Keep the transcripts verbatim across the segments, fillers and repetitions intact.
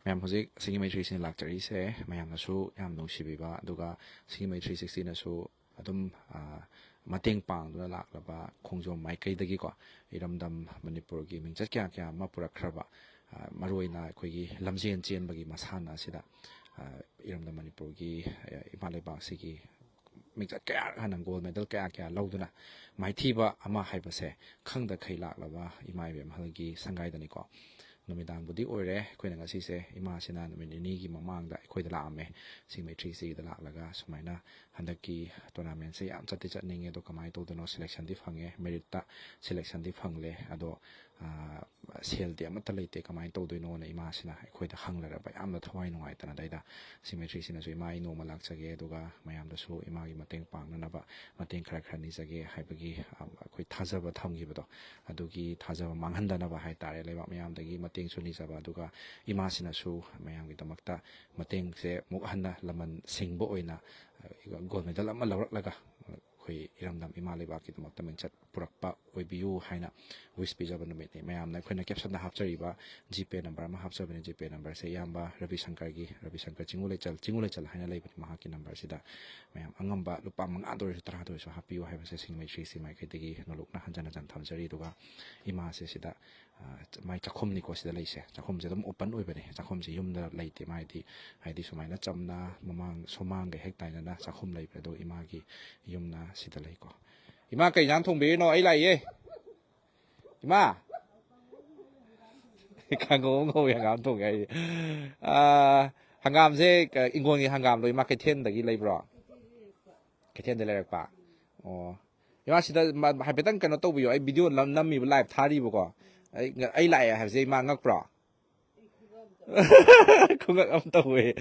ꯃꯌꯥꯝ, ꯍꯧꯖꯤꯛ ꯁꯤꯡꯒꯤ ꯃꯩ ꯊ꯭ꯔꯤ ꯁꯤꯛꯁꯇꯤꯅ ꯂꯥꯛꯆꯔꯤꯁꯦ ꯃꯌꯥꯝꯅꯁꯨ ꯌꯥꯝ ꯅꯨꯡꯁꯤꯕꯤꯕ, ꯑꯗꯨꯒ ꯁꯤꯡꯒꯤ ꯃꯩ ꯊ꯭ꯔꯤ ꯁꯤꯛꯁꯇꯤꯅꯁꯨ ꯑꯗꯨꯝ, ꯑ, ꯃꯇꯦꯡ ꯄꯥꯡꯗꯨꯅ ꯂꯥꯛꯂꯕ ꯈꯣꯡꯖꯣꯝ ꯃꯥꯏꯀꯩꯗꯒꯤꯀꯣ, ꯏꯔꯝꯗꯝ ꯃꯅꯤꯄꯨꯔꯒꯤ ꯃꯤꯡꯆꯠ ꯀꯌꯥ ꯀꯌꯥ ꯑꯃ ꯄꯨꯔꯛꯈ꯭ꯔꯕ, ꯑ, ꯃꯔꯨꯑꯣꯏꯅ ꯑꯩꯈꯣꯏꯒꯤ ꯂꯝꯖꯦꯟ ꯆꯦꯟꯕꯒꯤ ꯃꯁꯥꯟꯅ ꯑꯁꯤꯗ, ꯑ, ꯏꯔꯝꯗꯝ ꯃꯅꯤꯄꯨꯔꯒꯤ, ꯑ, ꯏꯃꯥ ꯂꯩꯕꯥꯛꯁꯤꯒꯤ ꯃꯤꯡꯆꯠ ꯀꯌꯥ, ꯍꯥꯟꯅ ꯒꯣꯜ ꯃꯦꯗꯜ ꯀꯌꯥ ꯀꯌꯥ ꯂꯧꯗꯨꯅ ꯃꯥꯏꯊꯤꯕ ꯑꯃ ꯍꯥꯏꯕꯁꯦ ꯈꯪꯗ ꯈꯩ ꯂꯥꯛꯂꯕ ꯏꯃꯥ ꯏꯕꯦꯝꯍꯜꯒꯤ ꯁꯪꯒꯥꯏꯗꯅꯤꯀꯣ꯫ ꯅꯨꯃꯤꯗꯥꯡꯕꯨꯗꯤ ꯑꯣꯏꯔꯦ, ꯑꯩꯈꯣꯏꯅ ꯉꯁꯤꯁꯦ, ꯏꯃꯥꯁꯤꯅ ꯅꯨꯃꯤꯠ ꯅꯤꯅꯤꯒꯤ ꯃꯃꯥꯡꯗ ꯑꯩꯈꯣꯏꯗ ꯂꯥꯛꯑꯝꯃꯦ, ꯁꯤꯡ ꯃꯩ ꯊ꯭ꯔꯤ ꯁꯤꯛꯁꯇꯤꯗ ꯂꯥꯛꯂꯒ ꯁꯨꯃꯥꯏꯅ ꯍꯟꯗꯛꯀꯤ ꯇꯣꯔꯅꯥꯃꯦꯟꯁꯦ ꯌꯥꯝ ꯆꯠꯇꯤ ꯆꯠꯅꯤꯡꯉꯦ, ꯑꯗꯣ ꯀꯃꯥꯏꯅ ꯇꯧꯗꯣꯏꯅꯣ, ꯁꯦꯂꯦꯛꯁꯟꯗꯤ ꯐꯪꯉꯦ, ꯃꯦꯔꯤꯠꯇ ꯁꯦꯂꯦꯛꯁꯟꯗꯤ ꯐꯪꯂꯦ, ꯑꯗꯣ, ꯑ, ꯁꯦꯜꯗꯤ ꯑꯃꯠꯇ ꯂꯩꯇꯦ, ꯀꯃꯥꯏꯅ ꯇꯧꯗꯣꯏꯅꯣꯅ ꯏꯃꯥꯁꯤꯅ ꯑꯩꯈꯣꯏꯗ ꯍꯪꯅꯔꯕ, ꯌꯥꯝꯅ ꯊꯋꯥꯏ ꯅꯨꯡꯉꯥꯏꯇꯅ꯫ ꯑꯗꯩꯗ ꯁꯤꯡ ꯃꯩ ꯊ꯭ꯔꯤ ꯁꯤꯛꯁꯇꯤꯅꯁꯨ, "ꯏꯃꯥ, ꯑꯩ ꯅꯣꯡꯃ ꯂꯥꯛꯆꯒꯦ, ꯑꯗꯨꯒ ꯃꯌꯥꯝꯗꯁꯨ ꯏꯃꯥꯒꯤ ꯃꯇꯦꯡ ꯄꯥꯡꯅꯅꯕ ꯃꯇꯦꯡ ꯈꯔ ꯈꯔ ꯅꯤꯖꯒꯦ" ꯍꯥꯏꯕꯒꯤ, ꯑ, ꯑꯩꯈꯣꯏ ꯊꯥꯖꯕ ꯊꯝꯈꯤꯕꯗꯣ, ꯑꯗꯨꯒꯤ ꯊꯥꯖꯕ ꯃꯥꯡꯍꯟꯗꯅꯕ ꯍꯥꯏ ꯇꯥꯔꯦ, ꯂꯩꯕꯥꯛ ꯃꯤꯌꯥꯝꯗꯒꯤ ꯃꯇꯦꯡꯁꯨ ꯅꯤꯖꯕ, ꯑꯗꯨꯒ ꯏꯃꯥꯁꯤꯅꯁꯨ ꯃꯌꯥꯝꯒꯤꯗꯃꯛꯇ ꯃꯇꯦꯡꯁꯦ ꯑꯃꯨꯛ ꯍꯟꯅ ꯂꯃꯟ ꯁꯤꯡꯕ ꯑꯣꯏꯅ, ꯑ, ꯒꯣꯜ ꯃꯦꯗꯜ ꯑꯃ ꯂꯧꯔꯛꯂꯒ, ꯑꯩꯈꯣꯏ ꯏꯔꯝꯗꯝ ꯏꯃꯥ ꯂꯩꯕꯥꯛꯀꯤꯗꯃꯛꯇ ꯃꯤꯡꯆꯠ ꯄꯨꯔꯛꯄ ꯑꯣꯏꯕꯤꯌꯨ ꯍꯥꯏꯅ ꯋꯤꯁ ꯄꯤꯖꯕ ꯅꯨꯃꯤꯠꯅꯤ꯫ ꯃꯌꯥꯝꯅ ꯑꯩꯈꯣꯏꯅ ꯀꯦꯞꯁꯟꯗ ꯍꯥꯞꯆꯔꯤꯕ ꯖꯤꯄꯦ ꯅꯝꯕꯔ ꯑꯃ ꯍꯥꯞꯆꯕꯅꯤ꯫ ꯖꯤꯄꯦ ꯅꯝꯕꯔꯁꯦ ꯏꯌꯥꯝꯕ ꯔꯕꯤ ꯁꯪꯀꯔꯒꯤ, ꯔꯕꯤ ꯁꯪꯀꯔ ꯆꯤꯡꯉꯨ ꯂꯩꯆꯜ, ꯆꯤꯡꯉꯨ ꯂꯩꯆꯜ ꯍꯥꯏꯅ ꯂꯩꯕꯅꯤ, ꯃꯍꯥꯛꯀꯤ ꯅꯝꯕꯔꯁꯤꯗ ꯃꯌꯥꯝ ꯑꯉꯝꯕ ꯂꯨꯄꯥ ꯃꯉꯥꯗ ꯑꯣꯏꯔꯁꯨ ꯇꯔꯥꯗ ꯑꯣꯏꯔꯁꯨ ꯍꯥꯞꯄꯤꯌꯨ ꯍꯥꯏꯕꯁꯦ ꯁꯤꯡ ꯃꯩ ꯊ꯭ꯔꯤ ꯁꯤꯛꯁꯇꯤ ꯃꯥꯏꯀꯩꯗꯒꯤ ꯅꯣꯂꯨꯛꯅ ꯍꯟꯖꯟ ꯍꯟꯖꯟ ꯊꯝꯖꯔꯤ꯫ ꯑꯗꯨꯒ ꯏꯃꯥꯁꯦ ꯁꯤꯗ, ꯑ, ꯃꯥꯏ ꯆꯥꯛꯈꯨꯝꯅꯤꯀꯣ ꯁꯤꯗ ꯂꯩꯁꯦ, ꯆꯥꯛꯈꯨꯝꯁꯦ ꯑꯗꯨꯝ ꯑꯣꯄꯟ ꯑꯣꯏꯕꯅꯦ, ꯆꯥꯛꯈꯨꯝꯁꯦ ꯌꯨꯝꯗ ꯂꯩꯇꯦ ꯃꯥꯏꯗꯤ, ꯍꯥꯏꯗꯤ ꯁꯨꯃꯥꯏꯅ ꯆꯝꯅ ꯃꯃꯥꯡ ꯁꯨꯃꯥꯡꯒ ꯍꯦꯛ ꯇꯥꯏꯅꯅ ꯆꯥꯛꯈꯨꯝ ꯂꯩꯕꯅꯦ꯫ ꯑꯗꯣ ꯏꯃꯥꯒꯤ ꯌꯨꯝꯅ ꯁꯤꯗ ꯂꯩꯀꯣ꯫ "ꯏꯃꯥ, ꯀꯩ ꯏꯟꯖꯥꯡ ꯊꯣꯡꯕꯤꯔꯤꯅꯣ? ꯑꯩ ꯂꯥꯛꯏꯌꯦ꯫ ꯏꯃꯥ!" ꯀꯥꯡꯉꯧ ꯑꯃ ꯉꯧꯋꯦ, ꯍꯪꯒꯥꯝ ꯊꯣꯡꯉꯦ ꯍꯥꯏꯁꯦ꯫ ꯑꯥ, ꯍꯪꯒꯥꯝꯁꯦ, ꯀ-, ꯏꯪꯒꯣꯜꯒꯤ ꯍꯪꯒꯥꯝꯗꯣ ꯏꯃꯥ ꯀꯩꯊꯦꯜꯗꯒꯤ ꯂꯩꯕ꯭ꯔꯣ? ꯀꯩꯊꯦꯜꯗ ꯂꯩꯔꯛꯄ꯫ ꯑꯣ꯫ ꯏꯃꯥ, ꯁꯤꯗ ꯃ-, ꯍꯥꯏꯐꯦꯠꯇꯪ ꯀꯩꯅꯣ ꯇꯧꯕꯤꯌꯣ꯫ ꯑꯩ ꯚꯤꯗꯤꯑꯣ ꯅꯝ-, ꯅꯝꯃꯤꯕ, ꯂꯥꯏꯚ ꯊꯥꯔꯤꯕꯀꯣ꯫ ꯑꯩ ꯉ-, ꯑꯩ ꯂꯥꯛꯑꯦ ꯍꯥꯏꯕꯁꯦ ꯏꯃꯥ ꯉꯛꯄ꯭ꯔꯣ? ꯈꯨꯉꯛ ꯑꯃ ꯇꯧꯋꯦ꯫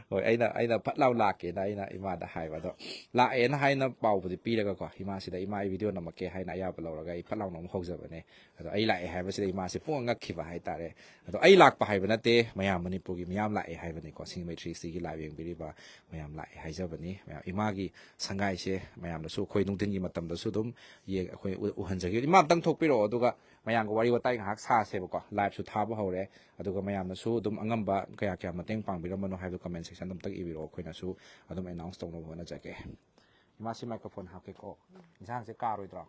ꯍꯣꯏ, ꯑꯩꯅ, ꯑꯩꯅ ꯐꯠ ꯂꯥꯎ ꯂꯥꯛꯀꯦꯅ ꯑꯩꯅ ꯏꯃꯥꯗ ꯍꯥꯏꯕ꯫ ꯑꯗꯣ ꯂꯥꯛꯑꯦꯅ ꯍꯥꯏꯅ ꯄꯥꯎꯕꯨꯗꯤ ꯄꯤꯔꯒꯀꯣ, ꯏꯃꯥꯁꯤꯗ, "ꯏꯃꯥ, ꯑꯩ ꯚꯤꯗꯤꯑꯣ ꯅꯝꯃꯛꯀꯦ" ꯍꯥꯏꯅ ꯑꯌꯥꯕ ꯂꯧꯔꯒ ꯑꯩ ꯐꯠ ꯂꯥꯎꯅ ꯑꯃꯨꯛ ꯍꯧꯖꯕꯅꯦ꯫ ꯑꯗꯣ ꯑꯩ ꯂꯥꯛꯑꯦ ꯍꯥꯏꯕꯁꯤꯗ ꯏꯃꯥꯁꯦ ꯄꯨꯡꯉꯛ ꯉꯛꯈꯤꯕ ꯍꯥꯏꯇꯥꯔꯦ꯫ ꯑꯗꯣ ꯑꯩ ꯂꯥꯛꯄ ꯍꯥꯏꯕ ꯅꯠꯇꯦ, ꯃꯌꯥꯝ ꯃꯅꯤꯄꯨꯔꯒꯤ ꯃꯤꯌꯥꯝ ꯂꯥꯛꯑꯦ ꯍꯥꯏꯕꯅꯤꯀꯣ, ꯁꯤꯡ ꯃꯩ ꯊ꯭ꯔꯤ ꯁꯤꯛꯁꯇꯤꯒꯤ ꯂꯥꯏꯚ ꯌꯦꯡꯕꯤꯔꯤꯕ ꯃꯌꯥꯝ ꯂꯥꯛꯑꯦ ꯍꯥꯏꯖꯕꯅꯤ꯫ ꯃꯌꯥꯝ, ꯏꯃꯥꯒꯤ ꯁꯪꯒꯥꯏꯁꯦ ꯃꯌꯥꯝꯗꯁꯨ ꯑꯩꯈꯣꯏ ꯅꯨꯡꯊꯤꯟꯒꯤ ꯃꯇꯝꯗꯁꯨ ꯑꯗꯨꯝ ꯌꯦꯡ-, ꯑꯩꯈꯣꯏ ꯎ-, ꯎꯍꯟꯖꯒꯦ꯫ ꯏꯃꯥ, ꯑꯝꯇꯪ ꯊꯣꯛꯄꯤꯔꯛꯑꯣ, ꯑꯗꯨꯒ ꯃꯌꯥꯝꯒ ꯋꯥꯔꯤ ꯋꯥꯇꯥꯏ ꯉꯥꯏꯍꯥꯛ ꯁꯥꯁꯦꯕꯀꯣ꯫ Live ꯁꯨ ꯊꯥꯕ ꯍꯧꯔꯦ, ꯑꯗꯨꯒ ꯃꯌꯥꯝꯅꯁꯨ ꯑꯗꯨꯝ ꯑꯉꯝꯕ ꯀꯌꯥ ꯀꯌꯥ ꯃꯇꯦꯡ ꯄꯥꯡꯕꯤꯔꯝꯕꯅꯣ ꯍꯥꯏꯕꯗꯣ comment section ꯗ ꯑꯝꯇꯪ ꯏꯕꯤꯔꯛꯑꯣ, ꯑꯩꯈꯣꯏꯅꯁꯨ ꯑꯗꯨꯝ announce ꯇꯧꯅꯕ ꯍꯣꯠꯅꯖꯒꯦ꯫ ꯏꯃꯥ, ꯁꯤ microphone ꯍꯥꯞꯀꯦꯀꯣ꯫ ꯏꯟꯁꯥꯡꯁꯦ ꯀꯥꯔꯣꯏꯗ꯭ꯔꯣ?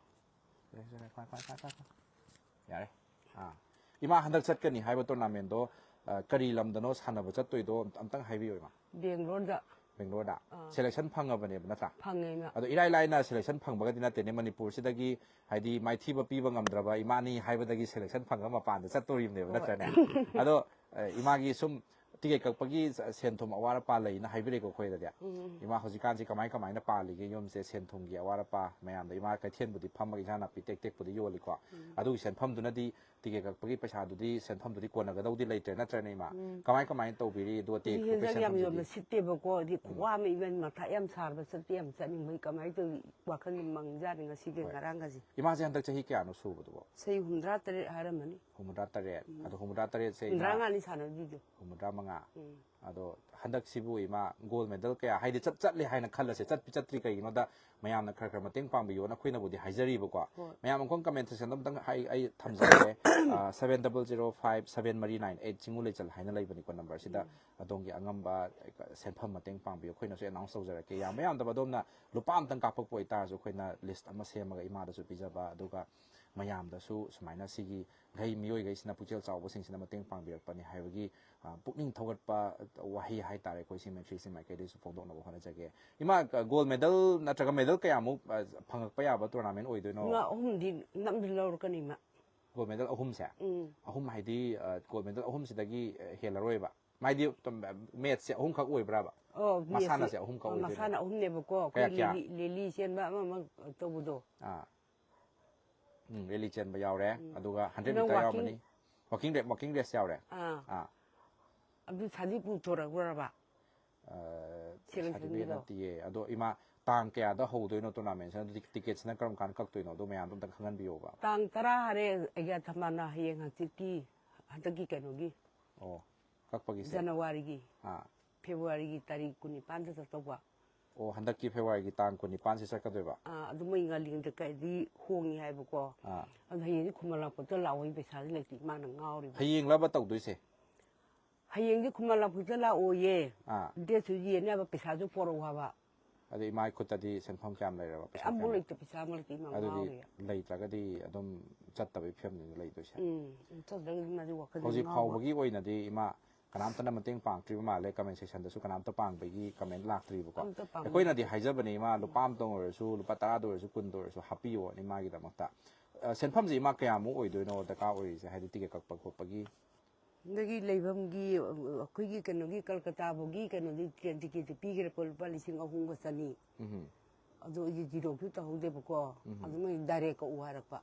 ꯌꯥꯔꯦ꯫ ꯑꯥ꯫ ꯏꯃꯥ, ꯍꯟꯗꯛ ꯆꯠꯀꯅꯤ ꯍꯥꯏꯕ tournament ꯗꯣ, ꯑ, ꯀꯔꯤ ꯂꯝꯗꯅꯣ ꯁꯥꯟꯅꯕ ꯆꯠꯇꯣꯏꯗꯣ? ꯑꯝ-, ꯑꯝꯇꯪ ꯍꯥꯏꯕꯤꯌꯨ, ꯏꯃꯥ꯫ ꯕꯦꯡꯒ꯭ꯂꯣꯔꯗ꯫ ꯕꯦꯡꯒ꯭ꯂꯣꯔꯗ? ꯑꯥ꯫ Selection ꯐꯪꯉꯕꯅꯦꯕ, ꯅꯠꯇ꯭ꯔꯥ? ꯐꯪꯉꯦ, ꯏꯃꯥ꯫ ꯑꯗꯣ ꯏꯔꯥꯏ ꯂꯥꯏꯅ selection ꯐꯪꯕꯒꯗꯤ ꯅꯠꯇꯦꯅꯦ, ꯃꯅꯤꯄꯨꯔꯁꯤꯗꯒꯤ, ꯍꯥꯏꯗꯤ, ꯃꯥꯏꯊꯤꯕ ꯄꯤꯕ ꯉꯝꯗ꯭ꯔꯕ ꯏꯃꯥꯅꯤ ꯍꯥꯏꯕꯗꯒꯤ selection ꯐꯪꯉꯒ ꯃꯄꯥꯟꯗ ꯆꯠꯇꯣꯔꯤꯕꯅꯦꯕ, ꯍꯣꯏ꯫ ꯅꯠꯇ꯭ꯔꯅꯦ? ꯑꯗꯣ, ꯑ, ꯏꯃꯥꯒꯤ ꯁꯨꯝ ticket ꯀꯛꯄꯒꯤ ꯁꯦꯟ ꯊꯨꯝ ꯑꯋꯥꯠ ꯑꯄꯥ ꯂꯩꯅ ꯍꯥꯏꯕꯤꯔꯛꯏꯀꯣ ꯑꯩꯈꯣꯏꯗꯗꯤ꯫ ꯎꯝ꯫ ꯏꯃꯥ ꯍꯧꯖꯤꯛꯀꯥꯟꯁꯤ ꯀꯃꯥꯏ ꯀꯃꯥꯏꯅ ꯄꯥꯜꯂꯤꯒꯦ ꯌꯨꯝꯁꯦ, ꯁꯦꯟ ꯊꯨꯝꯒꯤ ꯑꯋꯥꯠ ꯑꯄꯥ ꯃꯌꯥꯝꯗ? ꯏꯃꯥ ꯀꯩꯊꯦꯜꯕꯨꯗꯤ ꯐꯝꯃꯒ ꯏꯟꯁꯥꯡ ꯅꯥꯄꯤ ꯇꯦꯛ ꯇꯦꯛꯄꯨꯗꯤ ꯌꯣꯜꯂꯤꯀꯣ꯫ ꯎꯝ꯫ ꯑꯗꯨꯒꯤ ꯁꯦꯟꯐꯝꯗꯨꯅꯗꯤ, ticket ꯀꯛꯄꯒꯤ ꯄꯩꯁꯥꯗꯨꯗꯤ, ꯁꯦꯟꯐꯝꯗꯨꯗꯤ ꯀꯣꯟꯅꯒꯗꯧꯗꯤ ꯂꯩꯇ꯭ꯔꯦ, ꯅꯠꯇ꯭ꯔꯅꯦ, ꯏꯃꯥ? ꯎꯝ꯫ ꯀꯃꯥꯏ ꯀꯃꯥꯏꯅ ꯇꯧꯕꯤꯔꯤ? ꯑꯗꯨꯒ ꯍꯧꯖꯤꯛ ꯇꯦꯛꯄ ꯍꯦꯟꯖꯥꯡ ꯌꯥꯝ ꯄꯩꯁꯥꯐꯝꯗꯨꯗꯤ? ꯌꯣꯟꯕ ꯁꯤꯠꯇꯦꯕꯀꯣ, ꯑꯗꯨꯗꯤ ꯎꯝ꯫ ꯈꯨꯋꯥ ꯑꯃ, ꯏꯕꯦꯟ, ꯃꯊꯥ ꯌꯥꯝ ꯁꯥꯔꯕ, ꯆꯠꯄ ꯌꯥꯝ ꯆꯠꯅꯤꯡꯕꯒꯤ ꯀꯃꯥꯏꯅ ꯇꯧꯔꯤ? ꯋꯥꯈꯜ ꯃꯪꯖꯥꯠꯅꯤ ꯉꯁꯤꯒꯤ ꯍꯣꯏ꯫ ꯉꯔꯥꯡꯒꯁꯦ꯫ ꯏꯃꯥꯁꯦ ꯍꯟꯗꯛ ꯆꯍꯤ ꯀꯌꯥꯅꯣ ꯁꯨꯕꯗꯨꯕꯣ? ꯆꯍꯤ ꯍꯨꯝꯗ꯭ꯔꯥ ꯇꯔꯦꯠ ꯍꯥꯏꯔꯝꯃꯅꯤ꯫ ꯍꯨꯝꯗ꯭ꯔꯥ ꯇꯔꯦꯠ꯫ ꯎꯝ꯫ ꯑꯗꯣ ꯍꯨꯝꯗ꯭ꯔꯥ ꯇꯔꯦꯠꯁꯦ ꯏꯃꯥ ꯍꯨꯝꯗ꯭ꯔꯥ ꯃꯉꯥꯅꯤ ꯁꯥꯟꯅꯗꯣꯏꯗꯣ꯫ ꯍꯨꯝꯗ꯭ꯔꯥ ꯃꯉꯥ꯫ ꯎꯝ꯫ ꯑꯗꯣ ꯍꯟꯗꯛꯁꯤꯕꯨ ꯏꯃꯥ gold medal ꯀꯌꯥ, ꯍꯥꯏꯗꯤ ꯆꯠ-, ꯆꯠꯂꯦ ꯍꯥꯏꯅ ꯈꯜꯂꯁꯦ, ꯆꯠꯄꯤ ꯆꯠꯇ꯭ꯔꯤ, ꯀꯩꯒꯤꯅꯣꯗ ꯃꯌꯥꯝꯅ ꯈꯔ ꯈꯔ ꯃꯇꯦꯡ ꯄꯥꯡꯕꯤꯌꯣꯅ ꯑꯩꯈꯣꯏꯅꯕꯨꯗꯤ ꯍꯥꯏꯖꯔꯤꯕꯀꯣ꯫ ꯍꯣꯏ꯫ ꯃꯌꯥꯝ ꯑꯃꯨꯛꯇꯪ comment section ꯗ ꯑꯃꯨꯛꯇꯪ ꯍꯥꯏ-, ꯑꯩ ꯊꯝꯖꯔꯒꯦ꯫ ꯑ, seven double zero five seven ꯃꯔꯤ nine eight ꯆꯤꯡꯉꯨ ꯂꯩꯆꯜ ꯍꯥꯏꯅ ꯂꯩꯕꯅꯤꯀꯣ number ꯁꯤꯗ꯫ ꯎꯝ꯫ ꯑꯗꯣꯝꯒꯤ ꯑꯉꯝꯕ ꯁꯦꯟꯐꯝ ꯃꯇꯦꯡ ꯄꯥꯡꯕꯤꯌꯨ, ꯑꯩꯈꯣꯏꯅꯁꯨ announce ꯇꯧꯖꯔꯛꯀꯦ꯫ ꯌꯥꯝꯕ ꯌꯥꯝꯗꯕ ꯑꯗꯣꯝꯅ ꯂꯨꯄꯥ ꯑꯃꯇꯪ ꯀꯥꯞꯄꯛꯄ ꯑꯣꯏꯇꯥꯔꯁꯨ ꯑꯩꯈꯣꯏꯅ list ꯑꯃ ꯁꯦꯝꯃꯒ ꯏꯃꯥꯗꯁꯨ ꯄꯤꯖꯕ, ꯑꯗꯨꯒ ꯃꯌꯥꯝꯗꯁꯨ ꯁꯨꯃꯥꯏꯅ ꯁꯤꯒꯤ ꯒꯩ ꯃꯤꯑꯣꯏꯈꯩꯁꯤꯅ, ꯄꯨꯛꯆꯦꯜ ꯆꯥꯎꯕꯁꯤꯡꯁꯤꯅ ꯃꯇꯦꯡ ꯄꯥꯡꯕꯤꯔꯛꯄꯅꯤ ꯍꯥꯏꯕꯒꯤ, ꯑ, ꯄꯨꯛꯅꯤꯡ ꯊꯧꯒꯠꯄ ꯋꯥꯍꯩ ꯍꯥꯏꯇꯥꯔꯦ, ꯑꯩꯈꯣꯏ ꯁꯤ ꯃꯦꯇ꯭ꯔꯤꯛꯁꯤ ꯃꯥꯏꯀꯩꯗꯒꯤꯁꯨ ꯐꯣꯡꯗꯣꯛꯅꯕ ꯍꯣꯠꯅꯖꯒꯦ꯫ ꯏꯃꯥ, gold medal ꯅꯠꯇ꯭ꯔꯒ medal ꯀꯌꯥꯃꯨꯛ, ꯑ, ꯐꯪꯉꯛꯄ ꯌꯥꯕ tournament ꯑꯣꯏꯗꯣꯏꯅꯣ? ꯉꯥ ꯑꯍꯨꯝꯗꯤ ꯅꯝꯗ ꯂꯧꯔꯛꯀꯅꯤ, ꯏꯃꯥ꯫ Gold medal ꯑꯍꯨꯝꯁꯦ? ꯎꯝ꯫ ꯑꯍꯨꯝ ꯍꯥꯏꯗꯤ, ꯑ, gold medal ꯑꯍꯨꯝꯁꯤꯗꯒꯤ, ꯑ, ꯍꯦꯜꯂꯔꯣꯏꯕ? ꯍꯥꯏꯗꯤ, ꯃꯦꯠꯁꯁꯦ ꯑꯍꯨꯝꯈꯛ ꯑꯣꯏꯕ꯭ꯔꯥꯕ? ꯑꯣ, ꯃꯁꯥꯟꯅꯁꯦ ꯃꯦꯠꯁꯁꯦ, ꯑꯍꯨꯝꯈꯛ ꯑ, ꯑꯣꯏꯗꯣꯏꯅꯦ꯫ ꯃꯁꯥꯟꯅ ꯑꯍꯨꯝꯅꯦꯕꯀꯣ꯫ ꯀꯌꯥ, ꯑꯩꯈꯣꯏ ꯀꯌꯥ? ꯂꯦꯂꯤ, ꯂꯦꯂꯤ ꯆꯦꯟꯕ ꯑꯃ ꯑꯃ ꯇꯧꯕꯗꯣ꯫ ꯑꯥ꯫ ꯎꯝ, ꯔꯦꯂꯤ ꯆꯦꯟꯕ ꯌꯥꯎꯔꯦ, ꯎꯝ꯫ ꯑꯗꯨꯒ ꯍꯟꯗ꯭ꯔꯦꯠ ꯅꯪ ꯃꯤꯇꯔ ꯋꯥꯀꯤꯡ ꯌꯥꯎꯔꯝꯃꯅꯤ꯫ ꯋꯥꯀꯤꯡ ꯔꯦ-, ꯋꯥꯀꯤꯡ ꯔꯦꯁ ꯌꯥꯎꯔꯦ꯫ ꯑꯥ꯫ ꯑꯥ꯫ ꯑꯗꯨ ꯁꯥꯔꯇꯤꯐꯤꯀꯦꯠ ꯄꯨꯊꯣꯔꯛꯄ꯭ꯔꯕ? ꯑ, ꯁꯦꯂꯦꯛꯁꯟꯒꯤꯗꯣ? ꯁꯥꯔꯇꯤꯐꯤꯀꯦꯠ ꯅꯠꯇꯤꯌꯦ꯫ ꯑꯗꯣ ꯏꯃꯥ, ꯇꯥꯡ ꯀꯌꯥꯗ ꯍꯧꯗꯣꯏꯅꯣ tournament ꯁꯤꯅ? ꯑꯗꯨꯗꯤ ꯇꯤꯀꯦꯠꯁꯤꯅ ꯀꯔꯝ ꯀꯥꯟꯗ ꯀꯛꯇꯣꯏꯅꯣ? ꯑꯗꯣ ꯃꯌꯥꯝꯗꯣ ꯑꯝꯇ ꯈꯪꯍꯟꯕꯤꯌꯣꯕ꯫ ꯇꯥꯡ ꯇꯔꯥ ꯍꯥꯏꯔꯦ, ꯑꯩꯒ꯭ꯌꯥ ꯊꯝꯕꯥꯜꯅ ꯍꯌꯦꯡ ꯍꯪꯆꯤꯠꯀꯤ, ꯍꯟꯗꯛꯀꯤ ꯀꯩꯅꯣꯒꯤ꯫ ꯑꯣ, ꯀꯛꯄꯒꯤꯁꯦ? ꯖꯅꯋꯥꯔꯤꯒꯤ꯫ ꯑꯥ꯫ ꯐꯦꯕ꯭ꯔꯨꯋꯥꯔꯤꯒꯤ ꯇꯥꯔꯤꯛ ꯀꯨꯟꯅꯤꯄꯥꯟꯗ ꯆꯠꯇꯧꯕ꯫ ꯑꯣ, ꯍꯟꯗꯛꯀꯤ ꯐꯦꯕ꯭ꯔꯨꯋꯥꯔꯤꯒꯤ ꯇꯥꯡ ꯀꯨꯟꯅꯤꯄꯥꯟꯁꯦ ꯆꯠꯀꯗꯣꯏꯕ? ꯑꯥ, ꯑꯗꯨ ꯃꯣꯏ ꯉꯥꯂꯤꯡꯗ ꯀꯩꯗꯤ ꯍꯣꯡꯉꯤ ꯍꯥꯏꯕꯀꯣ꯫ ꯑꯥ꯫ ꯑꯗꯨ ꯍꯌꯦꯡꯗꯤ ꯈꯨꯃꯟ ꯂꯝꯄꯥꯛꯇ ꯂꯥꯛꯑꯣ, ꯑꯩ ꯄꯩꯁꯥꯗꯤ ꯂꯩꯇꯦ, ꯏꯃꯥꯅ ꯉꯥꯎꯔꯤꯕ꯫ ꯍꯌꯦꯡꯂꯕ ꯇꯧꯗꯣꯏꯁꯦ? ꯍꯌꯦꯡꯗꯤ ꯈꯨꯃꯟ ꯂꯝꯄꯥꯛꯇ ꯂꯥꯛꯑꯣꯌꯦ꯫ ꯑꯥ꯫ ꯗꯦꯠꯁꯨ ꯌꯦꯟꯅꯕ ꯄꯩꯁꯥꯁꯨ ꯄꯣꯔꯛꯑꯣ ꯍꯥꯏꯕ꯫ ꯑꯗꯨ ꯏꯃꯥꯒꯤ ꯈꯨꯠꯇꯗꯤ ꯁꯦꯟꯐꯝ ꯀꯌꯥꯝ ꯂꯩꯔꯕ? ꯄꯩꯁꯥ ꯑꯝꯕꯨ ꯀꯌꯥꯝ? ꯂꯩꯇꯦ, ꯄꯩꯁꯥ ꯑꯃ ꯂꯩꯇꯦ, ꯏꯃꯥ ꯑꯗꯨꯗꯤ ꯉꯥꯎꯔꯤ꯫ ꯂꯩꯇ꯭ꯔꯒꯗꯤ ꯑꯗꯨꯝ ꯆꯠꯇꯕꯒꯤ ꯐꯤꯕꯝꯅꯤꯅ ꯂꯩꯗꯣꯏꯁꯦ꯫ ꯎꯝ, ꯆꯠꯇ꯭ꯔꯒꯗꯤ ꯃꯥꯗꯤ ꯋꯥꯈꯜ ꯍꯧꯖꯤꯛ ꯉꯥꯎꯕ꯫ ꯐꯥꯎꯕꯒꯤ ꯑꯣꯏꯅꯗꯤ ꯏꯃꯥ ꯀꯅꯥꯝꯇꯅ ꯃꯇꯦꯡ ꯄꯥꯡꯗ꯭ꯔꯤꯕ ꯃꯥꯜꯂꯦ, ꯀꯃꯦꯟ ꯁꯦꯛꯁꯟꯗꯁꯨ ꯀꯅꯥꯝꯇ ꯄꯥꯡꯕꯒꯤ ꯀꯃꯦꯟ ꯂꯥꯛꯇ꯭ꯔꯤꯕꯀꯣ꯫ ꯑꯝꯇ ꯄꯥꯡꯕꯤꯗꯦ꯫ ꯑꯩꯈꯣꯏꯅꯗꯤ ꯍꯥꯏꯖꯕꯅꯦ, ꯏꯃꯥ ꯂꯨꯄꯥ ꯑꯃꯇꯪ ꯑꯣꯏꯔꯁꯨ, ꯂꯨꯄꯥ ꯇꯔꯥꯗ ꯑꯣꯏꯔꯁꯨ, ꯀꯨꯟꯗ ꯑꯣꯏꯔꯁꯨ ꯍꯥꯞꯄꯤꯌꯣꯅ ꯏꯃꯥꯒꯤꯗꯃꯛꯇ꯫ ꯑ, ꯁꯦꯟꯐꯝꯁꯦ ꯏꯃꯥ ꯀꯌꯥꯃꯨꯛ ꯑꯣꯏꯗꯣꯏꯅꯣ ꯗꯔꯀꯥꯔ ꯑꯣꯏꯔꯤꯁꯦ, ꯍꯥꯏꯗꯤ ꯇꯤꯀꯦꯠ ꯀꯛꯄ ꯈꯣꯠꯄꯒꯤ? ꯑꯗꯒꯤ ꯂꯩꯐꯝꯒꯤ, ꯑꯩꯈꯣꯏꯒꯤ ꯀꯩꯅꯣꯒꯤ ꯀꯜꯀꯇꯥ ꯐꯥꯎꯒꯤ ꯀꯩꯅꯣꯗꯤ ꯇꯤꯀꯦꯠ ꯇꯤꯀꯦꯠꯇꯤ ꯄꯤꯈ꯭ꯔꯦꯀꯣ, ꯂꯨꯄꯥ ꯂꯤꯁꯤꯡ ꯑꯍꯨꯝꯒ ꯆꯅꯤ꯫ ꯎꯝ꯫ ꯑꯗꯣ ꯑꯩꯁꯦ ꯖꯤꯔꯣꯁꯨ ꯇꯧꯍꯧꯗꯦꯕꯀꯣ꯫ ꯎꯝ꯫ ꯑꯗꯨ ꯃꯣꯏ ꯗꯥꯏꯔꯦꯛ ꯀꯛꯎ ꯍꯥꯏꯔꯛꯄ,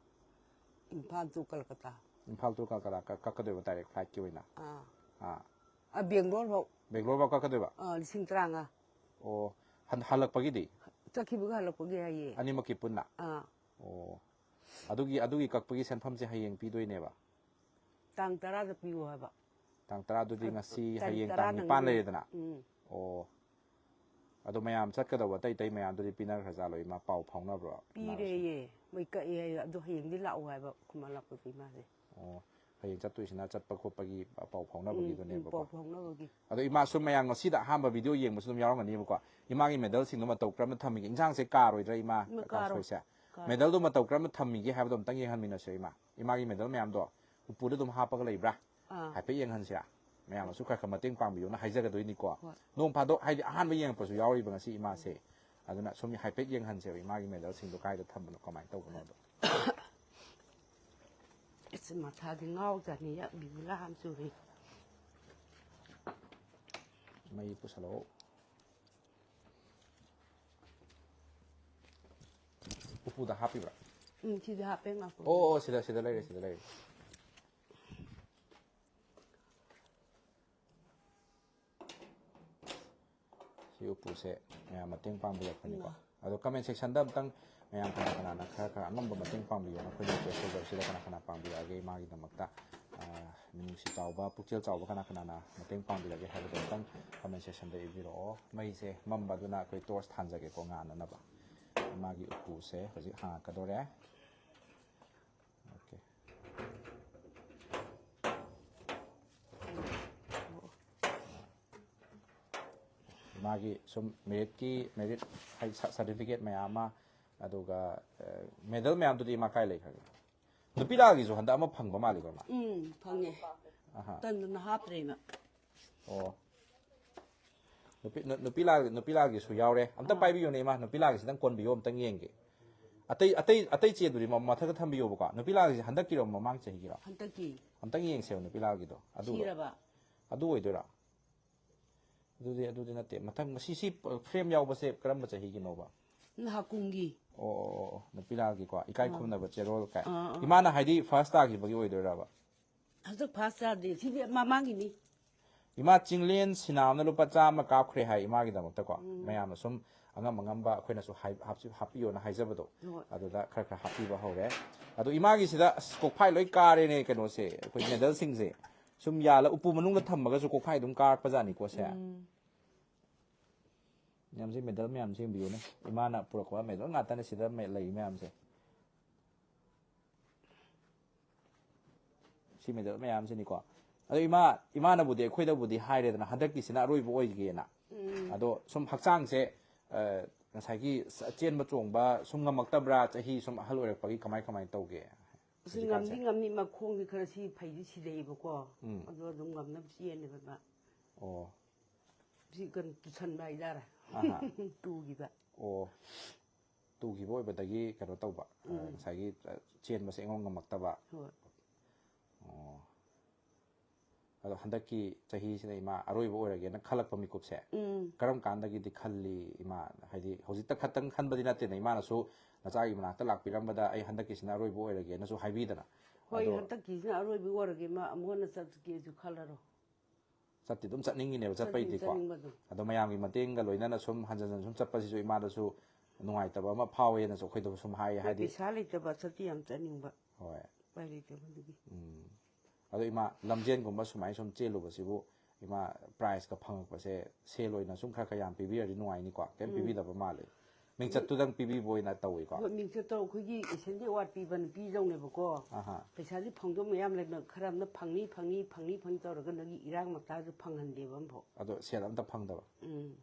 ꯏꯝꯐꯥꯜ to ꯀꯜꯀꯇꯥ꯫ ꯏꯝꯐꯥꯜ to ꯀꯜꯀꯇꯥ ꯀꯛ-, ꯀꯛꯀꯗꯣꯏꯕ ꯗꯥꯏꯔꯦꯛ ꯐ꯭ꯂꯥꯏꯠꯀꯤ ꯑꯣꯏꯅ? ꯑꯥ꯫ ꯑꯥ꯫ ꯑ, ꯕꯦꯡꯒ꯭ꯂꯣꯔ ꯐꯥꯎ꯫ ꯕꯦꯡꯒ꯭ꯂꯣꯔ ꯐꯥꯎ ꯀꯛꯀꯗꯣꯏꯕ? ꯑ, ꯂꯤꯁꯤꯡ ꯇꯔꯥꯃꯉꯥ꯫ ꯑꯣ, ꯍꯟ-, ꯍꯜꯂꯛꯄꯒꯤꯗꯤ? ꯆꯠꯈꯤꯕꯒ ꯍꯜꯂꯛꯄꯒꯤ ꯍꯥꯏꯌꯦ꯫ ꯑꯅꯤꯃꯛꯀꯤ ꯄꯨꯟꯅ? ꯑꯥ꯫ ꯑꯣ, ꯑꯗꯨꯒꯤ, ꯑꯗꯨꯒꯤ ꯀꯛꯄꯒꯤ ꯁꯦꯟꯐꯝꯁꯦ ꯍꯌꯦꯡ ꯄꯤꯗꯣꯏꯅꯦꯕ? ꯇꯥꯡ ꯇꯔꯥꯗ ꯄꯤꯌꯨ ꯍꯥꯏꯕ꯫ ꯇꯥꯡ ꯇꯔꯥꯗꯨꯗꯤ ꯉꯁꯤ, ꯇꯥꯡ ꯍꯌꯦꯡ ꯇꯔꯥ ꯇꯥꯡ ꯅꯤꯄꯥꯟ ꯅꯪꯅꯤ꯫ ꯂꯩꯔꯦꯗꯅ? ꯎꯝ꯫ ꯑꯣ, ꯑꯗꯣ ꯃꯌꯥꯝ ꯆꯠꯀꯗꯧꯕ ꯑꯇꯩ ꯑꯇꯩ ꯃꯌꯥꯝꯗꯨꯗꯤ ꯄꯤꯅꯈ꯭ꯔꯖꯥꯠꯂꯣ ꯏꯃꯥ? ꯄꯥꯎ ꯐꯥꯎꯅꯕ꯭ꯔꯣ? ꯄꯤꯔꯦꯌꯦ, ꯃꯣꯏ ꯀꯛꯑꯦ ꯍꯥꯏꯌꯦ꯫ ꯑꯗꯣ ꯍꯌꯦꯡꯗꯤ ꯂꯥꯛꯑꯣ ꯍꯥꯏꯕ ꯈꯨꯃꯟ ꯂꯝꯄꯥꯛꯇ ꯏꯃꯥꯁꯦ꯫ ꯑꯣ, ꯍꯌꯦꯡ ꯆꯠꯇꯣꯏꯁꯤꯅ ꯆꯠꯄ ꯈꯣꯠꯄꯒꯤ ꯄꯥꯎ ꯐꯥꯎꯅꯕꯒꯤꯗꯨꯅꯦꯕꯀꯣ? ꯎꯝ, ꯄꯥꯎ ꯐꯥꯎꯅꯕꯒꯤ꯫ ꯑꯗꯣ ꯏꯃꯥꯁꯨ ꯃꯌꯥꯝ ꯉꯁꯤꯗ ꯑꯍꯥꯟꯕ ꯚꯤꯗꯤꯑꯣ ꯌꯦꯡꯕꯁꯨ ꯑꯗꯨꯝ ꯌꯥꯎꯔꯝꯒꯅꯦꯕꯀꯣ? ꯏꯃꯥꯒꯤ ꯃꯦꯗꯜꯁꯤꯡꯗꯣ ꯃꯇꯧ ꯀꯔꯝꯅ ꯊꯝꯃꯤꯒꯦ? ꯏꯟꯁꯥꯡꯁꯦ ꯀꯥꯔꯣꯏꯗ꯭ꯔꯥ ꯏꯃꯥ? ꯏꯃꯥ, ꯀꯥꯔꯣꯏ꯫ ꯀꯥꯡꯁꯣꯏꯁꯦ? ꯀꯥꯔꯣꯏ꯫ ꯃꯦꯗꯜꯗꯣ ꯃꯇꯧ ꯀꯔꯝꯅ ꯊꯝꯃꯤꯒꯦ ꯍꯥꯏꯕꯗꯣ ꯑꯝꯇꯪ ꯌꯦꯡꯍꯟꯃꯤꯟꯅꯁꯦ ꯏꯃꯥ꯫ ꯏꯃꯥꯒꯤ ꯃꯦꯗꯜ ꯃꯌꯥꯝꯗꯣ ꯎꯄꯨꯗ ꯑꯗꯨꯝ ꯍꯥꯞꯄꯒ ꯂꯩꯕ꯭ꯔꯥ? ꯑꯥ꯫ ꯍꯥꯏꯐꯦꯠ ꯌꯦꯡꯍꯟꯁꯤꯔꯥ? ꯃꯌꯥꯝꯅꯁꯨ ꯈꯔ ꯈꯔ ꯃꯇꯦꯡ ꯄꯥꯡꯕꯤꯌꯣꯅ ꯍꯥꯏꯖꯒꯗꯣꯏꯅꯤꯀꯣ꯫ ꯍꯣꯏ꯫ ꯅꯣꯡ ꯐꯥꯗꯣꯛ, ꯍꯥꯏꯗꯤ ꯑꯍꯥꯟꯕ ꯌꯦꯡꯉꯛꯄꯁꯨ ꯌꯥꯎꯔꯤꯕ ꯉꯁꯤ ꯏꯃꯥꯁꯦ꯫ ꯑꯗꯨꯅ ꯁꯨꯝ ꯍꯥꯏꯐꯦꯠ ꯌꯦꯡꯍꯟꯁꯦꯕ, ꯏꯃꯥꯒꯤ ꯃꯦꯗꯜꯁꯤꯡꯗꯣ ꯀꯥꯏꯗ ꯊꯝꯕꯅꯣ, ꯀꯃꯥꯏꯅ ꯇꯧꯕꯅꯣꯗꯣ꯫ ꯑꯁ, ꯃꯊꯥꯗꯤ ꯉꯥꯎꯖꯥꯠꯅꯤ, ꯕꯤꯕꯨꯂꯥ ꯑꯃ ꯆꯨꯔꯤ꯫ ꯃꯩ ꯄꯨꯁꯜꯂꯛꯑꯣ꯫ ꯎꯄꯨꯗ ꯍꯥꯞꯄꯤꯕ꯭ꯔꯥ? ꯎꯝ, ꯁꯤꯗꯤ ꯍꯥꯞꯄꯦ, ꯉꯥꯏꯈꯣ꯫ ꯑꯣ, ꯑꯣ, ꯁꯤꯗ, ꯁꯤꯗ ꯂꯩꯔꯦ, ꯁꯤꯗ ꯂꯩꯔꯦ꯫ ꯁꯤ ꯎꯄꯨꯁꯦ ꯃꯌꯥꯝ ꯃꯇꯦꯡ ꯄꯥꯡꯕꯤꯔꯛꯄꯅꯤꯀꯣ꯫ ꯎꯝ꯫ ꯑꯗꯣ ꯀꯃꯦꯟ ꯁꯦꯛꯁꯟꯗ ꯑꯝꯇꯪ ꯃꯌꯥꯝ ꯀꯅꯥ ꯀꯅꯥꯅ ꯈꯔ ꯈꯔ ꯑꯉꯝꯕ ꯃꯇꯦꯡ ꯄꯥꯡꯕꯤꯌꯣ, ꯑꯩꯈꯣꯏꯅ ꯄ꯭ꯔꯦꯁ ꯇꯧꯖꯔꯛꯁꯤꯗ ꯀꯅꯥ ꯀꯅꯥ ꯄꯥꯡꯕꯤꯔꯛꯑꯒꯦ ꯏꯃꯥꯒꯤꯗꯃꯛꯇ? ꯑꯥ, ꯅꯨꯡꯁꯤ ꯆꯥꯎꯕ, ꯄꯨꯛꯆꯦꯜ ꯆꯥꯎꯕ ꯀꯅꯥ ꯀꯅꯥꯅ ꯃꯇꯦꯡ ꯄꯥꯡꯕꯤꯔꯒꯦ ꯍꯥꯏꯕꯗꯣ ꯑꯃꯨꯛꯇꯪ comment sectionꯗ ꯏꯕꯤꯔꯛꯑꯣ꯫ ꯃꯩꯁꯦ ꯃꯝꯕ ꯑꯗꯨꯅ ꯑꯩꯈꯣꯏ torch ꯊꯥꯟꯖꯒꯦꯀꯣ, ꯉꯥꯟꯅꯅꯕ꯫ ꯃꯥꯒꯤ ꯎꯄꯨꯁꯦ ꯍꯧꯖꯤꯛ ꯍꯥꯡꯉꯛꯀꯗꯣꯔꯦ꯫ Okay꯫ ꯃꯥꯒꯤ ꯁꯨꯝ meritꯀꯤ, merit ꯍꯥꯏ, ꯁ-, certificate ꯃꯌꯥꯝ ꯑꯃ, ꯑꯗꯨꯒ, ꯑ, medal ꯃꯌꯥꯝꯗꯨꯗꯤ ꯃꯥ ꯀꯥꯏ ꯂꯩꯈ꯭ꯔꯒꯦ? ꯅꯨꯄꯤ ꯂꯥꯜꯒꯤꯁꯨ ꯍꯟꯗꯛ ꯑꯃ ꯐꯪꯕ ꯃꯥꯜꯂꯤꯀꯣ ꯃꯥ? ꯎꯝ, ꯐꯪꯉꯦ꯫ ꯑꯍꯥ꯫ ꯇꯟꯗꯅ ꯍꯥꯞꯇ꯭ꯔꯦꯅ꯫ ꯑꯣ꯫ ꯅꯨꯄꯤ, ꯅꯨ-, ꯅꯨꯄꯤ ꯂꯥꯜ-, ꯅꯨꯄꯤ ꯂꯥꯜꯒꯤꯁꯨ ꯌꯥꯎꯔꯦ꯫ ꯑꯝꯇ ꯑꯥ꯫ ꯄꯥꯏꯕꯤꯌꯨꯅꯦ ꯏꯃꯥ, ꯅꯨꯄꯤ ꯂꯥꯜꯒꯤꯁꯤꯗꯪ ꯀꯣꯟꯕꯤꯌꯣ, ꯑꯝꯇꯪ ꯌꯦꯡꯒꯦ꯫ ꯑꯇꯩ, ꯑꯇꯩ, ꯑꯇꯩ ꯆꯦꯗꯨꯗꯤ ꯃ-, ꯃꯊꯛꯇ ꯊꯝꯕꯤꯌꯣꯕꯀꯣ꯫ ꯅꯨꯄꯤ ꯂꯥꯜꯒꯤꯁꯦ ꯍꯟꯗꯛꯀꯤꯔꯣ, ꯃꯃꯥꯡ ꯆꯍꯤꯒꯤꯔꯣ? ꯍꯟꯗꯛꯀꯤ꯫ ꯑꯝꯇꯪ ꯌꯦꯡꯁꯦꯕ ꯅꯨꯄꯤ ꯂꯥꯜꯒꯤꯗꯣ꯫ ꯑꯗꯨꯗꯣ꯫ ꯊꯤꯔꯕ? ꯑꯗꯨ ꯑꯣꯏꯗꯣꯏꯔꯥ? ꯑꯗꯨꯗꯤ, ꯑꯗꯨꯗꯤ ꯅꯠꯇꯦ꯫ ꯃꯊꯪ, ꯁꯤ, ꯁꯤ frame ꯌꯥꯎꯕꯁꯦ ꯀꯔꯝꯕ ꯆꯍꯤꯒꯤꯅꯣꯕ? ꯅꯍꯥꯛꯀꯨꯝꯒꯤ꯫ ꯑꯣ, ꯑꯣ, ꯑꯣ, ꯑꯣ꯫ ꯅꯨꯄꯤ ꯂꯥꯜꯒꯤꯀꯣ, ꯏꯀꯥꯏ ꯑꯥ꯫ ꯈꯨꯝꯅꯕ ꯆꯦꯔꯣꯜ ꯀꯥꯏ꯫ ꯑꯥ, ꯑꯥ꯫ ꯏꯃꯥꯅ ꯍꯥꯏꯗꯤ first ꯇꯥꯈꯤꯕꯒꯤ ꯑꯣꯏꯗꯣꯏꯔꯕ? ꯍꯟꯗꯛ first ꯇꯥꯗꯦ꯫ ꯁꯤꯗꯤ ꯃꯃꯥꯡꯒꯤꯅꯤ꯫ ꯏꯃꯥ ꯆꯤꯡꯂꯦꯟ ꯁꯤꯅꯥꯝꯅ ꯂꯨꯄꯥ ꯆꯥꯝꯃ ꯀꯥꯞꯈ꯭ꯔꯦ ꯍꯥꯏ ꯏꯃꯥꯒꯤꯗꯃꯛꯇꯀꯣ꯫ ꯎꯝ꯫ ꯃꯌꯥꯝꯅ ꯁꯨꯝ ꯑꯉꯝ ꯑꯉꯝꯕ ꯑꯩꯈꯣꯏꯅꯁꯨ ꯍꯥꯏ-, ꯍꯥꯞꯁꯤ-, ꯍꯥꯞꯄꯤꯌꯣꯅ ꯍꯥꯏꯖꯕꯗꯣ꯫ ꯍꯣꯏ꯫ ꯑꯗꯨꯗ ꯈꯔ ꯈꯔ ꯍꯥꯞꯄꯤꯕ ꯍꯧꯔꯦ꯫ ꯑꯗꯣ ꯏꯃꯥꯒꯤꯁꯤꯗ ꯑꯁ ꯀꯣꯛꯐꯥꯏ ꯂꯣꯏ ꯀꯥꯔꯦꯅꯦ ꯀꯩꯅꯣꯁꯦ, ꯑꯩꯈꯣꯏ medalꯁꯤꯡꯁꯦ꯫ ꯁꯨꯝ ꯌꯥꯜꯂ ꯎꯄꯨ ꯃꯅꯨꯡꯗ ꯊꯝꯃꯒꯁꯨ ꯀꯣꯛꯐꯥꯏ ꯑꯗꯨꯝ ꯀꯥꯔꯛꯄꯖꯥꯠꯅꯤꯀꯣ ꯁꯦ꯫ ꯎꯝ꯫ ꯃꯌꯥꯝꯁꯦ medal ꯃꯌꯥꯝꯁꯦ ꯌꯦꯡꯕꯤꯌꯨꯅꯦ꯫ ꯏꯃꯥꯅ ꯄꯨꯔꯛꯄ medal ꯉꯥꯛꯇꯅꯦ ꯁꯤꯗ ꯃ-, ꯂꯩ ꯃꯌꯥꯝꯁꯦ꯫ ꯁꯤ medal ꯃꯌꯥꯝꯁꯤꯅꯤꯀꯣ꯫ ꯑꯗꯣ ꯏꯃꯥ, ꯏꯃꯥꯅꯕꯨꯗꯤ ꯑꯩꯈꯣꯏꯗꯕꯨꯗꯤ ꯍꯥꯏꯔꯦꯗꯅ, ꯍꯟꯗꯛꯀꯤꯁꯤꯅ ꯑꯔꯣꯏꯕ ꯑꯣꯏꯒꯦꯅ꯫ ꯎꯝ꯫ ꯑꯗꯣ ꯁꯨꯝ ꯍꯛꯆꯥꯡꯁꯦ, ꯑ, ꯉꯁꯥꯏꯒꯤ ꯆ-, ꯆꯦꯟꯕ ꯆꯣꯡꯕ ꯁꯨꯝ ꯉꯝꯃꯛꯇꯕ꯭ꯔꯥ, ꯆꯍꯤ ꯁꯨꯝ ꯑꯍꯜ ꯑꯣꯏꯔꯛꯄꯒꯤ ꯀꯃꯥꯏ ꯀꯃꯥꯏꯅ ꯇꯧꯒꯦ ꯑꯁꯤ ꯍꯧꯖꯤꯛꯀꯥꯟꯁꯦ? ꯉꯝꯗꯤ ꯉꯝꯃꯤ, ꯃꯈꯣꯡꯗꯤ ꯈꯔ ꯁꯤ ꯐꯩꯗꯤ ꯁꯤꯗꯩꯕꯀꯣ꯫ ꯎꯝ꯫ ꯑꯗꯣ ꯑꯗꯨꯝ ꯉꯝꯅꯕ ꯆꯦꯜꯂꯦꯕ ꯃꯥ꯫ ꯑꯣ꯫ ꯁꯤ ꯀꯩꯅꯣ ꯇꯨꯁꯟꯕ ꯍꯥꯏꯇꯥꯔꯦ꯫ ꯑꯍꯥ꯫ ꯇꯨꯈꯤꯕ꯫ ꯑꯣ꯫ ꯇꯨꯈꯤꯕ ꯑꯣꯏꯕꯗꯒꯤ ꯀꯩꯅꯣ ꯇꯧꯕ, ꯑ, ꯎꯝ꯫ ꯉꯁꯥꯏꯒꯤ, ꯑ, ꯆꯦꯟꯕꯁꯦ ꯑꯩꯉꯣꯟ ꯉꯝꯃꯛꯇꯕ꯫ ꯍꯣꯏ꯫ ꯑꯣ꯫ ꯑꯗꯣ ꯍꯟꯗꯛꯀꯤ ꯆꯍꯤꯁꯤꯅ ꯏꯃꯥ ꯑꯔꯣꯏꯕ ꯑꯣꯏꯔꯒꯦꯅ ꯈꯜꯂꯛꯄ ꯃꯤꯀꯨꯞꯁꯦ ꯎꯝ꯫ ꯀꯔꯝ ꯀꯥꯟꯗꯒꯤꯗꯤ ꯈꯜꯂꯤ ꯏꯃꯥ? ꯍꯥꯏꯗꯤ ꯍꯧꯖꯤꯛꯇ ꯈꯛꯇꯪ ꯈꯟꯕꯗꯤ ꯅꯠꯇꯦꯅ, ꯏꯃꯥꯅꯁꯨ ꯅꯆꯥꯒꯤ ꯃꯅꯥꯛꯇ ꯂꯥꯛꯄꯤꯔꯝꯕꯗ "ꯑꯩ ꯍꯟꯗꯛꯀꯤꯁꯤꯅ ꯑꯔꯣꯏꯕ ꯑꯣꯏꯔꯒꯦꯅꯁꯨ" ꯍꯥꯏꯕꯤꯗꯅ꯫ ꯍꯣꯏ, ꯑꯗꯣ ꯍꯟꯗꯛꯀꯤꯁꯤꯅ ꯑꯔꯣꯏꯕ ꯑꯣꯏꯔꯒꯦ, ꯃꯥ ꯑꯃꯨꯛ ꯍꯟꯅ ꯆꯠꯀꯦꯁꯨ ꯈꯜꯂꯔꯣꯏ꯫ ꯆꯠꯇꯤ ꯑꯗꯨꯝ ꯆꯠꯅꯤꯡꯉꯤꯅꯦꯕ, ꯆꯠꯇꯤ ꯆꯠꯄꯩꯗꯤꯀꯣ꯫ ꯆꯠꯅꯤꯡꯕ ꯑꯗꯨꯝ꯫ ꯑꯗꯣ ꯃꯌꯥꯝꯒꯤ ꯃꯇꯦꯡꯒ ꯂꯣꯏꯅꯅ ꯁꯨꯝ ꯍꯟꯖꯟ ꯍꯟꯖꯟ ꯁꯨꯝ ꯆꯠꯄꯁꯤꯁꯨ ꯏꯃꯥꯗꯁꯨ ꯅꯨꯡꯉꯥꯏꯇꯕ ꯑꯃ ꯐꯥꯎꯋꯦꯅꯁꯨ ꯑꯩꯈꯣꯏꯗꯁꯨ ꯁꯨꯝ ꯍꯥꯏꯌꯦ, ꯑꯗꯣ ꯍꯥꯏꯗꯤ꯫ ꯄꯩꯁꯥ ꯂꯩꯇꯕ, ꯆꯠꯇꯤ ꯌꯥꯝ ꯆꯠꯅꯤꯡꯕ꯫ ꯍꯣꯏ꯫ ꯎꯄꯥꯏ ꯂꯩꯇꯕꯗꯨꯒꯤ꯫ ꯎꯝ꯫ ꯑꯗꯣ ꯏꯃꯥ, ꯂꯝꯖꯦꯟꯒꯨꯝꯕ ꯁꯨꯃꯥꯏꯅ ꯁꯨꯝ ꯆꯦꯜꯂꯨꯕꯁꯤꯕꯨ ꯏꯃꯥ, prizeꯀ ꯐꯪꯉꯛꯄꯁꯦ ꯁꯦꯜ ꯑꯣꯏꯅ ꯁꯨꯝ ꯈꯔ ꯈꯔ ꯌꯥꯝ ꯄꯤꯕꯤꯔꯗꯤ ꯅꯨꯡꯉꯥꯏꯅꯤꯀꯣ? ꯀꯩꯝ ꯄꯤꯕꯤꯗꯕ ꯃꯥꯜꯂꯦ꯫ ꯃꯤꯡꯆꯠꯇꯨꯗꯪ ꯄꯤꯕꯤꯕ ꯑꯣꯏꯅ ꯇꯧꯋꯤꯀꯣ? ꯍꯣꯏ, ꯃꯤꯡꯆꯠꯇꯣ ꯑꯩꯈꯣꯏꯒꯤ ꯏꯁꯦꯟꯗꯤ ꯑꯦꯋꯥꯔꯗ ꯄꯤꯕ ꯅꯨꯄꯤꯗꯧꯅꯦꯕꯀꯣ꯫ ꯑꯍꯥ꯫ ꯄꯩꯁꯥꯗꯤ ꯐꯪꯗꯧ ꯃꯌꯥꯝ ꯂꯩꯕ, ꯈꯔ ꯑꯃꯅ ꯐꯪꯅꯤ ꯐꯪꯅꯤ ꯐꯪꯅꯤ ꯐꯪꯅꯤ ꯇꯧꯔꯒ ꯅꯪꯒꯤ ꯏꯔꯥꯡ ꯃꯇꯥꯗꯨ ꯐꯪꯍꯟꯗꯦꯕ ꯑꯃꯐꯥꯎ꯫ ꯑꯗꯣ ꯁꯦꯜ ꯑꯝꯇ ꯐꯪꯗꯕ꯫ ꯎꯝ꯫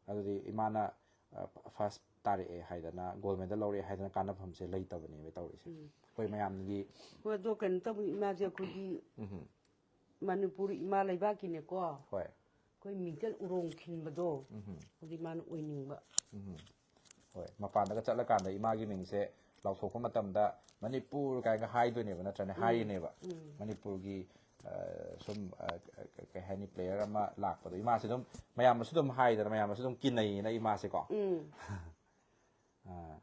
ꯑꯗꯨꯗꯤ ꯏꯃꯥꯅ first ꯇꯥꯔꯛꯑꯦ ꯍꯥꯏꯗꯅ, gold medal ꯂꯧꯔꯛꯑꯦ ꯍꯥꯏꯗꯅ ꯀꯥꯟꯅꯐꯝꯁꯦ ꯂꯩꯇꯕꯅꯦꯕ ꯇꯧꯔꯤꯁꯦ꯫ ꯑꯩꯈꯣꯏ ꯃꯌꯥꯝꯒꯤ ꯍꯣꯏ, ꯑꯗꯣ ꯀꯩꯅꯣ ꯇꯧꯕꯅꯤ, ꯏꯃꯥꯁꯦ ꯑꯩꯈꯣꯏꯒꯤ ꯎꯝ꯫ ꯃꯅꯤꯄꯨꯔ ꯏꯃꯥ ꯂꯩꯕꯥꯛꯀꯤꯅꯦꯀꯣ, ꯍꯣꯏ꯫ ꯑꯩꯈꯣꯏ ꯃꯤꯡꯆꯠ ꯎꯔꯣꯡ ꯈꯤꯟꯕꯗꯣ ꯎꯝ꯫ ꯑꯗꯨꯗꯤ ꯃꯥꯅ ꯑꯣꯏꯅꯤꯡꯕ꯫ ꯎꯝ꯫ ꯍꯣꯏ, ꯃꯄꯥꯟꯗꯒ ꯆꯠꯂꯀꯥꯟꯗ ꯏꯃꯥꯒꯤ ꯃꯤꯡꯁꯦ ꯂꯥꯎꯊꯣꯛꯄ ꯃꯇꯝꯗ ꯃꯅꯤꯄꯨꯔ ꯀꯥꯏꯅꯒ ꯍꯥꯏꯗꯣꯏꯅꯦꯕ, ꯅꯠꯇ꯭ꯔꯅꯦ? ꯍꯥꯏꯔꯤꯅꯦꯕ꯫ ꯃꯅꯤꯄꯨꯔꯒꯤ ꯑ, ꯁꯨꯝ, ꯑ, ꯀ- ꯀꯩ ꯍꯥꯏꯅꯤ, player ꯑꯃ ꯂꯥꯛꯄꯗꯣ ꯏꯃꯥꯁꯦ ꯑꯗꯨꯝ, ꯃꯌꯥꯝꯅꯁꯨ ꯑꯗꯨꯝ ꯍꯥꯏꯗꯅ, ꯃꯌꯥꯝꯅꯁꯨ ꯑꯗꯨꯝ ꯀꯤꯅꯩꯌꯦꯅ ꯏꯃꯥꯁꯦꯀꯣ꯫ ꯎꯝ꯫ ꯑ,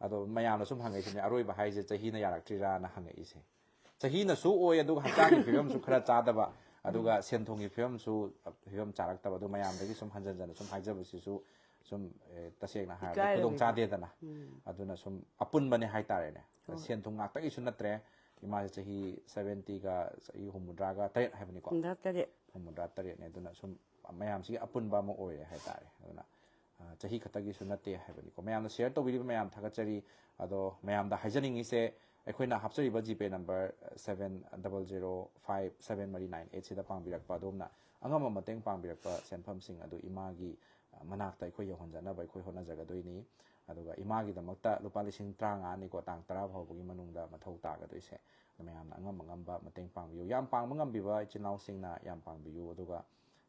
ꯑꯗꯣ ꯃꯌꯥꯝꯅ ꯁꯨꯝ ꯍꯪꯉꯛꯏꯁꯤꯅꯦ, ꯑꯔꯣꯏꯕ ꯍꯥꯏꯁꯦ ꯆꯍꯤꯅ ꯌꯥꯔꯛꯇ꯭ꯔꯤꯔꯥꯅ ꯍꯪꯉꯛꯏꯁꯦ꯫ ꯆꯍꯤꯅꯁꯨ ꯑꯣꯏ, ꯑꯗꯨꯒ ꯍꯛꯆꯥꯡꯒꯤ ꯐꯤꯕꯝꯁꯨ ꯈꯔ ꯆꯥꯗꯕ, ꯑꯗꯨꯒ ꯁꯦꯟ ꯊꯨꯝꯒꯤ ꯐꯤꯕꯝꯁꯨ, ꯐꯤꯕꯝ ꯆꯥꯔꯛꯇꯕ, ꯑꯗꯨ ꯃꯌꯥꯝꯗꯒꯤ ꯁꯨꯝ ꯍꯟꯖꯟ ꯍꯟꯖꯟꯅ ꯁꯨꯝ ꯍꯥꯏꯖꯕꯁꯤꯁꯨ ꯁꯨꯝ, ꯑꯦ, ꯇꯁꯦꯡꯅ ꯍꯥꯏꯔꯕꯗ ꯏꯀꯥꯏꯔꯝꯃꯤꯕ꯫ ꯈꯨꯗꯣꯡ ꯆꯥꯗꯦꯗꯅ꯫ ꯎꯝ꯫ ꯑꯗꯨꯅ ꯁꯨꯝ ꯑꯄꯨꯟꯕꯅꯦ ꯍꯥꯏꯇꯥꯔꯦꯅꯦ꯫ ꯍꯣꯏ꯫ ꯁꯦꯟ ꯊꯨꯝ ꯉꯥꯛꯇꯒꯤꯁꯨ ꯅꯠꯇ꯭ꯔꯦ꯫ ꯏꯃꯥꯁꯦ ꯆꯍꯤ seventyꯒ, ꯆꯍꯤ ꯍꯨꯝꯐꯨꯇꯔꯥꯒ ꯇꯔꯦꯠ ꯍꯥꯏꯕꯅꯤꯀꯣ꯫ ꯍꯨꯝꯐꯨꯇꯔꯥ ꯇꯔꯦꯠ꯫ ꯍꯨꯝꯐꯨꯇꯔꯥ ꯇꯔꯦꯠꯅꯦ꯫ ꯑꯗꯨꯅ ꯁꯨꯝ ꯃꯌꯥꯝꯁꯤꯒꯤ ꯑꯄꯨꯟꯕ ꯑꯃ ꯑꯣꯏꯔꯦ ꯍꯥꯏꯇꯥꯔꯦ꯫ ꯑꯗꯨꯅ, ꯑ, ꯆꯍꯤ ꯈꯛꯇꯒꯤꯁꯨ ꯅꯠꯇꯦ ꯍꯥꯏꯕꯅꯤꯀꯣ꯫ ꯃꯌꯥꯝꯅ share ꯇꯧꯕꯤꯔꯤꯕ ꯃꯌꯥꯝ ꯊꯥꯒꯠꯆꯔꯤ꯫ ꯑꯗꯣ ꯃꯌꯥꯝꯗ ꯍꯥꯏꯖꯅꯤꯡꯉꯤꯁꯦ, ꯑꯩꯈꯣꯏꯅ ꯍꯥꯞꯆꯔꯤꯕ GPay number seven double zero five seven ꯃꯔꯤ nine eight ꯁꯤꯗ ꯄꯥꯡꯕꯤꯔꯛꯄ ꯑꯗꯣꯝꯅ ꯑꯉꯝꯕ ꯃꯇꯦꯡ ꯄꯥꯡꯕꯤꯔꯛꯄ ꯁꯦꯟꯐꯝꯁꯤꯡ ꯑꯗꯨ ꯏꯃꯥꯒꯤ, ꯑ, ꯃꯅꯥꯛꯇ ꯑꯩꯈꯣꯏ ꯌꯧꯍꯟꯖꯅꯕ ꯑꯩꯈꯣꯏ ꯍꯣꯠꯅꯖꯒꯗꯣꯏꯅꯤ꯫ ꯑꯗꯨꯒ ꯏꯃꯥꯒꯤꯗꯃꯛꯇ ꯂꯨꯄꯥ ꯂꯤꯁꯤꯡ ꯇꯔꯥꯃꯉꯥꯅꯤꯀꯣ, ꯇꯥꯡ ꯇꯔꯥ ꯐꯥꯎꯕꯒꯤ ꯃꯅꯨꯡꯗ ꯃꯊꯧ ꯇꯥꯒꯗꯣꯏꯁꯦ꯫ ꯑꯗꯣ ꯃꯌꯥꯝꯅ ꯑꯉꯝ ꯑꯉꯝꯕ ꯃꯇꯦꯡ ꯄꯥꯡꯕꯤꯌꯨ꯫ ꯌꯥꯝ ꯄꯥꯡꯕ ꯉꯝꯕꯤꯕ ꯏꯆꯤꯜ ꯏꯅꯥꯎꯁꯤꯡꯅ ꯌꯥꯝ ꯄꯥꯡꯕꯤꯌꯨ꯫ ꯑꯗꯨꯒ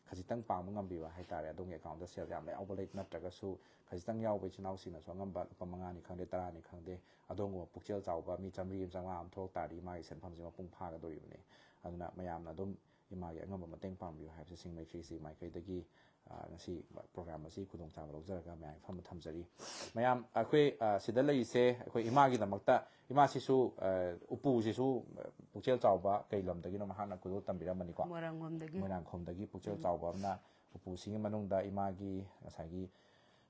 ꯈꯖꯤꯛꯇꯪ ꯄꯥꯡꯕ ꯉꯝꯕꯤꯕ ꯍꯥꯏꯇꯥꯔꯦ, ꯑꯗꯣꯝꯒꯤ accountꯇ ꯁꯦꯜ ꯌꯥꯝ ꯌꯥꯎꯕ ꯂꯩ ꯅꯠꯇ꯭ꯔꯒꯁꯨ, ꯈꯖꯤꯛꯇꯪ ꯌꯥꯎꯕ ꯏꯆꯤꯜ ꯏꯅꯥꯎꯁꯤꯡꯅꯁꯨ ꯑꯉꯝꯕ ꯂꯨꯄꯥ ꯃꯉꯥꯅꯤ ꯈꯪꯗꯦ, ꯇꯔꯥꯅꯤ ꯈꯪꯗꯦ, ꯑꯗꯣꯝꯒꯨꯝꯕ ꯄꯨꯛꯆꯦꯜ ꯆꯥꯎꯕ ꯃꯤ ꯆꯥꯝꯃꯔꯤ ꯑꯃ ꯆꯥꯝꯃꯉꯥ ꯑꯃ ꯊꯣꯛꯂꯛ ꯇꯥꯔꯗꯤ ꯃꯥꯒꯤ ꯁꯦꯟꯐꯝꯁꯦ ꯃꯄꯨꯡ ꯐꯥꯒꯗꯧꯔꯤꯕꯅꯤ꯫ ꯑꯗꯨꯅ ꯃꯌꯥꯝꯅ ꯑꯗꯨꯝ ꯏꯃꯥꯒꯤ ꯑꯉꯝꯕ ꯃꯇꯦꯡ ꯄꯥꯡꯕꯤꯌꯨ ꯍꯥꯏꯕꯁꯦ ꯁꯤꯡꯃꯩ ꯊ꯭ꯔꯤ ꯁꯤ ꯃꯥꯏꯀꯩꯗꯒꯤ, ꯑ, ꯉꯁꯤ program ꯑꯁꯤ ꯈꯨꯗꯣꯡꯆꯥꯕ ꯂꯧꯖꯔꯒ ꯃꯌꯥꯝꯒꯤ ꯐꯝꯗ ꯊꯝꯖꯔꯤ꯫ ꯃꯌꯥꯝ, ꯑꯩꯈꯣꯏ, ꯑ, ꯁꯤꯗ ꯂꯩꯔꯤꯁꯦ ꯑꯩꯈꯣꯏ ꯏꯃꯥꯒꯤꯗꯃꯛꯇ, ꯏꯃꯥꯁꯤꯁꯨ, ꯑ, ꯎꯄꯨꯁꯤꯁꯨ, ꯑ, ꯄꯨꯛꯆꯦꯜ ꯆꯥꯎꯕ ꯀꯩ ꯂꯝꯗꯒꯤꯅꯣ ꯃꯍꯥꯛꯅ ꯈꯨꯗꯣꯜ ꯇꯝꯕꯤꯔꯝꯕꯅꯤꯀꯣ꯫ ꯃꯣꯏꯔꯥꯡꯂꯣꯝꯗꯒꯤ꯫ ꯃꯣꯏꯔꯥꯡꯈꯣꯝꯗꯒꯤ ꯄꯨꯛꯆꯦꯜ ꯆꯥꯎꯕ ꯑꯃꯅ ꯎꯄꯨꯁꯤꯒꯤ ꯃꯅꯨꯡꯗ ꯏꯃꯥꯒꯤ ꯉꯁꯥꯏꯒꯤ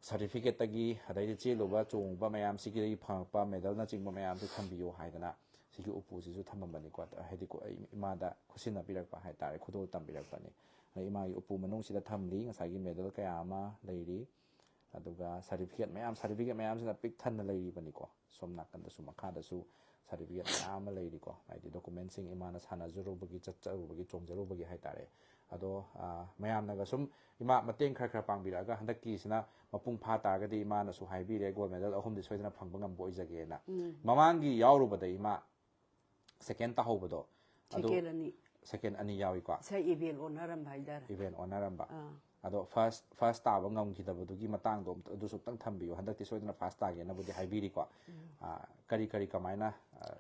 certificateꯇꯒꯤ, ꯑꯗꯩꯗꯤ ꯆꯦꯜꯂꯨꯕ ꯆꯣꯡꯉꯨꯕ ꯃꯌꯥꯝꯁꯤꯒꯤ ꯐꯪꯉꯛꯄ medalꯅꯆꯤꯡꯕ ꯃꯌꯥꯝꯁꯤ ꯊꯝꯕꯤꯌꯨ ꯍꯥꯏꯗꯅ ꯁꯤ ꯁꯤꯒꯤ ꯎꯄꯨꯁꯤꯁꯨ ꯊꯝꯃꯝꯕꯅꯤꯀꯣ꯫ ꯍꯥꯏꯗꯤ ꯀꯣ-, ꯑꯩ ꯏꯃꯥꯗ ꯈꯨꯠꯁꯤꯟꯅꯕꯤꯔꯛꯄ ꯍꯥꯏꯇꯥꯔꯦ, ꯈꯨꯗꯣꯜ ꯇꯝꯕꯤꯔꯛꯄꯅꯤ꯫ ꯑꯗ ꯏꯃꯥꯒꯤ ꯎꯄꯨ ꯃꯅꯨꯡꯁꯤꯗ ꯊꯝꯂꯤ ꯉꯁꯥꯏꯒꯤ ꯃꯦꯗꯜ ꯀꯌꯥ ꯑꯃ ꯂꯩꯔꯤ, ꯑꯗꯨꯒ ꯁꯥꯔꯇꯤꯐꯤꯀꯦꯠ ꯃꯌꯥꯝ, ꯁꯥꯔꯇꯤꯐꯤꯀꯦꯠ ꯃꯌꯥꯝꯁꯤꯅ ꯄꯤꯛ ꯊꯟꯅ ꯂꯩꯔꯤꯕꯅꯤꯀꯣ꯫ ꯁꯣꯝ ꯅꯥꯀꯟꯗꯁꯨ, ꯃꯈꯥꯗꯁꯨ ꯁꯥꯔꯇꯤꯐꯤꯀꯦꯠ ꯃꯌꯥꯝ ꯑꯃ ꯂꯩꯔꯤꯀꯣ꯫ ꯍꯥꯏꯗꯤ ꯗꯣꯀꯨꯃꯦꯟꯁꯤꯡ, ꯏꯃꯥꯅ ꯁꯥꯟꯅꯖꯔꯨꯕꯒꯤ, ꯆꯠꯆꯔꯨꯕꯒꯤ, ꯆꯣꯡꯖꯔꯨꯕꯒꯤ ꯍꯥꯏꯇꯥꯔꯦ꯫ ꯑꯗꯣ, ꯑ, ꯃꯌꯥꯝꯅꯒ ꯁꯨꯝ ꯏꯃꯥ ꯃꯇꯦꯡ ꯈꯔ ꯈꯔ ꯄꯥꯡꯕꯤꯔꯛꯑꯒ, ꯍꯟꯗꯛꯀꯤꯁꯤꯅ ꯃꯄꯨꯡ ꯐꯥ ꯇꯥꯔꯒꯗꯤ ꯏꯃꯥꯅꯁꯨ ꯍꯥꯏꯕꯤꯔꯦ, ꯒꯣꯜ ꯃꯦꯗꯜ ꯑꯍꯨꯝꯗꯤ ꯁꯣꯏꯗꯅ ꯐꯪꯕ ꯉꯝꯕ ꯑꯣꯏꯖꯒꯦꯅ꯫ ꯎꯝ꯫ ꯃꯃꯥꯡꯒꯤ ꯌꯥꯎꯔꯨꯕꯗ ꯏꯃꯥ ꯁꯦꯀꯦꯟ ꯇꯥꯍꯧꯕꯗꯣ, ꯑꯗꯨ ꯁꯦꯀꯦꯟ ꯑꯅꯤ꯫ ꯁꯦꯀꯦꯟ ꯑꯅꯤ ꯌꯥꯎꯏꯀꯣ꯫ ꯉꯁꯥꯏ ꯏꯚꯦꯟ ꯑꯣꯟꯅꯔꯝꯕ ꯍꯥꯏꯇꯥꯔꯦ꯫ ꯏꯚꯦꯟ ꯑꯣꯟꯅꯔꯝꯕ꯫ ꯑꯥ꯫ ꯑꯗꯣ ꯐꯥꯔꯁ, ꯐꯥꯔꯁ ꯇꯥꯕ ꯉꯝꯈꯤꯗꯕꯗꯨꯒꯤ ꯃꯇꯥꯡꯗꯣ ꯑꯝꯇ, ꯑꯗꯨꯁꯨ ꯑꯝꯇꯪ ꯊꯝꯕꯤꯌꯨ꯫ ꯍꯟꯗꯛꯇꯤ ꯁꯣꯏꯗꯅ ꯐꯥꯔꯁ ꯇꯥꯒꯦꯅꯕꯨꯗꯤ ꯍꯥꯏꯕꯤꯔꯤꯀꯣ꯫ ꯎꯝ꯫ ꯑꯥ, ꯀꯔꯤ ꯀꯔꯤ ꯀꯃꯥꯏꯅ, ꯑꯥ,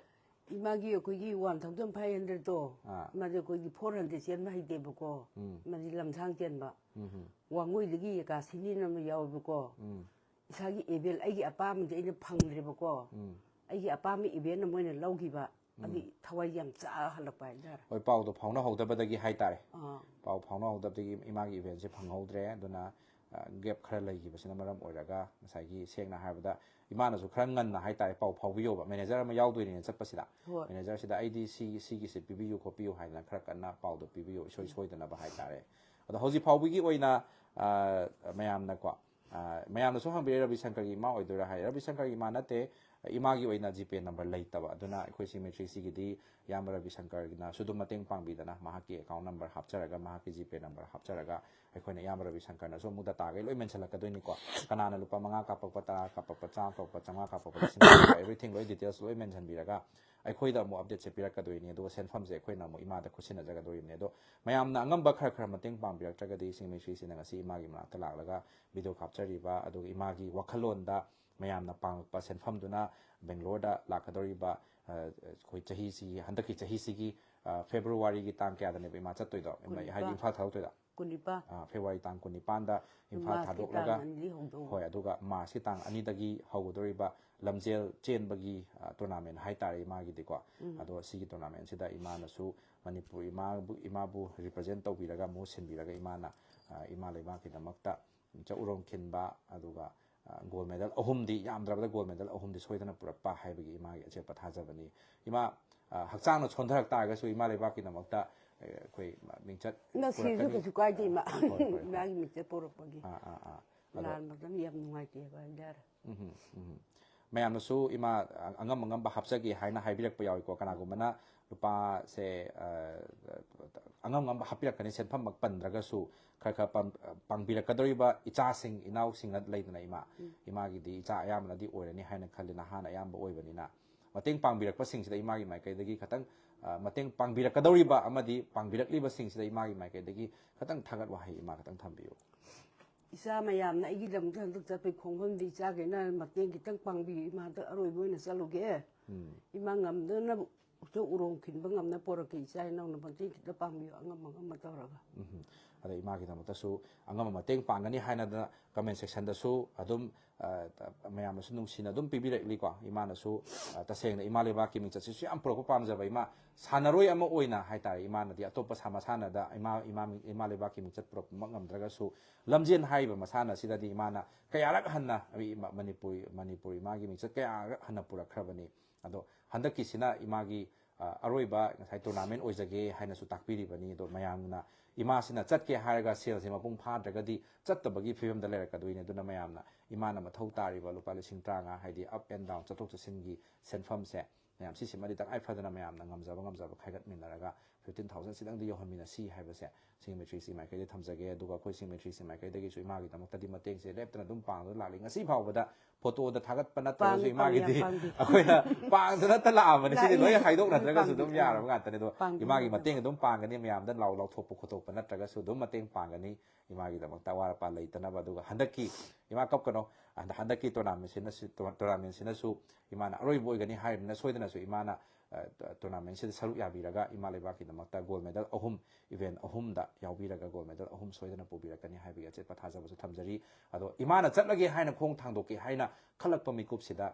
ꯏꯃꯥꯒꯤ ꯑꯩꯈꯣꯏꯒꯤ ꯋꯥꯟ ꯊꯥꯎꯖꯟ ꯐꯥꯏꯚ ꯍꯟꯗ꯭ꯔꯦꯗꯇꯣ, ꯑꯥ꯫ ꯃꯥꯗꯤ ꯑꯩꯈꯣꯏꯒꯤ ꯐꯣꯔ ꯍꯟꯗ꯭ꯔꯦꯗ ꯆꯦꯟꯕ ꯍꯩꯇꯦꯕꯀꯣ꯫ ꯎꯝ꯫ ꯃꯥꯗꯤ ꯂꯝꯁꯥꯡ ꯆꯦꯟꯕ꯫ ꯎꯝ ꯍꯝ꯫ ꯋꯥꯡꯒꯣꯏꯗꯒꯤ ꯌꯦꯀꯥꯁꯤꯅꯤꯅ ꯑꯃ ꯌꯥꯎꯋꯦꯕꯀꯣ꯫ ꯎꯝ꯫ ꯏꯁꯥꯒꯤ ꯏꯚꯦꯟ, ꯑꯩꯒꯤ ꯑꯄꯥꯝꯕꯗꯤ ꯑꯩꯅ ꯐꯪꯗ꯭ꯔꯦꯕꯀꯣ꯫ ꯎꯝ꯫ ꯑꯩꯒꯤ ꯑꯄꯥꯝꯕ ꯏꯚꯦꯟ ꯑꯃ ꯑꯣꯏꯅ ꯂꯧꯈꯤꯕ꯫ ꯎꯝ꯫ ꯑꯗꯨ ꯊꯋꯥꯏ ꯌꯥꯝ ꯆꯥ ꯍꯜꯂꯛꯄ ꯍꯥꯏꯇꯥꯔꯦ꯫ ꯍꯣꯏ, ꯄꯥꯎꯗꯣ ꯐꯥꯎꯅꯍꯧꯗꯕꯗꯒꯤ ꯍꯥꯏꯇꯥꯔꯦ꯫ ꯑꯥ꯫ ꯄꯥꯎ ꯐꯥꯎꯅꯍꯧꯗꯕꯗꯒꯤ ꯏꯃꯥꯒꯤ ꯏꯚꯦꯟꯁꯦ ꯐꯪꯍꯧꯗ꯭ꯔꯦ꯫ ꯑꯗꯨꯅ, ꯑ, ꯒꯦꯞ ꯈꯔ ꯂꯩꯈꯤꯕꯁꯤꯅ ꯃꯔꯝ ꯑꯣꯏꯔꯒ, ꯉꯁꯥꯏꯒꯤ ꯁꯦꯡꯅ ꯍꯥꯏꯔꯕꯗ, ꯏꯃꯥꯅꯁꯨ ꯈꯔ ꯉꯟꯅ ꯍꯥꯏꯇꯥꯔꯦ ꯄꯥꯎ ꯐꯥꯎꯕꯤꯌꯣꯕ꯫ ꯃꯦꯅꯦꯖꯔ ꯑꯃ ꯌꯥꯎꯗꯣꯏꯅꯦꯅ ꯆꯠꯄꯁꯤꯗ, ꯍꯣꯏ꯫ ꯃꯦꯅꯦꯖꯔꯁꯤꯗ "ꯑꯩꯗꯤ ꯁꯤ, ꯁꯤꯒꯤꯁꯦ ꯄꯤꯕꯤꯌꯨ ꯈꯣꯠꯄꯤꯌꯨ" ꯍꯥꯏꯗꯅ ꯈꯔ ꯀꯟꯅ ꯄꯥꯎꯗꯣ ꯄꯤꯕꯤꯌꯨ, ꯏꯁꯣꯏ ꯎꯝ꯫ ꯁꯣꯏꯗꯅꯕ ꯍꯥꯏꯇꯥꯔꯦ꯫ ꯑꯗꯣ ꯍꯧꯖꯤꯛ ꯐꯥꯎꯕꯒꯤ ꯑꯣꯏꯅ, ꯑ, ꯃꯌꯥꯝꯅꯀꯣ, ꯑ, ꯃꯌꯥꯝꯅꯁꯨ ꯍꯪꯕꯤꯔꯦ, "ꯔꯕꯤ ꯁꯪꯀꯔꯒꯤ ꯏꯃꯥ ꯑꯣꯏꯗꯣꯏꯔꯥ?" ꯍꯥꯏ꯫ ꯔꯕꯤ ꯁꯪꯀꯔꯒꯤ ꯏꯃꯥ ꯅꯠꯇꯦ, ꯏꯃꯥꯒꯤ ꯑꯣꯏꯅ ꯖꯤꯄꯦ ꯅꯝꯕꯔ ꯂꯩꯇꯕ꯫ ꯑꯗꯨꯅ ꯑꯩꯈꯣꯏ ꯁꯤ ꯃꯩꯇ꯭ꯔꯤꯁꯤꯒꯤꯗꯤ ꯏꯌꯥꯝꯕ ꯔꯕꯤ ꯁꯪꯀꯔꯒꯤꯅꯁꯨ ꯑꯗꯨꯝ ꯃꯇꯦꯡ ꯄꯥꯡꯕꯤꯗꯅ, ꯃꯍꯥꯛꯀꯤ ꯑꯦꯀꯥꯎꯟ ꯅꯝꯕꯔ ꯍꯥꯞꯆꯔꯒ, ꯃꯍꯥꯛꯀꯤ ꯖꯤꯄꯦ ꯅꯝꯕꯔ ꯍꯥꯞꯆꯔꯒ, ꯑꯩꯈꯣꯏꯅ ꯏꯌꯥꯝꯕ ꯔꯕꯤ ꯁꯪꯀꯔꯅꯁꯨ ꯑꯃꯨꯛ ꯗꯇꯥꯈꯩ ꯂꯣꯏ ꯃꯦꯟꯁꯤꯜꯂꯛꯀꯗꯣꯏꯅꯤꯀꯣ꯫ ꯀꯅꯥꯅ ꯂꯨꯄꯥ ꯃꯉꯥ ꯀꯥꯞꯄꯛꯄ, ꯇꯔꯥ ꯀꯥꯞꯄꯛꯄ, ꯆꯥꯝꯃ ꯀꯥꯞꯄꯛꯄ, ꯆꯥꯝꯃꯉꯥ ꯀꯥꯞꯄꯛꯄ, ꯂꯤꯁꯤꯡ ꯀꯥꯞꯄꯛꯄ, ꯑꯦꯚ꯭ꯔꯤꯊꯤꯡ ꯂꯣꯏ ꯗꯤꯇꯦꯜꯁ ꯂꯣꯏ ꯃꯦꯟꯁꯤꯟꯕꯤꯔꯒ, ꯑꯩꯈꯣꯏꯗ ꯑꯃꯨꯛ ꯑꯞꯗꯦꯠꯁꯦ ꯄꯤꯔꯛꯀꯗꯣꯏꯅꯤ꯫ ꯑꯗꯨꯒ ꯁꯦꯟꯐꯝꯁꯦ ꯑꯩꯈꯣꯏꯅ ꯑꯃꯨꯛ ꯏꯃꯥꯗ ꯈꯨꯠꯁꯤꯟꯅꯖꯒꯗꯣꯔꯤꯕꯅꯤ꯫ ꯑꯗꯣ ꯃꯌꯥꯝꯅ ꯑꯉꯝꯕ ꯈꯔ ꯈꯔ ꯃꯇꯦꯡ ꯄꯥꯡꯕꯤꯔꯛꯇ꯭ꯔꯒꯗꯤ, ꯁꯤꯡꯃꯩ ꯁ꯭ꯔꯤꯁꯤꯅ ꯉꯁꯤ ꯏꯃꯥꯒꯤ ꯃꯅꯥꯛꯇ ꯂꯥꯛꯂꯒ ꯚꯤꯗꯤꯑꯣ ꯀꯥꯞꯆꯔꯤꯕ, ꯑꯗꯨꯒ ꯏꯃꯥꯒꯤ ꯋꯥꯈꯜꯂꯣꯟꯗ ꯃꯌꯥꯝꯅ ꯄꯥꯡꯂꯛꯄ ꯁꯦꯟꯐꯝꯗꯨꯅ ꯕꯦꯡꯒ꯭ꯂꯣꯔꯗ ꯂꯥꯛꯀꯗꯧꯔꯤꯕ, ꯑ, ꯑꯩꯈꯣꯏ ꯆꯍꯤꯁꯤꯒꯤ, ꯍꯟꯗꯛꯀꯤ ꯆꯍꯤꯁꯤꯒꯤ, ꯑ, ꯐꯦꯕ꯭ꯔꯨꯋꯥꯔꯤꯒꯤ ꯇꯥꯡ ꯀꯌꯥꯗꯅꯦꯕ ꯏꯃꯥ ꯆꯠꯇꯣꯏꯗꯣ? ꯏꯃꯥ, ꯍꯥꯏꯗꯤ ꯀꯨꯟꯅꯤꯄꯥꯜ꯫ ꯏꯝꯐꯥꯜ ꯊꯥꯗꯣꯛꯇꯣꯏꯗꯣ? ꯀꯨꯟꯅꯤꯄꯥꯜ꯫ ꯑ, ꯐꯦꯕ꯭ꯔꯨꯋꯥꯔꯤ ꯇꯥꯡ ꯀꯨꯟꯅꯤꯄꯥꯟꯗ ꯏꯝꯐꯥꯜ ꯃꯥꯔꯆꯀꯤ ꯊꯥꯗꯣꯛꯂꯒ, ꯇꯥꯡ ꯑꯅꯤꯗꯒꯤ ꯍꯧꯗꯣꯛꯑꯣ꯫ ꯍꯣꯏ, ꯑꯗꯨꯒ ꯃꯥꯔꯆꯀꯤ ꯇꯥꯡ ꯑꯅꯤꯗꯒꯤ ꯍꯧꯒꯗꯧꯔꯤꯕ ꯂꯝꯖꯦꯜ ꯆꯦꯟꯕꯒꯤ, ꯑ, ꯇꯣꯔꯅꯥꯃꯦꯟ ꯍꯥꯏꯇꯥꯔꯦ ꯏꯃꯥꯒꯤꯗꯤꯀꯣ꯫ ꯎꯝ꯫ ꯑꯗꯣ ꯁꯤꯒꯤ ꯇꯣꯔꯅꯥꯃꯦꯟꯁꯤꯗ ꯏꯃꯥꯅꯁꯨ ꯃꯅꯤꯄꯨꯔ ꯏꯃꯥꯕꯨ, ꯏꯃꯥꯕꯨ ꯔꯤꯄ꯭ꯔꯖꯦꯟ ꯇꯧꯕꯤꯔꯒ, ꯃꯍꯨꯠ ꯁꯤꯟꯕꯤꯔꯒ ꯏꯃꯥꯅ, ꯑ, ꯏꯃꯥ ꯂꯩꯕꯥꯛꯀꯤꯗꯃꯛꯇ ꯆꯥꯛꯎꯔꯣꯡ ꯈꯤꯟꯕ, ꯑꯗꯨꯒ, ꯒꯣꯜ ꯃꯦꯗꯜ ꯑꯍꯨꯝꯗꯤ, ꯌꯥꯝꯗ꯭ꯔꯕꯗ ꯒꯣꯜ ꯃꯦꯗꯜ ꯑꯍꯨꯝꯗꯤ ꯁꯣꯏꯗꯅ ꯄꯨꯔꯛꯄ ꯍꯥꯏꯕꯒꯤ ꯏꯃꯥꯒꯤ ꯑꯆꯦꯠꯄ ꯊꯥꯖꯕꯅꯤ꯫ ꯏꯃꯥ, ꯑ, ꯍꯛꯆꯥꯡꯅ ꯁꯣꯟꯊꯔꯛ ꯇꯥꯔꯒꯁꯨ ꯏꯃꯥ ꯂꯩꯕꯥꯛꯀꯤꯗꯃꯛꯇ, ꯑ, ꯑꯩꯈꯣꯏ ꯃꯤꯡꯆꯠ ꯅ ꯁꯤꯔꯁꯨ ꯄꯨꯔꯛꯀꯅꯤ꯫ ꯀꯩꯁꯨ ꯀꯥꯏꯗꯦ, ꯏꯃꯥ꯫ ꯍꯣꯏ, ꯍꯣꯏ, ꯍꯣꯏ꯫ ꯏꯃꯥꯒꯤ ꯃꯤꯡꯆꯠ ꯄꯨꯔꯛꯄꯒꯤ꯫ ꯑꯥ, ꯑꯥ, ꯑꯥ꯫ ꯑꯗꯣ ꯂꯥꯟ ꯃꯇꯝ ꯌꯥꯝ ꯅꯨꯡꯉꯥꯏꯇꯦꯕ ꯍꯥꯏꯇꯥꯔꯦ꯫ ꯎꯝ, ꯎꯝ꯫ ꯃꯌꯥꯝꯅꯁꯨ ꯏꯃꯥ, ꯑ, ꯑꯉꯝ ꯑꯉꯝꯕ ꯍꯥꯞꯆꯒꯦ ꯍꯥꯏꯅ ꯍꯥꯏꯕꯤꯔꯛꯄ ꯌꯥꯎꯏꯀꯣ꯫ ꯀꯅꯥꯒꯨꯝꯕꯅ ꯂꯨꯄꯥꯁꯦ, ꯑ, ꯑꯉꯝ ꯑꯉꯝꯕ ꯍꯥꯞꯄꯤꯔꯛꯀꯅꯤ, ꯁꯦꯟꯐꯝꯃꯛ ꯄꯟꯗ꯭ꯔꯒꯁꯨ ꯈꯔ ꯈꯔ ꯄꯥꯝ-, ꯄꯥꯡꯕꯤꯔꯛꯀꯗꯧꯔꯤꯕ ꯏꯆꯥꯁꯤꯡ, ꯏꯅꯥꯎꯁꯤꯡꯅ ꯂꯩꯗꯅ ꯏꯃꯥ, ꯎꯝ꯫ ꯏꯃꯥꯒꯤꯗꯤ ꯏꯆꯥ ꯑꯌꯥꯝꯕꯅꯗꯤ ꯑꯣꯏꯔꯅꯤ ꯍꯥꯏꯅ ꯈꯜꯂꯤ, ꯅꯍꯥꯅ ꯑꯌꯥꯝꯕ ꯑꯣꯏꯕꯅꯤꯅ꯫ ꯃꯇꯦꯡ ꯄꯥꯡꯕꯤꯔꯛꯄꯁꯤꯡꯁꯤꯗ ꯏꯃꯥꯒꯤ ꯃꯥꯏꯀꯩꯗꯒꯤ ꯈꯇꯪ, ꯑ, ꯃꯇꯦꯡ ꯄꯥꯡꯕꯤꯔꯛꯀꯗꯧꯔꯤꯕ ꯑꯃꯗꯤ ꯄꯥꯡꯕꯤꯔꯛꯂꯤꯕꯁꯤꯡꯁꯤꯗ ꯏꯃꯥꯒꯤ ꯃꯥꯏꯀꯩꯗꯒꯤ ꯈꯇꯪ ꯊꯥꯒꯠ ꯋꯥꯍꯩ ꯏꯃꯥ ꯈꯇꯪ ꯊꯝꯕꯤꯌꯨ꯫ ꯏꯆꯥ ꯃꯌꯥꯝꯅ ꯑꯩꯒꯤꯗꯃꯛꯇ ꯍꯟꯗꯛ ꯆꯠꯄꯒꯤ ꯈꯣꯡꯐꯝꯗꯤ ꯏꯆꯥꯈꯩꯅ ꯃꯇꯦꯡ ꯈꯤꯇꯪ ꯄꯥꯡꯕꯤꯌꯨ꯫ ꯏꯃꯥ ꯍꯟꯗꯛ ꯑꯔꯣꯏꯕ ꯑꯣꯏꯅ ꯆꯠꯂꯨꯒꯦ꯫ ꯎꯝ꯫ ꯏꯃꯥ ꯉꯝꯗꯅꯕ ꯎꯆꯣꯛ ꯎꯔꯣꯡ ꯈꯤꯟꯕ ꯉꯝꯅ ꯄꯣꯔꯛꯀꯦ꯫ ꯏꯆꯥ ꯏꯅꯥꯎꯅ ꯃꯇꯦꯡ ꯈꯤꯇ ꯄꯥꯡꯕꯤꯌꯨ, ꯑꯉꯝ ꯑꯉꯝꯕ ꯇꯧꯔꯒ꯫ ꯎꯝ꯫ ꯑꯗ ꯏꯃꯥꯒꯤꯗꯃꯛꯇꯁꯨ ꯑꯉꯝꯕ ꯃꯇꯦꯡ ꯄꯥꯡꯒꯅꯤ ꯍꯥꯏꯅꯗꯅ comment section ꯗꯁꯨ ꯑꯗꯨꯝ, ꯑ, ꯃꯌꯥꯝꯅꯁꯨ ꯅꯨꯡꯁꯤꯅ ꯑꯗꯨꯝ ꯄꯤꯕꯤꯔꯛꯂꯤꯀꯣ꯫ ꯏꯃꯥꯅꯁꯨ, ꯑ, ꯇꯁꯦꯡꯅ ꯏꯃꯥ ꯂꯩꯕꯥꯛꯀꯤ ꯃꯤꯡꯆꯠꯁꯤꯁꯨ ꯌꯥꯝ ꯄꯨꯔꯛꯄ ꯄꯥꯝꯖꯕ ꯏꯃꯥ, ꯁꯥꯟꯅꯔꯣꯏ ꯑꯃ ꯑꯣꯏꯅ ꯍꯥꯏꯇꯥꯔꯦ, ꯏꯃꯥꯅꯗꯤ ꯑꯇꯣꯞꯄ ꯁꯥ-, ꯃꯁꯥꯟꯅꯗ ꯏꯃꯥ, ꯏꯃꯥ, ꯏꯃꯥ ꯂꯩꯕꯥꯛꯀꯤ ꯃꯤꯡꯆꯠ ꯄꯨꯔꯛꯄꯃꯛ ꯉꯝꯗ꯭ꯔꯒꯁꯨ, ꯂꯝꯖꯦꯟ ꯍꯥꯏꯔꯤꯕ ꯃꯁꯥꯟꯅ ꯑꯁꯤꯗꯗꯤ ꯏꯃꯥꯅ ꯀꯌꯥꯔꯛ ꯍꯟꯅ ꯑꯩ ꯏꯃꯥ-, ꯃꯅꯤꯄꯨꯔ, ꯃꯅꯤꯄꯨꯔ ꯏꯃꯥꯒꯤ ꯃꯤꯡꯆꯠ ꯀꯌꯥꯔꯛ ꯍꯟꯅ ꯄꯨꯔꯛꯈ꯭ꯔꯕꯅꯤ꯫ ꯑꯗꯣ ꯍꯟꯗꯛꯀꯤꯁꯤꯅ ꯏꯃꯥꯒꯤ, ꯑ, ꯑꯔꯣꯏꯕ ꯉꯁꯥꯏ tournament ꯑꯣꯏꯖꯒꯦ ꯍꯥꯏꯅꯁꯨ ꯇꯥꯛꯄꯤꯔꯤꯕꯅꯤ꯫ ꯑꯗꯣ ꯃꯌꯥꯝꯅ ꯏꯃꯥꯁꯤꯅ ꯆꯠꯀꯦ ꯍꯥꯏꯔꯒ ꯁꯦꯜꯁꯦ ꯃꯄꯨꯡ ꯐꯥꯗ꯭ꯔꯒꯗꯤ ꯆꯠꯇꯕꯒꯤ ꯐꯤꯕꯝꯗ ꯂꯩꯔꯛꯀꯗꯣꯏꯅꯤ꯫ ꯑꯗꯨꯅ ꯃꯌꯥꯝꯅ ꯏꯃꯥꯅ ꯃꯊꯧ ꯇꯥꯔꯤꯕ ꯂꯨꯄꯥ ꯂꯤꯁꯤꯡ ꯇꯔꯥꯃꯉꯥ, ꯍꯥꯏꯗꯤ up and down, ꯆꯠꯊꯣꯛ ꯆꯠꯁꯤꯟꯒꯤ ꯁꯦꯟꯐꯝꯁꯦ, ꯃꯌꯥꯝ ꯁꯤꯁꯤꯃꯗꯤ ꯇꯉꯥꯏ ꯐꯗꯅ ꯃꯌꯥꯝꯅ ꯉꯝꯖꯕ ꯉꯝꯖꯕ ꯈꯥꯏꯒꯠꯃꯤꯟꯅꯔꯒ fifteen thousand ꯁꯤꯗꯪꯗꯤ ꯌꯧꯍꯟꯃꯤꯟꯅꯁꯤ ꯍꯥꯏꯕꯁꯦ ꯁꯤꯡ ꯃꯩꯇ꯭ꯔꯤꯁꯤ ꯃꯥꯏꯀꯩꯗ ꯊꯝꯖꯒꯦ꯫ ꯑꯗꯨꯒ ꯑꯩꯈꯣꯏ ꯁꯤꯡ ꯃꯩꯇ꯭ꯔꯤꯁꯤ ꯃꯥꯏꯀꯩꯗꯒꯤꯁꯨ ꯏꯃꯥꯒꯤꯗꯃꯛꯇꯗꯤ ꯃꯇꯦꯡꯁꯦ ꯂꯦꯞꯇꯅ ꯑꯗꯨꯝ ꯄꯥꯡꯗꯨꯅ ꯂꯥꯛꯂꯤ꯫ ꯉꯁꯤ ꯐꯥꯎꯕꯗ photo ꯗ ꯊꯥꯒꯠꯄ ꯅꯠꯇ꯭ꯔꯒꯁꯨ ꯄꯥꯡꯉꯤ, ꯄꯥꯡꯉꯤ, ꯏꯃꯥꯒꯤꯗꯤ ꯌꯥꯝ ꯄꯥꯡꯉꯤ꯫ ꯑꯩꯈꯣꯏꯅ ꯄꯥꯡꯗꯅꯇ ꯂꯥꯛꯑꯕꯅꯤ꯫ ꯁꯤꯗꯤ ꯂꯥꯛꯏ꯫ ꯂꯣꯏ ꯍꯥꯏꯗꯣꯛꯅꯗ꯭ꯔꯒꯁꯨ ꯄꯥꯡꯉꯤ, ꯑꯗꯨꯝ ꯌꯥꯔꯕ ꯄꯥꯡꯉꯤ꯫ ꯉꯥꯛꯇꯅꯤ꯫ ꯑꯗꯣ ꯄꯥꯡꯉꯤ, ꯏꯃꯥꯒꯤ ꯄꯥꯡꯉꯤ꯫ ꯃꯇꯦꯡ ꯑꯗꯨꯝ ꯄꯥꯡꯒꯅꯤ, ꯃꯌꯥꯝꯗ ꯂꯥꯎ ꯂꯥꯎꯊꯣꯛꯄ ꯈꯣꯠꯇꯣꯛꯄ ꯅꯠꯇ꯭ꯔꯒꯁꯨ ꯑꯗꯨꯝ ꯃꯇꯦꯡ ꯄꯥꯡꯒꯅꯤ꯫ ꯏꯃꯥꯒꯤꯗꯃꯛꯇ ꯑꯋꯥꯠ ꯑꯄꯥ ꯂꯩꯇꯅꯕ꯫ ꯑꯗꯨꯒ ꯍꯟꯗꯛꯀꯤ, ꯏꯃꯥ ꯀꯞꯀꯅꯣ, ꯍꯟꯗꯛ-, ꯍꯟꯗꯛꯀꯤ tournament ꯁꯤꯅꯁꯨ, tournament ꯁꯤꯅꯁꯨ ꯏꯃꯥꯅ ꯑꯔꯣꯏꯕ ꯑꯣꯏꯒꯅꯤ ꯍꯥꯏꯔꯤꯕꯅꯤꯅ ꯁꯣꯏꯗꯅꯁꯨ ꯏꯃꯥꯅ, ꯑ, tournament ꯁꯤꯗ ꯁꯔꯨꯛ ꯌꯥꯕꯤꯔꯒ ꯏꯃꯥ ꯂꯩꯕꯥꯛꯀꯤꯗꯃꯛꯇ gold medal ꯑꯍꯨꯝ, event ꯑꯍꯨꯝꯗ ꯌꯥꯎꯕꯤꯔꯒ gold medal ꯑꯍꯨꯝ ꯁꯣꯏꯗꯅ ꯄꯨꯕꯤꯔꯛꯀꯅꯤ ꯍꯥꯏꯕꯒꯤ ꯑꯆꯦꯠꯄ ꯊꯥꯖꯕꯁꯨ ꯊꯝꯖꯔꯤ꯫ ꯑꯗꯣ ꯏꯃꯥꯅ ꯆꯠꯂꯒꯦ ꯍꯥꯏꯅ ꯈꯣꯡ ꯊꯥꯡꯗꯣꯛꯀꯦ ꯍꯥꯏꯅ ꯈꯜꯂꯛꯄ ꯃꯤꯀꯨꯞꯁꯤꯗ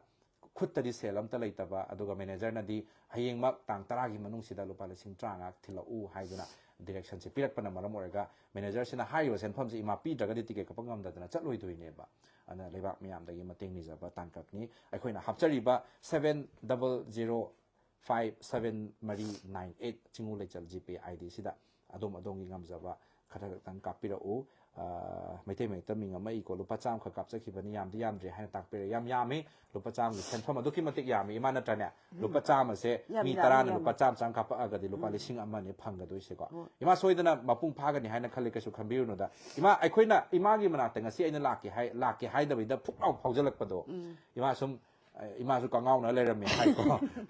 ꯈꯨꯠꯇꯗꯤ ꯁꯦꯜ ꯑꯝꯇ ꯂꯩꯇꯕ, ꯑꯗꯨꯒ manager ꯅꯗꯤ ꯍꯌꯦꯡꯃꯛ ꯇꯥꯡ ꯇꯔꯥꯒꯤ ꯃꯅꯨꯡꯁꯤꯗ ꯂꯨꯄꯥ ꯂꯤꯁꯤꯡ ꯇꯔꯥꯃꯉꯥ ꯊꯤꯜꯂꯛꯎ ꯍꯥꯏꯗꯨꯅ ꯗꯤꯔꯦꯛꯁꯟꯁꯦ ꯄꯤꯔꯛꯄꯅ ꯃꯔꯝ ꯑꯣꯏꯔꯒ ꯃꯦꯅꯦꯖꯔꯁꯤꯅ ꯍꯥꯏꯔꯤꯕ ꯁꯦꯟꯐꯝꯁꯦ ꯏꯃꯥ ꯄꯤꯗ꯭ꯔꯒꯗꯤ ꯇꯤꯀꯦꯠ ꯀꯛꯄ ꯉꯝꯗꯗꯅ ꯆꯠꯂꯣꯏꯗꯣꯏꯅꯦꯕ꯫ ꯑꯗꯨꯅ ꯂꯩꯕꯥꯛ ꯃꯤꯌꯥꯝꯗꯒꯤ ꯃꯇꯦꯡ ꯅꯤꯖꯕ ꯇꯥꯡꯀꯛꯅꯤ꯫ ꯑꯩꯈꯣꯏꯅ ꯍꯥꯞꯆꯔꯤꯕ seven double zero five seven ꯃꯔꯤ nine eight ꯆꯤꯡꯉꯨ ꯂꯩꯆꯜ ꯖꯤ ꯄꯦ ꯑꯥꯏ ꯗꯤꯁꯤꯗ ꯑꯗꯣꯝ ꯑꯗꯣꯝꯒꯤ ꯉꯝꯖꯕ ꯈꯔ ꯈꯛꯇꯪ ꯀꯥꯞꯄꯤꯔꯛꯎ꯫ ꯑ, ꯃꯩꯇꯩ ꯃꯌꯦꯛꯇ ꯃꯤꯡ ꯑꯃ ꯏꯀꯣ, ꯂꯨꯄꯥ ꯆꯥꯝꯃꯈꯛ ꯀꯥꯞꯆꯈꯤꯕꯅꯤ, ꯌꯥꯝꯗꯤ ꯌꯥꯝꯗ꯭ꯔꯦ ꯍꯥꯏꯅ ꯇꯥꯛꯄꯤꯔꯛꯑꯦ꯫ ꯌꯥꯝ ꯌꯥꯝꯃꯤ, ꯂꯨꯄꯥ ꯆꯥꯝꯃꯒꯤ ꯁꯦꯟꯐꯝ ꯑꯗꯨꯛꯀꯤ ꯃꯇꯤꯛ ꯌꯥꯝꯃꯤ, ꯏꯃꯥ ꯅꯠꯇ꯭ꯔꯅꯦ? ꯂꯨꯄꯥ ꯆꯥꯝꯃꯁꯦ ꯌꯥꯝ ꯃꯤ ꯌꯥꯝꯃꯤ, ꯇꯔꯥꯅ ꯌꯥꯝꯃꯤ꯫ ꯂꯨꯄꯥ ꯆꯥꯝꯃ ꯆꯥꯝꯃ ꯀꯥꯞꯄꯛꯑꯒꯗꯤ ꯂꯨꯄꯥ ꯎꯝ꯫ ꯂꯤꯁꯤꯡ ꯑꯃꯅꯤ ꯐꯪꯒꯗꯣꯏꯁꯦꯀꯣ꯫ ꯍꯣꯏ꯫ ꯏꯃꯥ ꯁꯣꯏꯗꯅ ꯃꯄꯨꯡ ꯐꯥꯒꯅꯤ ꯍꯥꯏꯅ ꯈꯜꯂꯤ, ꯀꯩꯁꯨ ꯈꯟꯕꯤꯔꯨꯅꯨꯗ꯫ ꯏꯃꯥ, ꯑꯩꯈꯣꯏꯅ ꯏꯃꯥꯒꯤ ꯃꯅꯥꯛꯇ ꯉꯁꯤ ꯑꯩꯅ ꯂꯥꯛꯀꯦ ꯍꯥꯏ, ꯂꯥꯛꯀꯦ ꯍꯥꯏꯗꯕꯩꯗ ꯐꯨꯛ ꯂꯥꯎ ꯐꯥꯎꯖꯜꯂꯛꯄꯗꯣ꯫ ꯎꯝ꯫ ꯏꯃꯥ ꯁꯨꯝ, ꯑ, ꯏꯃꯥꯁꯨ ꯀꯉꯥꯎꯅ ꯂꯩꯔꯝꯃꯦ ꯍꯥꯏꯀꯣ꯫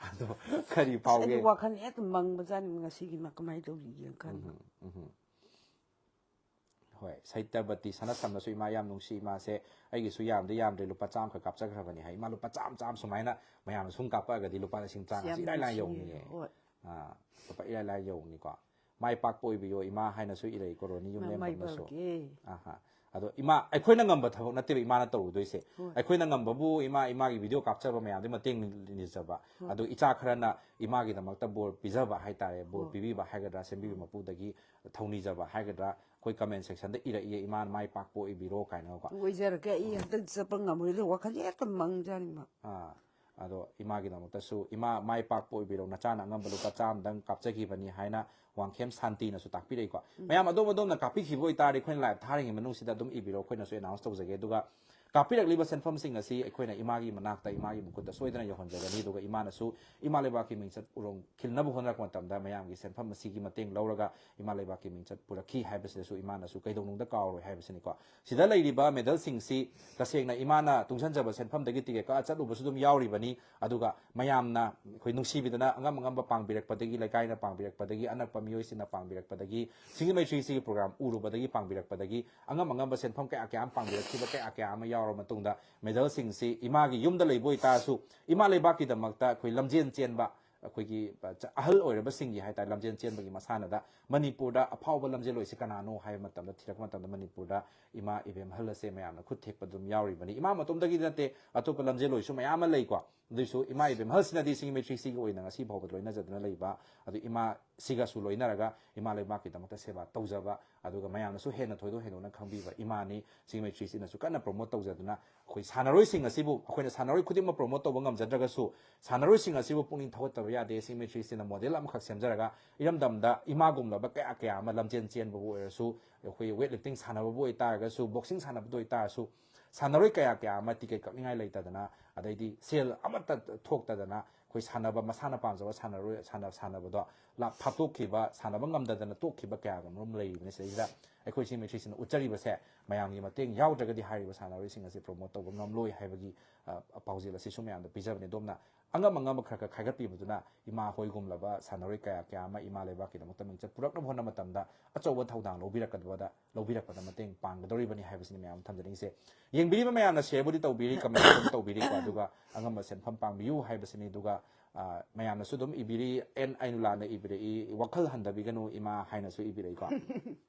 ꯑꯗꯣ ꯀꯔꯤ ꯑꯁ, ꯑꯩꯗꯤ ꯐꯥꯎꯒꯦ? ꯋꯥꯈꯜ ꯍꯦꯛꯇ ꯃꯪꯕꯖꯥꯠꯅꯤ ꯉꯁꯤꯒꯤꯃ ꯀꯃꯥꯏꯅ ꯇꯧꯔꯤꯒꯦꯅ ꯈꯟꯕ꯫ ꯎꯝ, ꯎꯝ꯫ ꯍꯣꯏ, ꯁꯩꯇꯕꯇꯤ ꯁꯅꯥꯁꯝꯅꯁꯨ ꯏꯃꯥ ꯌꯥꯝ ꯅꯨꯡꯁꯤ, ꯏꯃꯥꯁꯦ ꯑꯩꯒꯤꯁꯨ ꯌꯥꯝꯗꯤ ꯌꯥꯝꯗ꯭ꯔꯦ, ꯂꯨꯄꯥ ꯆꯥꯝꯃꯈꯛ ꯀꯥꯞꯆꯈ꯭ꯔꯕꯅꯤ ꯍꯥꯏ꯫ ꯏꯃꯥ, ꯂꯨꯄꯥ ꯆꯥꯝꯃ, ꯆꯥꯝꯃ ꯁꯨꯃꯥꯏꯅ ꯃꯌꯥꯝꯅ ꯁꯨꯝ ꯀꯥꯞꯄꯛꯑꯒꯗꯤ ꯂꯨꯄꯥ ꯂꯤꯁꯤꯡ ꯇꯔꯥ ꯌꯥꯝ ꯏꯔꯥꯏ ꯂꯥꯏ ꯅꯨꯡꯁꯤꯌꯦ꯫ ꯌꯧꯅꯤꯌꯦ꯫ ꯍꯣꯏ꯫ ꯑꯥ, ꯂꯨꯄꯥ ꯏꯔꯥꯏ ꯂꯥꯏ ꯌꯧꯅꯤꯀꯣ꯫ "ꯃꯥꯏ ꯄꯥꯛꯄ ꯑꯣꯏꯕꯤꯌꯣ ꯏꯃꯥ" ꯍꯥꯏꯅꯁꯨ ꯏꯔꯛꯏꯀꯣ, ꯔꯣꯅꯤ ꯃꯥ ꯃꯥꯏ ꯌꯨꯝꯂꯦꯝꯕꯝꯅꯁꯨ꯫ ꯄꯥꯛꯀꯦ꯫ ꯑꯍꯥ꯫ ꯑꯗꯣ ꯏꯃꯥ, ꯑꯩꯈꯣꯏꯅ ꯉꯝꯕ ꯊꯕꯛ ꯅꯠꯇꯦꯕ ꯏꯃꯥꯅ ꯇꯧꯔꯨꯗꯣꯏꯁꯦ꯫ ꯍꯣꯏ꯫ ꯑꯩꯈꯣꯏꯅ ꯉꯝꯕꯕꯨ ꯏꯃꯥ, ꯏꯃꯥꯒꯤ ꯚꯤꯗꯤꯑꯣ ꯀꯥꯞꯆꯕ ꯃꯌꯥꯝꯗꯨꯒꯤ ꯃꯇꯦꯡ ꯅꯤꯖꯕ꯫ ꯍꯣꯏ꯫ ꯑꯗꯣ ꯏꯆꯥ ꯈꯔꯅ ꯏꯃꯥꯒꯤꯗꯃꯛꯇ ꯕꯣꯔ ꯄꯤꯖꯕ ꯍꯥꯏꯇꯥꯔꯦ, ꯕꯣꯔ ꯍꯣꯏ꯫ ꯄꯤꯕꯤꯕ ꯍꯥꯏꯒꯗ꯭ꯔꯥ, ꯁꯦꯝꯕꯤꯕ ꯃꯄꯨꯗꯒꯤ ꯊꯧꯅꯤꯖꯕ ꯍꯥꯏꯒꯗ꯭ꯔꯥ, ꯑꯩꯈꯣꯏ ꯀꯃꯦꯟ ꯁꯦꯛꯁꯟꯗ ꯏꯔꯛꯏ, "ꯏꯃꯥ ꯃꯥꯏ ꯄꯥꯛꯄ ꯑꯣꯏꯕꯤꯔꯣ" ꯀꯥꯏꯅꯒꯀꯣ꯫ ꯑꯣꯏꯖꯔꯒꯦ, ꯑꯩ ꯍꯟꯗꯛ ꯆꯠꯄ ꯉꯝꯃꯣꯏꯗ ꯋꯥꯈꯜ ꯍꯦꯛꯇ ꯃꯪꯖꯥꯠꯅꯤꯃ꯫ ꯑꯥ, ꯑꯗꯣ ꯏꯃꯥꯒꯤꯗꯃꯛꯇꯁꯨ, "ꯏꯃꯥ ꯃꯥꯏ ꯄꯥꯛꯄ ꯑꯣꯏꯕꯤꯔꯣ, ꯅꯆꯥꯅ ꯑꯉꯝꯕ ꯂꯨꯄꯥ ꯆꯥꯝꯃꯗꯪ ꯀꯥꯞꯆꯈꯤꯕꯅꯤ" ꯍꯥꯏꯅ ꯋꯥꯡꯈꯦꯝ ꯁꯥꯟꯇꯤꯅꯁꯨ ꯇꯥꯛꯄꯤꯔꯛꯏꯀꯣ꯫ ꯎꯝ꯫ ꯃꯌꯥꯝ ꯑꯗꯣꯝ ꯑꯗꯣꯝꯅ ꯀꯥꯞꯄꯤꯈꯤꯕ ꯑꯣꯏꯇꯥꯔꯗꯤ ꯑꯩꯈꯣꯏꯅ ꯂꯥꯏꯚ ꯊꯥꯔꯤꯉꯩ ꯃꯅꯨꯡꯁꯤꯗ ꯑꯗꯨꯝ ꯏꯕꯤꯔꯣ, ꯑꯩꯈꯣꯏꯅꯁꯨ ꯑꯦꯅꯥꯎꯟꯁ ꯇꯧꯖꯒꯦ꯫ ꯑꯗꯨꯒ ꯀꯥꯞꯄꯤꯔꯛꯂꯤꯕ ꯁꯦꯟꯐꯝꯁꯤꯡ ꯑꯁꯤ ꯑꯩꯈꯣꯏꯅ ꯏꯃꯥꯒꯤ ꯃꯅꯥꯛꯇ, ꯏꯃꯥꯒꯤ ꯃꯈꯨꯠꯇ ꯁꯣꯏꯗꯅ ꯌꯧꯍꯟꯖꯒꯅꯤ꯫ ꯑꯗꯨꯒ ꯏꯃꯥꯅꯁꯨ ꯏꯃꯥ ꯂꯩꯕꯥꯛꯀꯤ ꯃꯤꯡꯆꯠ ꯎꯔꯣꯡ ꯈꯤꯜꯅꯕ ꯍꯣꯠꯅꯔꯛꯄ ꯃꯇꯝꯗ ꯃꯌꯥꯝꯒꯤ ꯁꯦꯟꯐꯝ ꯑꯁꯤꯒꯤ ꯃꯇꯦꯡ ꯂꯧꯔꯒ ꯏꯃꯥ ꯂꯩꯕꯥꯛꯀꯤ ꯃꯤꯡꯆꯠ ꯄꯨꯔꯛꯈꯤ ꯍꯥꯏꯕꯁꯤꯗꯁꯨ ꯏꯃꯥꯅꯁꯨ ꯀꯩꯗꯧꯅꯨꯡꯗ ꯀꯥꯎꯔꯣꯏ ꯍꯥꯏꯕꯁꯤꯅꯤꯀꯣ꯫ ꯁꯤꯗ ꯂꯩꯔꯤꯕ ꯃꯦꯗꯜꯁꯤꯡꯁꯤ ꯇꯁꯦꯡꯅ ꯏꯃꯥꯅ ꯇꯨꯡꯁꯤꯟꯖꯕ ꯁꯦꯟꯐꯝꯗꯒꯤ ꯇꯤꯀꯦꯠ ꯀꯛꯑ ꯆꯠꯂꯨꯕꯁꯨ ꯑꯗꯨꯝ ꯌꯥꯎꯔꯤꯕꯅꯤ꯫ ꯑꯗꯨꯒ ꯃꯌꯥꯝꯅ ꯑꯩꯈꯣꯏ ꯅꯨꯡꯁꯤꯕꯤꯗꯅ ꯑꯉꯝ ꯑꯉꯝꯕ ꯄꯥꯡꯕꯤꯔꯛꯄꯗꯒꯤ, ꯂꯩꯀꯥꯏꯅ ꯄꯥꯡꯕꯤꯔꯛꯄꯗꯒꯤ, ꯑꯅꯛꯄ ꯃꯤꯑꯣꯏꯁꯤꯡꯅ ꯄꯥꯡꯕꯤꯔꯛꯄꯗꯒꯤ, ꯁꯤꯡꯖꯃꯩ ꯊ꯭ꯔꯤ ꯁꯤꯒꯤ ꯄ꯭ꯔꯣꯒ꯭ꯔꯥꯝ ꯎꯔꯨꯕꯗꯒꯤ ꯄꯥꯡꯕꯤꯔꯛꯄꯗꯒꯤ, ꯑꯉꯝ ꯑꯉꯝꯕ ꯁꯦꯟꯐꯝ ꯀꯌꯥ ꯀꯌꯥ ꯑꯃ ꯄꯥꯡꯕꯤꯔꯛꯈꯤꯕ ꯀꯌꯥ ꯀꯌꯥ ꯑꯃ ꯌꯥꯎꯔꯕ ꯃꯇꯨꯡꯗ, ꯃꯦꯗꯜꯁꯤꯡꯁꯤ ꯏꯃꯥꯒꯤ ꯌꯨꯝꯗ ꯂꯩꯕ ꯑꯣꯏꯇꯥꯔꯁꯨ, ꯏꯃꯥ ꯂꯩꯕꯥꯛꯀꯤꯗꯃꯛꯇ ꯑꯩꯈꯣꯏ ꯂꯝꯖꯦꯟ ꯆꯦꯟꯕ, ꯑꯩꯈꯣꯏꯒꯤ ꯑꯍꯜ ꯑꯣꯏꯔꯕꯁꯤꯡꯒꯤ ꯍꯥꯏꯇꯥꯔꯦ, ꯂꯝꯖꯦꯟ ꯆꯦꯟꯕꯒꯤ ꯃꯁꯥꯟꯅꯗ ꯃꯅꯤꯄꯨꯔꯗ ꯑꯐꯥꯎꯕ ꯂꯝꯖꯦꯜꯂꯣꯏꯁꯤ ꯀꯅꯥꯅꯣ ꯍꯥꯏꯕ ꯃꯇꯝꯗ, ꯊꯤꯔꯛꯄ ꯃꯇꯝꯗ ꯃꯅꯤꯄꯨꯔꯗ ꯏꯃꯥ ꯏꯕꯦꯝꯍꯜ ꯑꯁꯦ ꯃꯌꯥꯝꯅ ꯈꯨꯠ ꯊꯦꯛꯄ ꯑꯗꯨꯝ ꯌꯥꯎꯔꯤꯕꯅꯤ꯫ ꯏꯃꯥ ꯃꯇꯣꯝꯗꯒꯤ ꯅꯠꯇꯦ, ꯑꯇꯣꯞꯄ ꯂꯝꯖꯦꯜꯂꯣꯏꯁꯨ ꯃꯌꯥꯝ ꯑꯃ ꯂꯩꯀꯣ꯫ ꯑꯗꯨꯏꯁꯨ ꯏꯃꯥ ꯏꯕꯦꯝꯍꯜꯁꯤꯅꯗꯤ ꯁꯤꯡꯖꯃꯩ ꯊ꯭ꯔꯤ ꯁꯤꯒꯤ ꯑꯣꯏꯅ ꯉꯁꯤ ꯐꯥꯎꯕ ꯂꯣꯏꯅꯖꯗꯨꯅ ꯂꯩꯕ, ꯑꯗꯨ ꯏꯃꯥꯁꯤꯒꯁꯨ ꯂꯣꯏꯅꯔꯒ ꯏꯃꯥ ꯂꯩꯕꯥꯛꯀꯤꯗꯃꯛꯇ ꯁꯦꯕꯥ ꯇꯧꯖꯕ, ꯑꯗꯨꯒ ꯃꯌꯥꯝꯅꯁꯨ ꯍꯦꯟꯅ ꯊꯣꯏꯗꯣꯛ ꯍꯦꯟꯗꯣꯛꯅ ꯈꯪꯕꯤꯕ ꯏꯃꯥꯅꯤ꯫ ꯁꯤꯡꯖꯃꯩ ꯊ꯭ꯔꯤ ꯁꯤꯅꯁꯨ ꯀꯟꯅ ꯄ꯭ꯔꯣꯃꯣꯠ ꯇꯧꯖꯗꯨꯅ ꯑꯩꯈꯣꯏ ꯁꯥꯟꯅꯔꯣꯏꯁꯤꯡ ꯑꯁꯤꯕꯨ, ꯑꯩꯈꯣꯏꯅ ꯁꯥꯟꯅꯔꯣꯏ ꯈꯨꯗꯤꯡꯃꯛ ꯄ꯭ꯔꯣꯃꯣꯠ ꯇꯧꯕ ꯉꯝꯖꯗ꯭ꯔꯒꯁꯨ ꯁꯥꯟꯅꯔꯣꯏꯁꯤꯡ ꯑꯁꯤꯕꯨ ꯄꯨꯛꯅꯤꯡ ꯊꯧꯒꯠꯇꯕ ꯌꯥꯗꯦ꯫ ꯁꯤꯡꯖꯃꯩ ꯊ꯭ꯔꯤ ꯁꯤꯅ ꯃꯣꯗꯦꯜ ꯑꯃꯈꯛ ꯁꯦꯝꯖꯔꯒ ꯏꯔꯝꯗꯝꯗ ꯏꯃꯥꯒꯨꯝꯂꯕ ꯀꯌꯥ ꯀꯌꯥ ꯑꯃ ꯂꯝꯖꯦꯟ ꯆꯦꯟꯕꯕꯨ ꯑꯣꯏꯔꯁꯨ, ꯑꯩꯈꯣꯏ ꯋꯦꯠ ꯂꯤꯐꯇꯤꯡ ꯁꯥꯟꯅꯕꯕꯨ ꯑꯣꯏꯇꯥꯔꯒꯁꯨ, ꯕꯣꯛꯁꯤꯡ ꯁꯥꯟꯅꯕꯗ ꯑꯣꯏꯇꯥꯔꯁꯨ, ꯁꯥꯟꯅꯔꯣꯏ ꯀꯌꯥ ꯀꯌꯥ ꯑꯃ ꯇꯤꯀꯦꯠ ꯀꯛꯅꯤꯡꯉꯥꯏ ꯂꯩꯇꯗꯅ, ꯑꯗꯩꯗꯤ ꯁꯦꯜ ꯑꯃꯠꯇ ꯊꯣꯛꯇꯗꯅ ꯑꯩꯈꯣꯏ ꯁꯥꯟꯅꯕ, ꯃꯁꯥꯅ ꯄꯥꯝꯖꯕ ꯁꯥꯟꯅꯔꯣꯏ, ꯁꯥꯟꯅ-, ꯁꯥꯟꯅꯕꯗꯣ ꯂꯥꯞ ꯊꯥꯞꯇꯣꯛꯈꯤꯕ, ꯁꯥꯟꯅꯕ ꯉꯝꯗꯗꯅ ꯇꯣꯛꯈꯤꯕ ꯀꯌꯥ ꯑꯃꯔꯣꯝ ꯂꯩꯔꯤꯕꯅꯤ꯫ ꯁꯤꯗꯩꯁꯤꯗ ꯑꯩꯈꯣꯏ ꯁꯤꯡꯖꯃꯩ ꯊ꯭ꯔꯤ ꯁꯤꯅ ꯎꯠꯆꯔꯤꯕꯁꯦ ꯃꯌꯥꯝꯒꯤ ꯃꯇꯦꯡ ꯌꯥꯎꯗ꯭ꯔꯒꯗꯤ ꯍꯥꯏꯔꯤꯕ ꯁꯥꯟꯅꯔꯣꯏꯁꯤꯡ ꯑꯁꯤ ꯄ꯭ꯔꯣꯃꯣꯠ ꯇꯧꯕ ꯉꯝꯂꯣꯏ ꯍꯥꯏꯕꯒꯤ, ꯑ, ꯄꯥꯎꯖꯦꯜ ꯑꯁꯤꯁꯨ ꯃꯌꯥꯝꯗ ꯄꯤꯖꯕꯅꯤ꯫ ꯑꯗꯣꯝꯅ ꯑꯉꯝ ꯑꯉꯝꯕ ꯈꯔ ꯈꯔ ꯈꯥꯏꯒꯠꯄꯤꯕꯗꯨꯅ ꯏꯃꯥ ꯍꯣꯏꯒꯨꯝꯂꯕ ꯁꯥꯟꯅꯔꯣꯏ ꯀꯌꯥ ꯀꯌꯥ ꯑꯃ ꯏꯃꯥ ꯂꯩꯕꯥꯛꯀꯤꯗꯃꯛꯇ ꯃꯤꯡꯆꯠ ꯄꯨꯔꯛꯅꯕ ꯍꯣꯠꯅꯕ ꯃꯇꯝꯗ ꯑꯆꯧꯕ ꯊꯧꯗꯥꯡ ꯂꯧꯕꯤꯔꯛꯀꯗꯕꯗ, ꯂꯧꯕꯤꯔꯛꯄꯗ ꯃꯇꯦꯡ ꯄꯥꯡꯒꯗꯧꯔꯤꯕꯅꯤ ꯍꯥꯏꯕꯁꯤꯅꯤ ꯃꯌꯥꯝ ꯊꯝꯖꯅꯤꯡꯉꯤꯁꯦ꯫ ꯌꯦꯡꯕꯤꯔꯤꯕ ꯃꯌꯥꯝꯅ ꯁꯤꯌꯔꯕꯨꯗꯤ ꯇꯧꯕꯤꯔꯤ, ꯀꯃꯦꯟ ꯑꯗꯨꯝ ꯇꯧꯕꯤꯔꯤꯀꯣ, ꯑꯗꯨꯒ ꯑꯉꯝꯕ ꯁꯦꯟꯐꯝ ꯄꯥꯡꯕꯤꯌꯨ ꯍꯥꯏꯕꯁꯤꯅꯤ꯫ ꯑꯗꯨꯒ, ꯑ, ꯃꯌꯥꯝꯅꯁꯨ ꯑꯗꯨꯝ ꯏꯕꯤꯔꯤ, ꯑꯦꯟ ꯑꯩꯅꯨꯂꯥꯅ ꯏꯕꯤꯔꯛꯏ, "ꯋꯥꯈꯜ ꯍꯟꯊꯕꯤꯒꯅꯨ ꯏꯃꯥ" ꯍꯥꯏꯅꯁꯨ ꯏꯕꯤꯔꯛꯏꯀꯣ꯫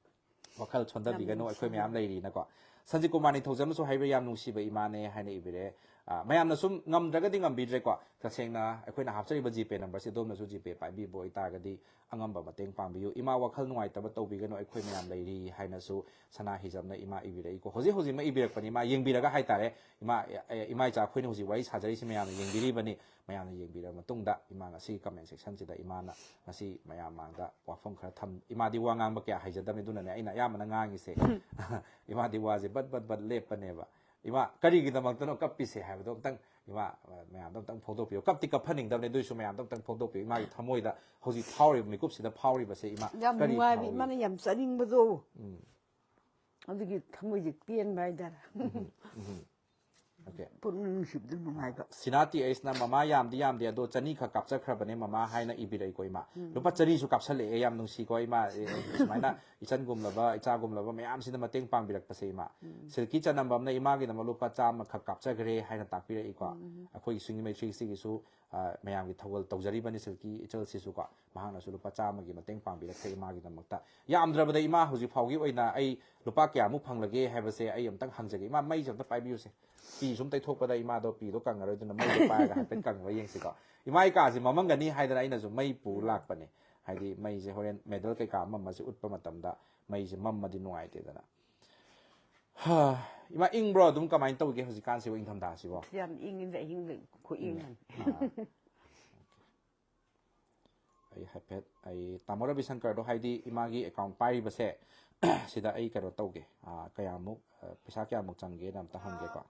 "ꯋꯥꯈꯜ ꯁꯣꯟꯊꯕꯤꯒꯅꯨ, ꯑꯩꯈꯣꯏ ꯃꯌꯥꯝ ꯂꯩꯔꯤꯅꯀꯣ꯫ ꯁꯟꯖꯤꯠ ꯀꯨꯃꯥꯔ ꯅꯤꯡꯊꯧꯖꯝꯅꯁꯨ ꯍꯥꯏꯕ ꯌꯥꯝ ꯅꯨꯡꯁꯤꯕ ꯏꯃꯥꯅꯦ ꯍꯥꯏꯅ ꯏꯕꯤꯔꯦ꯫ ꯑ, ꯃꯌꯥꯝꯅ ꯁꯨꯝ ꯉꯝꯗ꯭ꯔꯒꯗꯤ ꯉꯝꯕꯤꯗ꯭ꯔꯦꯀꯣ, ꯇꯁꯦꯡꯅ ꯑꯩꯈꯣꯏꯅ ꯍꯥꯞꯆꯔꯤꯕ ꯖꯤꯄꯦ ꯅꯝꯕꯔꯁꯦ ꯑꯗꯣꯝꯅꯁꯨ ꯖꯤꯄꯦ ꯄꯥꯏꯕꯤꯕ ꯑꯣꯏꯇꯥꯔꯒꯗꯤ ꯑꯉꯝꯕ ꯃꯇꯦꯡ ꯄꯥꯡꯕꯤꯌꯨ꯫ "ꯏꯃꯥ ꯋꯥꯈꯜ ꯅꯨꯡꯉꯥꯏꯇꯕ ꯇꯧꯕꯤꯒꯅꯨ, ꯑꯩꯈꯣꯏ ꯃꯌꯥꯝ ꯂꯩꯔꯤ" ꯍꯥꯏꯅꯁꯨ ꯁꯅꯥ ꯍꯤꯖꯝꯅ ꯏꯃꯥ ꯏꯕꯤꯔꯛꯏꯀꯣ꯫ ꯍꯧꯖꯤꯛ ꯍꯧꯖꯤꯛꯃꯛ ꯏꯕꯤꯔꯛꯄꯅꯤ, ꯏꯃꯥ ꯌꯦꯡꯕꯤꯔꯒ ꯍꯥꯏꯇꯥꯔꯦ꯫ ꯏꯃꯥ, ꯑꯦ, ꯏꯃꯥ ꯏꯆꯥ ꯑꯩꯈꯣꯏꯅ ꯍꯧꯖꯤꯛ ꯋꯥꯔꯤ ꯁꯥꯖꯔꯤꯁꯤ ꯃꯌꯥꯝꯅ ꯌꯦꯡꯕꯤꯔꯤꯕꯅꯤ꯫ ꯃꯌꯥꯝꯅ ꯌꯦꯡꯕꯤꯔꯕ ꯃꯇꯨꯡꯗ ꯏꯃꯥ ꯉꯁꯤ ꯀꯃꯦꯟ ꯁꯦꯛꯁꯟꯁꯤꯗ ꯏꯃꯥꯅ ꯉꯁꯤ ꯃꯌꯥꯝ ꯃꯥꯡꯗ ꯋꯥꯐꯝ ꯈꯔ ꯊꯝ-, ꯏꯃꯥꯗꯤ ꯋꯥ ꯉꯥꯡꯕ ꯀꯌꯥ ꯍꯩꯖꯗꯕꯅꯤ, ꯑꯗꯨꯅꯅꯦ ꯑꯩꯅ ꯑꯌꯥꯝꯕꯅ ꯉꯥꯡꯉꯤꯁꯦ꯫ ꯏꯃꯥꯗꯤ ꯋꯥꯁꯦ ꯕꯠ ꯕꯠ ꯕꯠ ꯂꯦꯞꯄꯅꯦꯕ꯫ ꯏꯃꯥ, ꯀꯔꯤꯒꯤꯗꯃꯛꯇꯅꯣ ꯀꯞꯄꯤꯁꯦ ꯍꯥꯏꯕꯗꯣ ꯑꯝꯇꯪ ꯏꯃꯥ, ꯃꯌꯥꯝꯗ ꯑꯝꯇꯪ ꯐꯣꯡꯗꯣꯛꯄꯤꯌꯨ꯫ ꯀꯞꯇꯤ ꯀꯞꯍꯟꯅꯤꯡꯗꯕꯅꯦ, ꯑꯗꯨꯏꯁꯨ ꯃꯌꯥꯝꯗ ꯑꯝꯇꯪ ꯐꯣꯡꯗꯣꯛꯄꯤꯌꯨ꯫ ꯏꯃꯥꯒꯤ ꯊꯃꯣꯏꯗ ꯍꯧꯖꯤꯛ ꯐꯥꯎꯔꯤꯕ, ꯃꯤꯀꯨꯞꯁꯤꯗ ꯐꯥꯎꯔꯤꯕꯁꯦ ꯏꯃꯥ, ꯌꯥꯝ ꯀꯔꯤ ꯅꯨꯡꯉꯥꯏꯕ, ꯐꯥꯎꯔꯤ? ꯏꯃꯥꯅ ꯌꯥꯝ ꯆꯥꯅꯤꯡꯕꯗꯣ꯫ ꯎꯝ꯫ ꯑꯗꯨꯒꯤ ꯊꯃꯣꯏꯁꯦ ꯄꯦꯟꯕ ꯍꯥꯏꯇꯥꯔꯦ꯫ ꯎꯝ, ꯎꯝ꯫ ꯑꯣꯀꯦ꯫ ꯄꯨꯛꯅꯤꯡ ꯅꯨꯡꯁꯤꯕꯗ ꯅꯨꯡꯉꯥꯏꯕ꯫ ꯁꯤꯅꯥ ꯇꯤ ꯑꯩꯁꯅ "ꯃꯃꯥ, ꯌꯥꯝꯗꯤ ꯌꯥꯝꯗꯦ, ꯑꯗꯣ ꯆꯅꯤ ꯈꯛ ꯀꯥꯞꯆꯈ꯭ꯔꯕꯅꯦ ꯃꯃꯥ" ꯍꯥꯏꯅ ꯏꯕꯤꯔꯛꯏꯀꯣ ꯏꯃꯥ꯫ ꯎꯝ꯫ ꯂꯨꯄꯥ ꯆꯅꯤꯁꯨ ꯀꯥꯞꯁꯜꯂꯛꯑꯦ, ꯌꯥꯝ ꯅꯨꯡꯁꯤꯀꯣ ꯏꯃꯥ꯫ ꯑꯦ, ꯑꯦ, ꯁꯨꯃꯥꯏꯅ ꯏꯆꯟꯒꯨꯝꯂꯕ, ꯏꯆꯥꯒꯨꯝꯂꯕ ꯃꯌꯥꯝꯁꯤꯅ ꯃꯇꯦꯡ ꯄꯥꯡꯕꯤꯔꯛꯄꯁꯦ ꯏꯃꯥ꯫ ꯎꯝ꯫ ꯁꯤꯜꯀꯤ ꯆꯅꯝꯕꯝꯅ ꯏꯃꯥꯒꯤꯗꯃꯛ ꯂꯨꯄꯥ ꯆꯥꯝꯃ ꯈꯛ ꯀꯥꯞꯆꯈ꯭ꯔꯦ ꯍꯥꯏꯅ ꯇꯥꯛꯄꯤꯔꯛꯏꯀꯣ꯫ ꯎꯝ꯫ ꯑꯩꯈꯣꯏꯒꯤ ꯁꯤꯡꯖꯃꯩ ꯊ꯭ꯔꯤ ꯁꯤꯒꯤꯁꯨ, ꯑ, ꯃꯌꯥꯝꯒꯤ ꯊꯧꯒꯜ ꯇꯧꯖꯔꯤꯕꯅꯤ, ꯁꯤꯜꯀꯤ ꯏꯆꯜꯁꯤꯁꯨꯀꯣ꯫ ꯃꯍꯥꯛꯅꯁꯨ ꯂꯨꯄꯥ ꯆꯥꯝꯃꯒꯤ ꯃꯇꯦꯡ ꯄꯥꯡꯕꯤꯔꯛꯈ꯭ꯔꯦ ꯏꯃꯥꯒꯤꯗꯃꯛꯇ꯫ ꯌꯥꯝꯗ꯭ꯔꯕꯗ ꯏꯃꯥ, ꯍꯧꯖꯤꯛ ꯐꯥꯎꯒꯤ ꯑꯣꯏꯅ ꯑꯩ ꯂꯨꯄꯥ ꯀꯌꯥꯃꯨꯛ ꯐꯪꯂꯒꯦ ꯍꯥꯏꯕꯁꯦ ꯑꯩ ꯑꯝꯇꯪ ꯍꯪꯖꯒꯦ꯫ ꯏꯃꯥ, ꯃꯩꯁꯦ ꯑꯝꯇ ꯄꯥꯏꯕꯤꯌꯨꯁꯦ꯫ ꯐꯤ ꯁꯨꯝ ꯇꯩꯊꯣꯛꯄꯗ ꯏꯃꯥꯗꯣ ꯄꯤꯗꯣ ꯀꯪꯉꯔꯣꯏꯗꯅ ꯃꯩꯗꯣ ꯄꯥꯏꯔꯒ ꯍꯥꯏꯐꯦꯠ ꯀꯪꯕ ꯌꯦꯡꯁꯤꯀꯣ꯫ ꯏꯃꯥ ꯏꯀꯥꯁꯦ ꯃꯝꯃꯝꯒꯅꯤ ꯍꯥꯏꯗꯅ ꯑꯩꯅꯁꯨ ꯃꯩ ꯄꯨ ꯂꯥꯛꯄꯅꯦ꯫ ꯍꯥꯏꯗꯤ ꯃꯩꯁꯦ ꯍꯣꯔꯦꯟ ꯃꯦꯗꯜ ꯀꯩꯀꯥ ꯑꯃ ꯑꯃꯁꯦ ꯎꯠꯄ ꯃꯇꯝꯗ ꯃꯩꯁꯦ ꯃꯝꯃꯗꯤ ꯅꯨꯡꯉꯥꯏꯇꯦꯗꯅ꯫ ꯍꯥ, ꯏꯃꯥ, ꯏꯪꯕ꯭ꯔꯣ? ꯑꯗꯨꯝ ꯀꯃꯥꯏꯅ ꯇꯧꯒꯦ ꯍꯧꯖꯤꯛꯀꯥꯟꯁꯤꯕꯨ, ꯏꯪꯊꯝꯊꯥꯁꯤꯕꯨ? ꯌꯥꯝ ꯏꯪꯉꯤꯗ, ꯑꯍꯤꯡꯗ ꯈꯨꯏꯪ ꯑꯃ꯫ ꯑꯥ꯫ ꯑꯩ ꯍꯥꯏꯐꯦꯠ, ꯑꯩ ꯇꯥꯃꯣ ꯔꯕꯤꯁꯪꯀꯔꯗꯣ, ꯍꯥꯏꯗꯤ ꯏꯃꯥꯒꯤ ꯑꯦꯀꯥꯎꯟ ꯄꯥꯏꯔꯤꯕꯁꯦ, ꯁꯤꯗ ꯑꯩ ꯀꯩꯅꯣ ꯇꯧꯒꯦ, ꯑꯥ, ꯀꯌꯥꯃꯨꯛ, ꯑ, ꯄꯩꯁꯥ ꯀꯌꯥꯃꯨꯛ ꯆꯪꯒꯦꯅ ꯑꯝꯇ ꯍꯪꯒꯦꯀꯣ꯫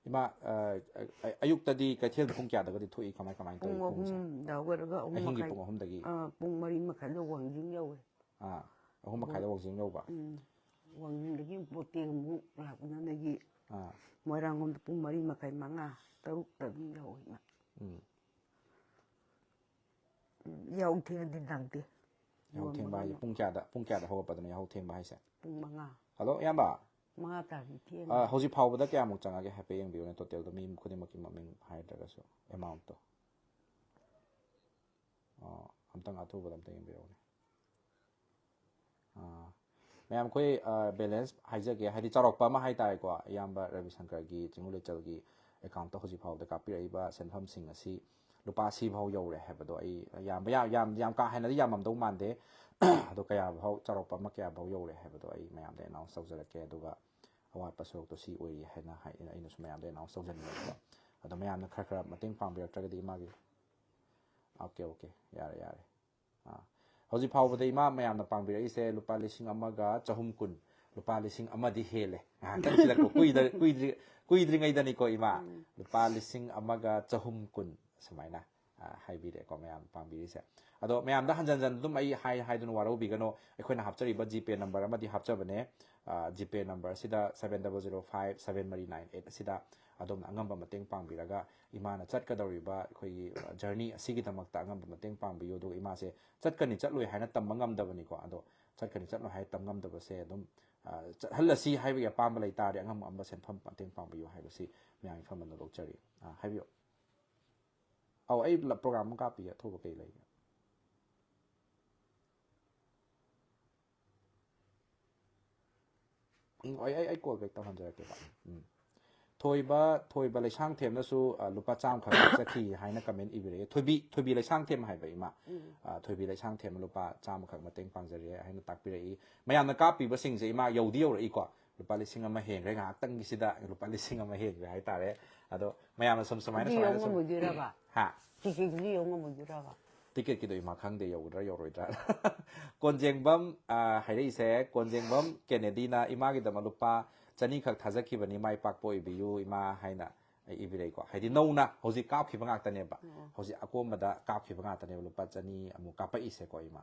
ꯏꯃꯥ, ꯑ, ꯑ-, ꯑꯌꯨꯛꯇꯗꯤ ꯀꯩꯊꯦꯜꯗ ꯄꯨꯡ ꯀꯌꯥꯗꯒꯗꯤ ꯊꯣꯛꯏ? ꯀꯃꯥꯏ, ꯀꯃꯥꯏꯅ ꯄꯨꯡ ꯇꯧꯏ ꯄꯨꯡꯁꯦ? ꯑꯍꯨꯝꯗ ꯍꯧꯒꯠꯂꯒ ꯑꯍꯨꯝ ꯑꯍꯤꯡꯒꯤ ꯃꯈꯥꯏ, ꯄꯨꯡ ꯑꯍꯨꯝꯗꯒꯤ? ꯑ, ꯄꯨꯡ ꯃꯔꯤ ꯃꯈꯥꯏꯗ ꯋꯥꯡꯖꯤꯡ ꯌꯧꯋꯦ꯫ ꯑꯥ, ꯑꯍꯨꯝ ꯃꯈꯥꯏꯗ ꯋꯥꯡꯖꯤꯡ ꯌꯧꯕ? ꯎꯝ꯫ ꯋꯥꯡꯖꯤꯡꯗꯒꯤ ꯄꯣꯠꯇꯦꯛ ꯑꯃꯨꯛ ꯂꯥꯛꯄꯅ ꯑꯗꯒꯤ ꯑꯥ꯫ ꯃꯣꯏꯔꯥꯡꯂꯣꯝꯗ ꯄꯨꯡ ꯃꯔꯤ ꯃꯈꯥꯏ, ꯃꯉꯥ, ꯇꯔꯨꯛꯇ ꯑꯗꯨꯝ ꯌꯧꯋꯦ ꯏꯃꯥ꯫ ꯎꯝ꯫ ꯎꯝ, ꯌꯥꯍꯧ ꯊꯦꯡꯉꯗꯤ ꯅꯪꯗꯦ꯫ ꯌꯥꯍꯧ ꯊꯦꯡꯕ ꯍꯥꯏꯁꯦ ꯄꯨꯡ ꯀꯌꯥꯗ, ꯄꯨꯡ ꯀꯌꯥꯗ ꯍꯧꯒꯠꯄꯗꯅꯣ ꯌꯥꯍꯧ ꯊꯦꯡꯕ ꯍꯥꯏꯁꯦ? ꯄꯨꯡ ꯃꯉꯥ꯫ ꯍꯜꯂꯣ, ꯏꯌꯥꯝꯕ꯫ ꯃꯉꯥ ꯇꯥꯔꯗꯤ ꯊꯦꯡꯉꯦ꯫ ꯑ, ꯍꯧꯖꯤꯛ ꯐꯥꯎꯕꯗ ꯀꯌꯥꯃꯨꯛ ꯆꯪꯉꯒꯦ ꯍꯥꯏꯐꯦꯠ ꯌꯦꯡꯕꯤꯌꯨꯅꯦ, ꯇꯣꯇꯦꯜꯗꯣ, ꯃꯤ ꯈꯨꯗꯤꯡꯃꯛꯀꯤ ꯃꯃꯤꯡ ꯍꯥꯏꯗ꯭ꯔꯒꯁꯨ, ꯑꯦꯃꯥꯎꯟꯠꯇꯣ꯫ ꯑ, ꯑꯝꯇꯪ ꯑꯊꯨꯕꯗ ꯑꯝꯇ ꯌꯦꯡꯕꯤꯔꯛꯎꯅꯦ꯫ ꯑ, ꯃꯌꯥꯝ, ꯑꯩꯈꯣꯏ, ꯑ, ꯕꯦꯂꯦꯟꯁ ꯍꯥꯏꯖꯒꯦ, ꯍꯥꯏꯗꯤ ꯆꯥꯎꯔꯥꯛꯄ ꯑꯃ ꯍꯥꯏ ꯇꯥꯔꯦꯀꯣ, ꯏꯌꯥꯝꯕ ꯔꯕꯤꯁꯪꯀꯔꯒꯤ ꯆꯤꯡꯉꯨ ꯂꯩꯆꯜꯒꯤ ꯑꯦꯀꯥꯎꯟꯠꯇ ꯍꯧꯖꯤꯛ ꯐꯥꯎꯕꯗ ꯀꯥꯞꯄꯤꯔꯛꯏꯕ ꯁꯦꯟꯐꯝꯁꯤꯡ ꯑꯁꯤ ꯂꯨꯄꯥ ꯁꯤꯐꯥꯎ ꯌꯧꯔꯦ ꯍꯥꯏꯕꯗꯣ ꯑꯩ ꯌꯥꯝꯕ, ꯌꯥꯝ, ꯌꯥꯝ, ꯌꯥꯝ ꯀꯥ ꯍꯦꯟꯅꯗꯤ ꯌꯥꯝꯃꯝꯗꯧ ꯃꯥꯟꯗꯦ꯫ ꯑꯗꯣ ꯀꯌꯥꯐꯥꯎ, ꯆꯥꯎꯔꯥꯛꯄ ꯑꯃ ꯀꯌꯥꯐꯥꯎ ꯌꯧꯔꯦ ꯍꯥꯏꯕꯗꯣ ꯑꯩ ꯃꯌꯥꯝꯗ ꯑꯦꯅꯥꯎꯟꯁ ꯇꯧꯖꯔꯛꯀꯦ꯫ ꯑꯗꯨꯒ ꯑꯋꯥꯠꯄ ꯁꯔꯨꯛꯇꯣ ꯁꯤ ꯑꯣꯏꯔꯤ ꯍꯥꯏꯅ ꯍꯥꯏ-, ꯑꯩꯅꯁꯨ ꯃꯌꯥꯝꯗ ꯑꯦꯅꯥꯎꯟꯁ ꯇꯧꯖꯅꯤꯡꯉꯦꯕꯀꯣ꯫ ꯑꯗꯣ ꯃꯌꯥꯝꯅ ꯈꯔ ꯈꯔ ꯃꯇꯦꯡ ꯄꯥꯡꯕꯤꯔꯛꯇ꯭ꯔꯒꯗꯤ ꯏꯃꯥꯒꯤ, ꯑꯣꯀꯦ, ꯑꯣꯀꯦ, ꯌꯥꯔꯦ, ꯌꯥꯔꯦ꯫ ꯑꯥ, ꯍꯧꯖꯤꯛ ꯐꯥꯎꯕꯗ ꯏꯃꯥ ꯃꯌꯥꯝꯅ ꯄꯥꯡꯕꯤꯔꯛꯏꯁꯦ ꯂꯨꯄꯥ ꯂꯤꯁꯤꯡ ꯑꯃꯒ ꯆꯍꯨꯝ ꯀꯨꯟ, ꯂꯨꯄꯥ ꯂꯤꯁꯤꯡ ꯑꯃꯗꯤ ꯍꯦꯜꯂꯦ꯫ ꯉꯥꯏꯍꯥꯛꯇꯪ ꯁꯤꯗꯀꯣ, ꯀꯨꯏꯗ-, ꯀꯨꯏꯗ꯭ꯔꯤ-, ꯀꯨꯏꯗ꯭ꯔꯤꯉꯩꯗꯅꯤꯀꯣ ꯏꯃꯥ, ꯎꯝ꯫ ꯂꯨꯄꯥ ꯂꯤꯁꯤꯡ ꯑꯃꯒ ꯆꯍꯨꯝ ꯀꯨꯟ ꯁꯨꯃꯥꯏꯅ, ꯑꯥ, ꯍꯥꯏꯕꯤꯔꯛꯑꯦꯀꯣ ꯃꯌꯥꯝ ꯄꯥꯡꯕꯤꯔꯤꯁꯦ꯫ ꯑꯗꯣ ꯃꯌꯥꯝꯗ ꯍꯟꯖꯟ ꯍꯟꯖꯟ ꯑꯗꯨꯝ ꯑꯩ ꯍꯥꯏ ꯍꯥꯏꯗꯨꯅ ꯋꯥꯔꯧꯕꯤꯒꯅꯣ꯫ ꯑꯩꯈꯣꯏꯅ ꯍꯥꯞꯆꯔꯤꯕ ꯖꯤꯄꯦ ꯅꯝꯕꯔ ꯑꯃꯗꯤ ꯍꯥꯞꯆꯕꯅꯦ꯫ ꯑꯥ, ꯖꯤꯄꯦ ꯅꯝꯕꯔ ꯑꯁꯤꯗ seven double zero five seven ꯃꯔꯤ nine eight ꯑꯁꯤꯗ ꯑꯗꯣꯝꯅ ꯑꯉꯝꯕ ꯃꯇꯦꯡ ꯄꯥꯡꯕꯤꯔꯒ ꯏꯃꯥꯅ ꯆꯠꯀꯗꯧꯔꯤꯕ ꯑꯩꯈꯣꯏꯒꯤ ꯖꯔꯅꯤ ꯑꯁꯤꯒꯤꯗꯃꯛꯇ ꯑꯉꯝꯕ ꯃꯇꯦꯡ ꯄꯥꯡꯕꯤꯌꯨ꯫ ꯑꯗꯨꯒ ꯏꯃꯥꯁꯦ ꯆꯠꯀꯅꯤ ꯆꯠꯂꯣꯏ ꯍꯥꯏꯅ ꯇꯝꯕ ꯉꯝꯗꯕꯅꯤꯀꯣ, ꯑꯗꯣ ꯆꯠꯀꯅꯤ ꯆꯠꯂꯣꯏ ꯍꯥꯏꯅ ꯇꯝ ꯉꯝꯗꯕꯁꯦ ꯑꯗꯨꯝ ꯆꯠꯍꯜꯂꯁꯤ ꯍꯥꯏꯕꯒꯤ ꯑꯄꯥꯝꯕ ꯂꯩ ꯇꯥꯔꯗꯤ ꯑꯉꯝ ꯑꯉꯝꯕ ꯁꯦꯟꯐꯝ ꯃꯇꯦꯡ ꯄꯥꯡꯕꯤꯌꯨ ꯍꯥꯏꯕꯁꯤ ꯃꯌꯥꯝꯒꯤ ꯐꯝꯕꯅ ꯂꯧꯖꯔꯤ꯫ ꯍꯥꯏꯕꯤꯌꯨ꯫ ꯑꯧ, ꯑꯩ ꯄ꯭ꯔꯣꯒ꯭ꯔꯥꯝ ꯑꯃ ꯀꯥꯞꯄꯤꯒꯦ, ꯑꯊꯨꯕ ꯀꯩ ꯂꯩꯒꯦ? ꯎꯝ, ꯑꯩ ꯑꯩ ꯑꯩ ꯀꯣꯜ ꯕꯦꯛ ꯇꯧꯍꯟꯖꯔꯛꯀꯦꯕ꯫ ꯎꯝ꯫ ꯊꯣꯏꯕ ꯊꯣꯏꯕ ꯂꯩꯁꯥꯡꯊꯦꯝꯅꯁꯨ ꯂꯨꯄꯥ ꯆꯥꯝꯃꯈꯛ ꯆꯠꯈꯤ ꯍꯥꯏꯅ ꯀꯃꯦꯟ ꯏꯕꯤꯔꯛꯑꯦ꯫ ꯊꯣꯏꯕꯤ ꯊꯣꯏꯕꯤ ꯂꯩꯁꯥꯡꯊꯦꯝ ꯍꯥꯏꯕ ꯏꯃꯥ, ꯊꯣꯏꯕꯤ ꯂꯩꯁꯥꯡꯊꯦꯝꯅ ꯂꯨꯄꯥ ꯆꯥꯝꯃꯈꯛ ꯃꯇꯦꯡ ꯄꯥꯡꯖꯔꯦ ꯍꯥꯏꯅ ꯇꯥꯛꯄꯤꯔꯛꯏ꯫ ꯃꯌꯥꯝꯅ ꯀꯥꯞꯄꯤꯕꯁꯤꯡꯁꯦ ꯏꯃꯥ ꯌꯧꯗꯤ ꯌꯧꯔꯛꯏꯀꯣ꯫ ꯂꯨꯄꯥ ꯂꯤꯁꯤꯡ ꯑꯃ ꯍꯦꯟꯈ꯭ꯔꯦ, ꯉꯥꯏꯍꯥꯛꯇꯪꯒꯤꯁꯤꯗ ꯂꯨꯄꯥ ꯂꯤꯁꯤꯡ ꯑꯃ ꯍꯦꯟꯈ꯭ꯔꯦ ꯍꯥꯏꯇꯥꯔꯦ꯫ ꯑꯗꯣ ꯃꯌꯥꯝꯅ ꯁꯨꯝ ꯁꯨꯃꯥꯏꯅ ꯑꯗꯨꯗꯤ ꯁꯨꯃꯥꯏꯅ ꯌꯧ ꯁꯨꯝ ꯉꯝꯃꯣꯏꯗꯣꯏꯔꯕ? ꯍꯥ? ꯇꯤꯀꯦꯠꯀꯤꯗꯤ ꯌꯧ ꯉꯝꯃꯣꯏꯗꯣꯏꯔꯕ? ꯇꯤꯀꯦꯠꯀꯤꯗꯣ ꯏꯃꯥ ꯈꯪꯗꯦ, ꯌꯧꯒꯗ꯭ꯔꯥ ꯌꯧꯔꯣꯏꯗ꯭ꯔꯥ꯫ ꯀꯣꯟꯖꯦꯡꯕꯝ, ꯑ, ꯍꯥꯏꯔꯛꯏꯁꯦ, ꯀꯣꯟꯖꯦꯡꯕꯝ ꯀꯦꯅꯦꯗꯤꯅ ꯏꯃꯥꯒꯤꯗꯃꯛ ꯂꯨꯄꯥ ꯆꯅꯤꯈꯛ ꯊꯥꯖꯈꯤꯕꯅꯤ, ꯃꯥꯏ ꯄꯥꯛꯄ ꯑꯣꯏꯕꯤꯌꯨ ꯏꯃꯥ ꯍꯥꯏꯅ ꯏꯕꯤꯔꯛꯏꯀꯣ꯫ ꯍꯥꯏꯗꯤ ꯅꯧꯅ ꯍꯧꯖꯤꯛ ꯀꯥꯞꯈꯤꯕ ꯉꯥꯛꯇꯅꯦꯕ, ꯍꯧꯖꯤꯛ ꯑꯀꯣꯝꯕꯗ ꯀꯥꯞꯈꯤꯕ ꯉꯥꯛꯇꯅꯦꯕ ꯂꯨꯄꯥ ꯆꯅꯤ ꯑꯃꯨꯛ ꯀꯥꯞꯄꯛꯏꯁꯦꯀꯣ ꯏꯃꯥ꯫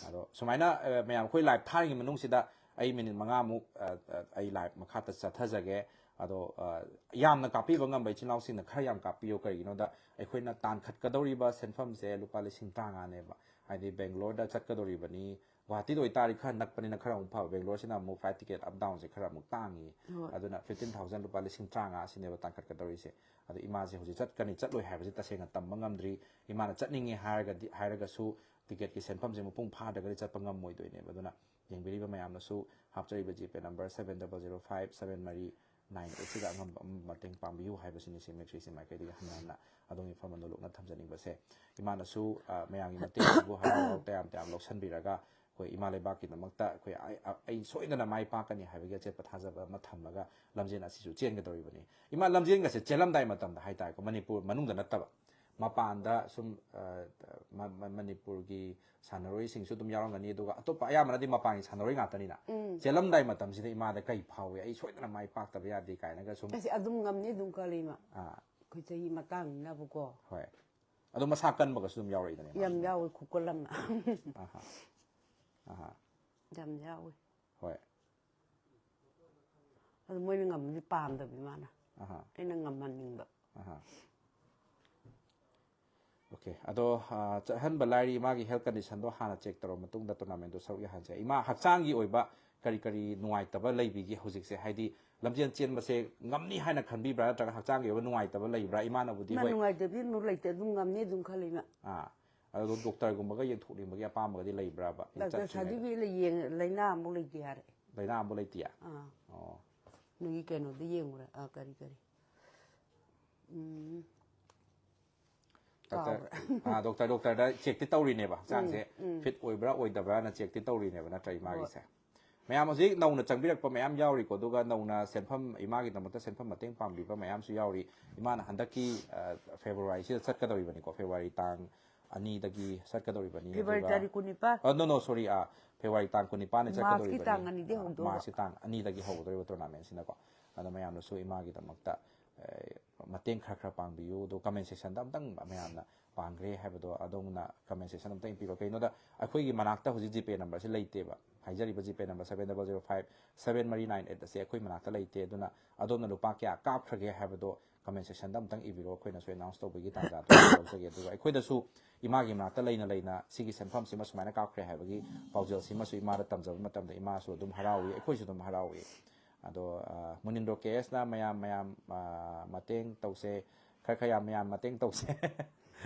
ꯑꯗꯣ ꯁꯨꯃꯥꯏꯅ, ꯑ, ꯃꯌꯥꯝ ꯑꯩꯈꯣꯏ ꯂꯥꯏꯚ ꯊꯥꯔꯤꯉꯩ ꯃꯅꯨꯡꯁꯤꯗ ꯑꯩ ꯃꯤꯅꯤꯠ ꯃꯉꯥꯃꯨꯛ, ꯑ, ꯑ, ꯑꯩ ꯂꯥꯏꯚ ꯃꯈꯥ ꯆꯠꯊꯖꯒꯦ꯫ ꯑꯗꯣ, ꯑ, ꯌꯥꯝꯅ ꯀꯥꯞꯄꯤꯕ ꯉꯝꯕ ꯏꯆꯤꯜ ꯏꯅꯥꯎꯁꯤꯡꯅ ꯈꯔ ꯌꯥꯝ ꯀꯥꯞꯄꯤꯌꯨ꯫ ꯀꯔꯤꯒꯤꯅꯣꯗ ꯑꯩꯈꯣꯏꯅ ꯇꯥꯟꯈꯠꯀꯗꯧꯔꯤꯕ ꯁꯦꯟꯐꯝꯁꯦ ꯂꯨꯄꯥ ꯂꯤꯁꯤꯡ ꯇꯔꯥꯃꯉꯥꯅꯦꯕ꯫ ꯍꯥꯏꯗꯤ ꯕꯦꯡꯒ꯭ꯂꯣꯔꯗ ꯆꯠꯀꯗꯧꯔꯤꯕꯅꯤ, ꯒꯨꯍꯥꯇꯤꯗ ꯑꯣꯏꯇꯥꯔꯗꯤ ꯈꯔ ꯅꯛꯄꯅꯤꯅ ꯈꯔ ꯑꯃꯨꯛ ꯐꯕ, ꯕꯦꯡꯒ꯭ꯂꯣꯔꯁꯤꯅ ꯑꯃꯨꯛ ꯐ꯭ꯂꯥꯏꯠ ꯇꯤꯀꯦꯠ ꯑꯞ ꯗꯥꯎꯟꯁꯦ ꯈꯔ ꯑꯃꯨꯛ ꯇꯥꯡꯉꯤ꯫ ꯍꯣꯏ꯫ ꯑꯗꯨꯅ ꯐꯤꯐꯇꯤꯟ ꯊꯥꯎꯖꯟ, ꯂꯨꯄꯥ ꯂꯤꯁꯤꯡ ꯇꯔꯥꯃꯉꯥ ꯑꯁꯤꯅꯦꯕ ꯇꯥꯟꯈꯠꯀꯗꯧꯔꯤꯁꯦ꯫ ꯑꯗꯣ ꯏꯃꯥꯁꯦ ꯍꯧꯖꯤꯛ ꯆꯠꯀꯅꯤ ꯆꯠꯂꯣꯏ ꯍꯥꯏꯕꯁꯤ ꯇꯁꯦꯡꯅ ꯇꯝꯕ ꯉꯝꯗ꯭ꯔꯤ꯫ ꯏꯃꯥꯅ ꯆꯠꯅꯤꯡꯉꯦ ꯍꯥꯏꯔꯒꯗꯤ, ꯍꯥꯏꯔꯒꯁꯨ ꯇꯤꯀꯦꯠꯀꯤ ꯁꯦꯟꯐꯝꯁꯦ ꯃꯄꯨꯡ ꯐꯥꯗ꯭ꯔꯒꯗꯤ ꯆꯠꯄ ꯉꯝꯃꯣꯏꯗꯣꯏꯅꯦꯕ꯫ ꯑꯗꯨꯅ ꯌꯦꯡꯕꯤꯔꯤꯕ ꯃꯌꯥꯝꯅꯁꯨ ꯍꯥꯞꯆꯔꯤꯕ GPay number seven double zero five seven ꯃꯔꯤ ꯅꯥꯏꯟ ꯑꯩꯠꯁꯤꯗ ꯑꯉꯝꯕ ꯑꯃ ꯃꯇꯦꯡ ꯄꯥꯡꯕꯤꯌꯨ ꯍꯥꯏꯕꯁꯤꯅꯤ ꯁꯤ ꯃꯦꯇ꯭ꯔꯤꯛꯁꯤ ꯃꯥꯏꯀꯩꯗꯒꯤ ꯍꯟꯅ ꯍꯟꯅ ꯑꯗꯣꯝꯒꯤ ꯐꯝꯕ ꯅꯣꯂꯨꯛꯅ ꯊꯝꯖꯅꯤꯡꯕꯁꯦ꯫ ꯏꯃꯥꯅꯁꯨ, ꯑ, ꯃꯌꯥꯝꯒꯤ ꯃꯇꯦꯡ ꯑꯗꯨꯕꯨ ꯍꯔꯥꯎ ꯍꯔꯥꯎ ꯇꯌꯥꯝ ꯇꯌꯥꯝ ꯂꯧꯁꯤꯟꯕꯤꯔꯒ ꯑꯩꯈꯣꯏ ꯏꯃꯥ ꯂꯩꯕꯥꯛꯀꯤꯗꯃꯛꯇ ꯑꯩꯈꯣꯏ ꯑꯩ, ꯑ, ꯑꯩ ꯁꯣꯏꯗꯅ ꯃꯥꯏ ꯄꯥꯛꯀꯅꯤ ꯍꯥꯏꯕꯒꯤ ꯑꯆꯦꯠꯄ ꯊꯥꯖꯕ ꯑꯃ ꯊꯝꯂꯒ ꯂꯝꯖꯦꯜ ꯑꯁꯤꯁꯨ ꯆꯦꯟꯒꯗꯧꯔꯤꯕꯅꯤ꯫ ꯏꯃꯥ ꯂꯝꯖꯦꯜꯒꯁꯦ ꯆꯦꯜꯂꯝꯗꯥꯏ ꯃꯇꯝꯗ ꯍꯥꯏꯇꯥꯔꯦꯀꯣ, ꯃꯅꯤꯄꯨꯔ ꯃꯅꯨꯡꯗ ꯅꯠꯇꯕ, ꯃꯄꯥꯟꯗ ꯁꯨꯝ, ꯑ, ꯃ-, ꯃ-, ꯃꯅꯤꯄꯨꯔꯒꯤ ꯁꯥꯟꯅꯔꯣꯏꯁꯤꯡꯁꯨ ꯑꯗꯨꯝ ꯌꯥꯎꯔꯝꯒꯅꯤ, ꯑꯗꯨꯒ ꯑꯇꯣꯞꯄ ꯑꯌꯥꯝꯕꯅꯗꯤ ꯃꯄꯥꯟꯒꯤ ꯁꯥꯟꯅꯔꯣꯏ ꯉꯥꯛꯇꯅꯤꯅ꯫ ꯎꯝ꯫ ꯆꯦꯜꯂꯝꯗꯥꯏ ꯃꯇꯝꯁꯤꯗ ꯏꯃꯥꯗ ꯀꯩ ꯐꯥꯎꯏ? ꯑꯩ ꯁꯣꯏꯗꯅ ꯃꯥꯏ ꯄꯥꯛꯇꯕ ꯌꯥꯗꯦ ꯀꯥꯏꯅꯒ ꯁꯨꯝ꯫ ꯑꯁ, ꯑꯗꯨꯝ ꯉꯝꯅꯤ, ꯑꯗꯨꯝ ꯀꯜꯂꯤ ꯏꯃꯥ꯫ ꯑꯥ꯫ ꯑꯩꯈꯣꯏ ꯆꯍꯤ ꯃꯇꯥꯡꯅꯤꯅꯕꯀꯣ꯫ ꯍꯣꯏ꯫ ꯑꯗꯣ ꯃꯁꯥ ꯀꯟꯕꯒꯁꯨ ꯑꯗꯨꯝ ꯌꯥꯎꯔꯛꯏꯗꯅ ꯏꯃꯥ? ꯌꯥꯝ ꯌꯥꯎꯋꯤ, ꯈꯨꯀꯜ ꯑꯃ꯫ ꯑꯍꯥ꯫ ꯑꯍꯥ꯫ ꯌꯥꯝ ꯌꯥꯎꯋꯤ꯫ ꯍꯣꯏ꯫ ꯑꯗꯨ ꯃꯣꯏꯅ ꯉꯝꯕꯗꯤ ꯄꯥꯝꯗꯕ ꯏꯃꯥꯅ꯫ ꯑꯍꯥ꯫ ꯑꯩꯅ ꯉꯝꯍꯟꯅꯤꯡꯕ꯫ ꯑꯍꯥ꯫ ꯑꯣꯀꯦ, ꯑꯗꯣ ꯑꯥ, ꯆꯠꯍꯟꯕ ꯂꯥꯏꯔꯤ, ꯃꯥꯒꯤ ꯍꯦꯜꯊ ꯀꯟꯗꯤꯁꯟꯗꯣ ꯍꯥꯟꯅ ꯆꯦꯛ ꯇꯧꯔꯕ ꯃꯇꯨꯡꯗ ꯇꯣꯔꯅꯥꯃꯦꯟꯗꯣ ꯁꯔꯨꯛ ꯌꯥꯍꯟꯁꯦ꯫ ꯏꯃꯥ ꯍꯛꯆꯥꯡꯒꯤ ꯑꯣꯏꯕ ꯀꯔꯤ ꯀꯔꯤ ꯅꯨꯡꯉꯥꯏꯇꯕ ꯂꯩꯕꯤꯒꯦ ꯍꯧꯖꯤꯛꯁꯦ? ꯍꯥꯏꯗꯤ ꯂꯝꯖꯦꯜ ꯆꯦꯟꯕꯁꯦ ꯉꯝꯅꯤ ꯍꯥꯏꯅ ꯈꯟꯕꯤꯕ꯭ꯔꯥ, ꯅꯠꯇ꯭ꯔꯒ ꯍꯛꯆꯥꯡꯒꯤ ꯑꯣꯏꯕ ꯅꯨꯡꯉꯥꯏꯇꯕ ꯂꯩꯕ꯭ꯔꯥ? ꯏꯃꯥꯅꯕꯨꯗꯤ ꯏꯃꯥ ꯍꯣꯏ꯫ ꯅꯨꯡꯉꯥꯏꯇꯕꯗꯤ ꯑꯃꯨꯛ ꯂꯩꯇꯦ, ꯑꯗꯨꯝ ꯉꯝꯅꯤ ꯑꯗꯨꯝ ꯈꯜꯂꯤ ꯏꯃꯥ꯫ ꯑꯥ, ꯑꯗꯣ ꯗꯣꯛꯇꯔꯒꯨꯝꯕꯒ ꯌꯦꯡꯊꯣꯛꯅꯤꯡꯕꯒꯤ ꯑꯄꯥꯝꯕꯒꯗꯤ ꯂꯩꯕ꯭ꯔꯥꯕ? ꯗꯥꯛꯇꯔ ꯆꯠꯇ꯭ꯔꯤꯉꯩꯗ? ꯁꯥꯔꯇꯤꯐꯤꯀꯦꯠ ꯂꯩ, ꯌꯦꯡ- ꯂꯥꯏꯅꯥ ꯑꯃꯨꯛ ꯂꯩꯇꯦ ꯍꯥꯏꯔꯦ꯫ ꯂꯥꯏꯅꯥ ꯑꯃꯕꯨ ꯂꯩꯇꯤꯌꯦ? ꯑꯥ ꯑꯣ꯫ ꯅꯣꯏꯒꯤ ꯀꯩꯅꯣꯗ ꯌꯦꯡꯉꯨꯔꯦ, ꯑꯥ, ꯀꯔꯤ ꯀꯔꯤ ꯎꯝ ꯗꯣꯛꯇꯔ ꯑꯥ, ꯗꯣꯛꯇꯔ ꯗꯣꯛꯇꯔꯗ ꯆꯦꯛꯇꯤ ꯇꯧꯔꯤꯅꯦꯕ, ꯍꯛꯆꯥꯡꯁꯦ ꯐꯤꯠ ꯑꯣꯏꯕ꯭ꯔꯥ ꯑꯣꯏꯗꯕ꯭ꯔꯥꯅ ꯆꯦꯛꯇꯤ ꯇꯧꯔꯤꯅꯦꯕ, ꯅꯠꯇ꯭ꯔꯥ, ꯏꯃꯥꯒꯤꯁꯦ? ꯃꯌꯥꯝ ꯍꯧꯖꯤꯛ ꯅꯧꯅ ꯆꯪꯕꯤꯔꯛꯄ ꯃꯌꯥꯝ ꯌꯥꯎꯔꯤꯀꯣ, ꯑꯗꯨꯒ ꯅꯧꯅ ꯁꯦꯟꯐꯝ, ꯏꯃꯥꯒꯤꯗꯃꯛꯇ ꯁꯦꯟꯐꯝ ꯃꯇꯦꯡ ꯄꯥꯡꯕꯤꯕ ꯃꯌꯥꯝꯁꯨ ꯌꯥꯎꯔꯤ꯫ ꯏꯃꯥꯅ ꯍꯟꯗꯛꯀꯤ ꯑ, ꯐꯦꯕ꯭ꯔꯨꯋꯥꯔꯤꯁꯤꯗ ꯆꯠꯀꯗꯧꯔꯤꯕꯅꯤꯀꯣ, ꯐꯦꯕ꯭ꯔꯨꯋꯥꯔꯤ ꯇꯥꯡ ꯑꯅꯤꯗꯒꯤ ꯆꯠꯀꯗꯧꯔꯤꯕꯅꯤ꯫ ꯐꯦꯕ꯭ꯔꯨꯋꯥꯔꯤ ꯑꯗꯨꯒ ꯇꯥꯔꯤꯛ ꯀꯨꯟꯅꯤꯄꯥꯜ꯫ ꯑ, no, no, sorry, ꯑ, ꯐꯦꯕ꯭ꯔꯨꯋꯥꯔꯤ ꯇꯥꯡ ꯀꯨꯟꯅꯤꯄꯥꯟꯗ ꯃꯥꯔꯆꯀꯤ ꯆꯠꯀꯗꯧꯔꯤꯕꯅꯤ꯫ ꯇꯥꯡ ꯑꯅꯤꯗꯒꯤ ꯍꯧꯗꯣꯏꯕ꯫ ꯃꯥꯔꯆꯀꯤ ꯇꯥꯡ ꯑꯅꯤꯗꯒꯤ ꯍꯧꯒꯗꯧꯔꯤꯕ ꯇꯣꯔꯅꯥꯃꯦꯟꯁꯤꯅꯀꯣ꯫ ꯑꯗꯣ ꯃꯌꯥꯝꯅꯁꯨ ꯏꯃꯥꯒꯤꯗꯃꯛꯇ ꯑ, ꯃꯇꯦꯡ ꯈꯔ ꯈꯔ ꯄꯥꯡꯕꯤꯌꯨ꯫ ꯑꯗꯣ ꯀꯃꯦꯟ ꯁꯦꯛꯁꯟꯗ ꯑꯝꯇꯪ ꯃꯌꯥꯝꯅ ꯄꯥꯡꯈ꯭ꯔꯦ ꯍꯥꯏꯕꯗꯣ ꯑꯗꯣꯝꯅ ꯀꯃꯦꯟ ꯁꯦꯛꯁꯟ ꯑꯝꯇꯪ ꯏꯕꯤꯔꯣ꯫ ꯀꯩꯅꯣꯗ ꯑꯩꯈꯣꯏꯒꯤ ꯃꯅꯥꯛꯇ ꯍꯧꯖꯤꯛ ꯖꯤꯄꯦ ꯅꯝꯕꯔꯁꯦ ꯂꯩꯇꯦꯕ, ꯍꯥꯏꯖꯔꯤꯕ ꯖꯤꯄꯦ number seven double zero five seven ꯃꯔꯤ nine eight ꯑꯁꯦ ꯑꯩꯈꯣꯏ ꯃꯅꯥꯛꯇ ꯂꯩꯇꯦ꯫ ꯑꯗꯨꯅ ꯑꯗꯣꯝꯅ ꯂꯨꯄꯥ ꯀꯌꯥ ꯀꯥꯞꯈ꯭ꯔꯒꯦ ꯍꯥꯏꯕꯗꯣ ꯀꯃꯦꯟ ꯁꯦꯛꯁꯟꯗ ꯑꯝꯇꯪ ꯏꯕꯤꯔꯣ, ꯑꯩꯈꯣꯏꯅꯁꯨ ꯑꯦꯅꯥꯎꯟꯁ ꯇꯧꯕꯒꯤ ꯇꯥꯟꯖꯥꯗꯣ ꯂꯧꯖꯒꯦ꯫ ꯑꯗꯨꯒ ꯑꯩꯈꯣꯏꯗꯁꯨ ꯏꯃꯥꯒꯤ ꯃꯅꯥꯛꯇ ꯂꯩꯅ ꯂꯩꯅ ꯁꯤꯒꯤ ꯁꯦꯟꯐꯝꯁꯤꯃ ꯁꯨꯃꯥꯏꯅ ꯀꯥꯞꯈ꯭ꯔꯦ ꯍꯥꯏꯕꯒꯤ ꯄꯥꯎꯖꯦꯜꯁꯤꯃꯁꯨ ꯏꯃꯥꯗ ꯇꯝꯖꯕ ꯃꯇꯝꯗ ꯏꯃꯥꯁꯨ ꯑꯗꯨꯝ ꯍꯔꯥꯎꯏ, ꯑꯩꯈꯣꯏꯁꯨ ꯑꯗꯨꯝ ꯍꯔꯥꯎꯏ꯫ ꯑꯗꯣ ꯑ, ꯃꯨꯅꯤꯟꯗ꯭ꯔꯣ ꯀꯦ ꯑꯦꯁꯅ ꯃꯌꯥꯝ ꯃꯌꯥꯝ ꯑ, ꯃꯇꯦꯡ ꯇꯧꯁꯦ, ꯈꯔ ꯈꯔ ꯌꯥꯝ ꯃꯌꯥꯝ ꯃꯇꯦꯡ ꯇꯧꯁꯦ꯫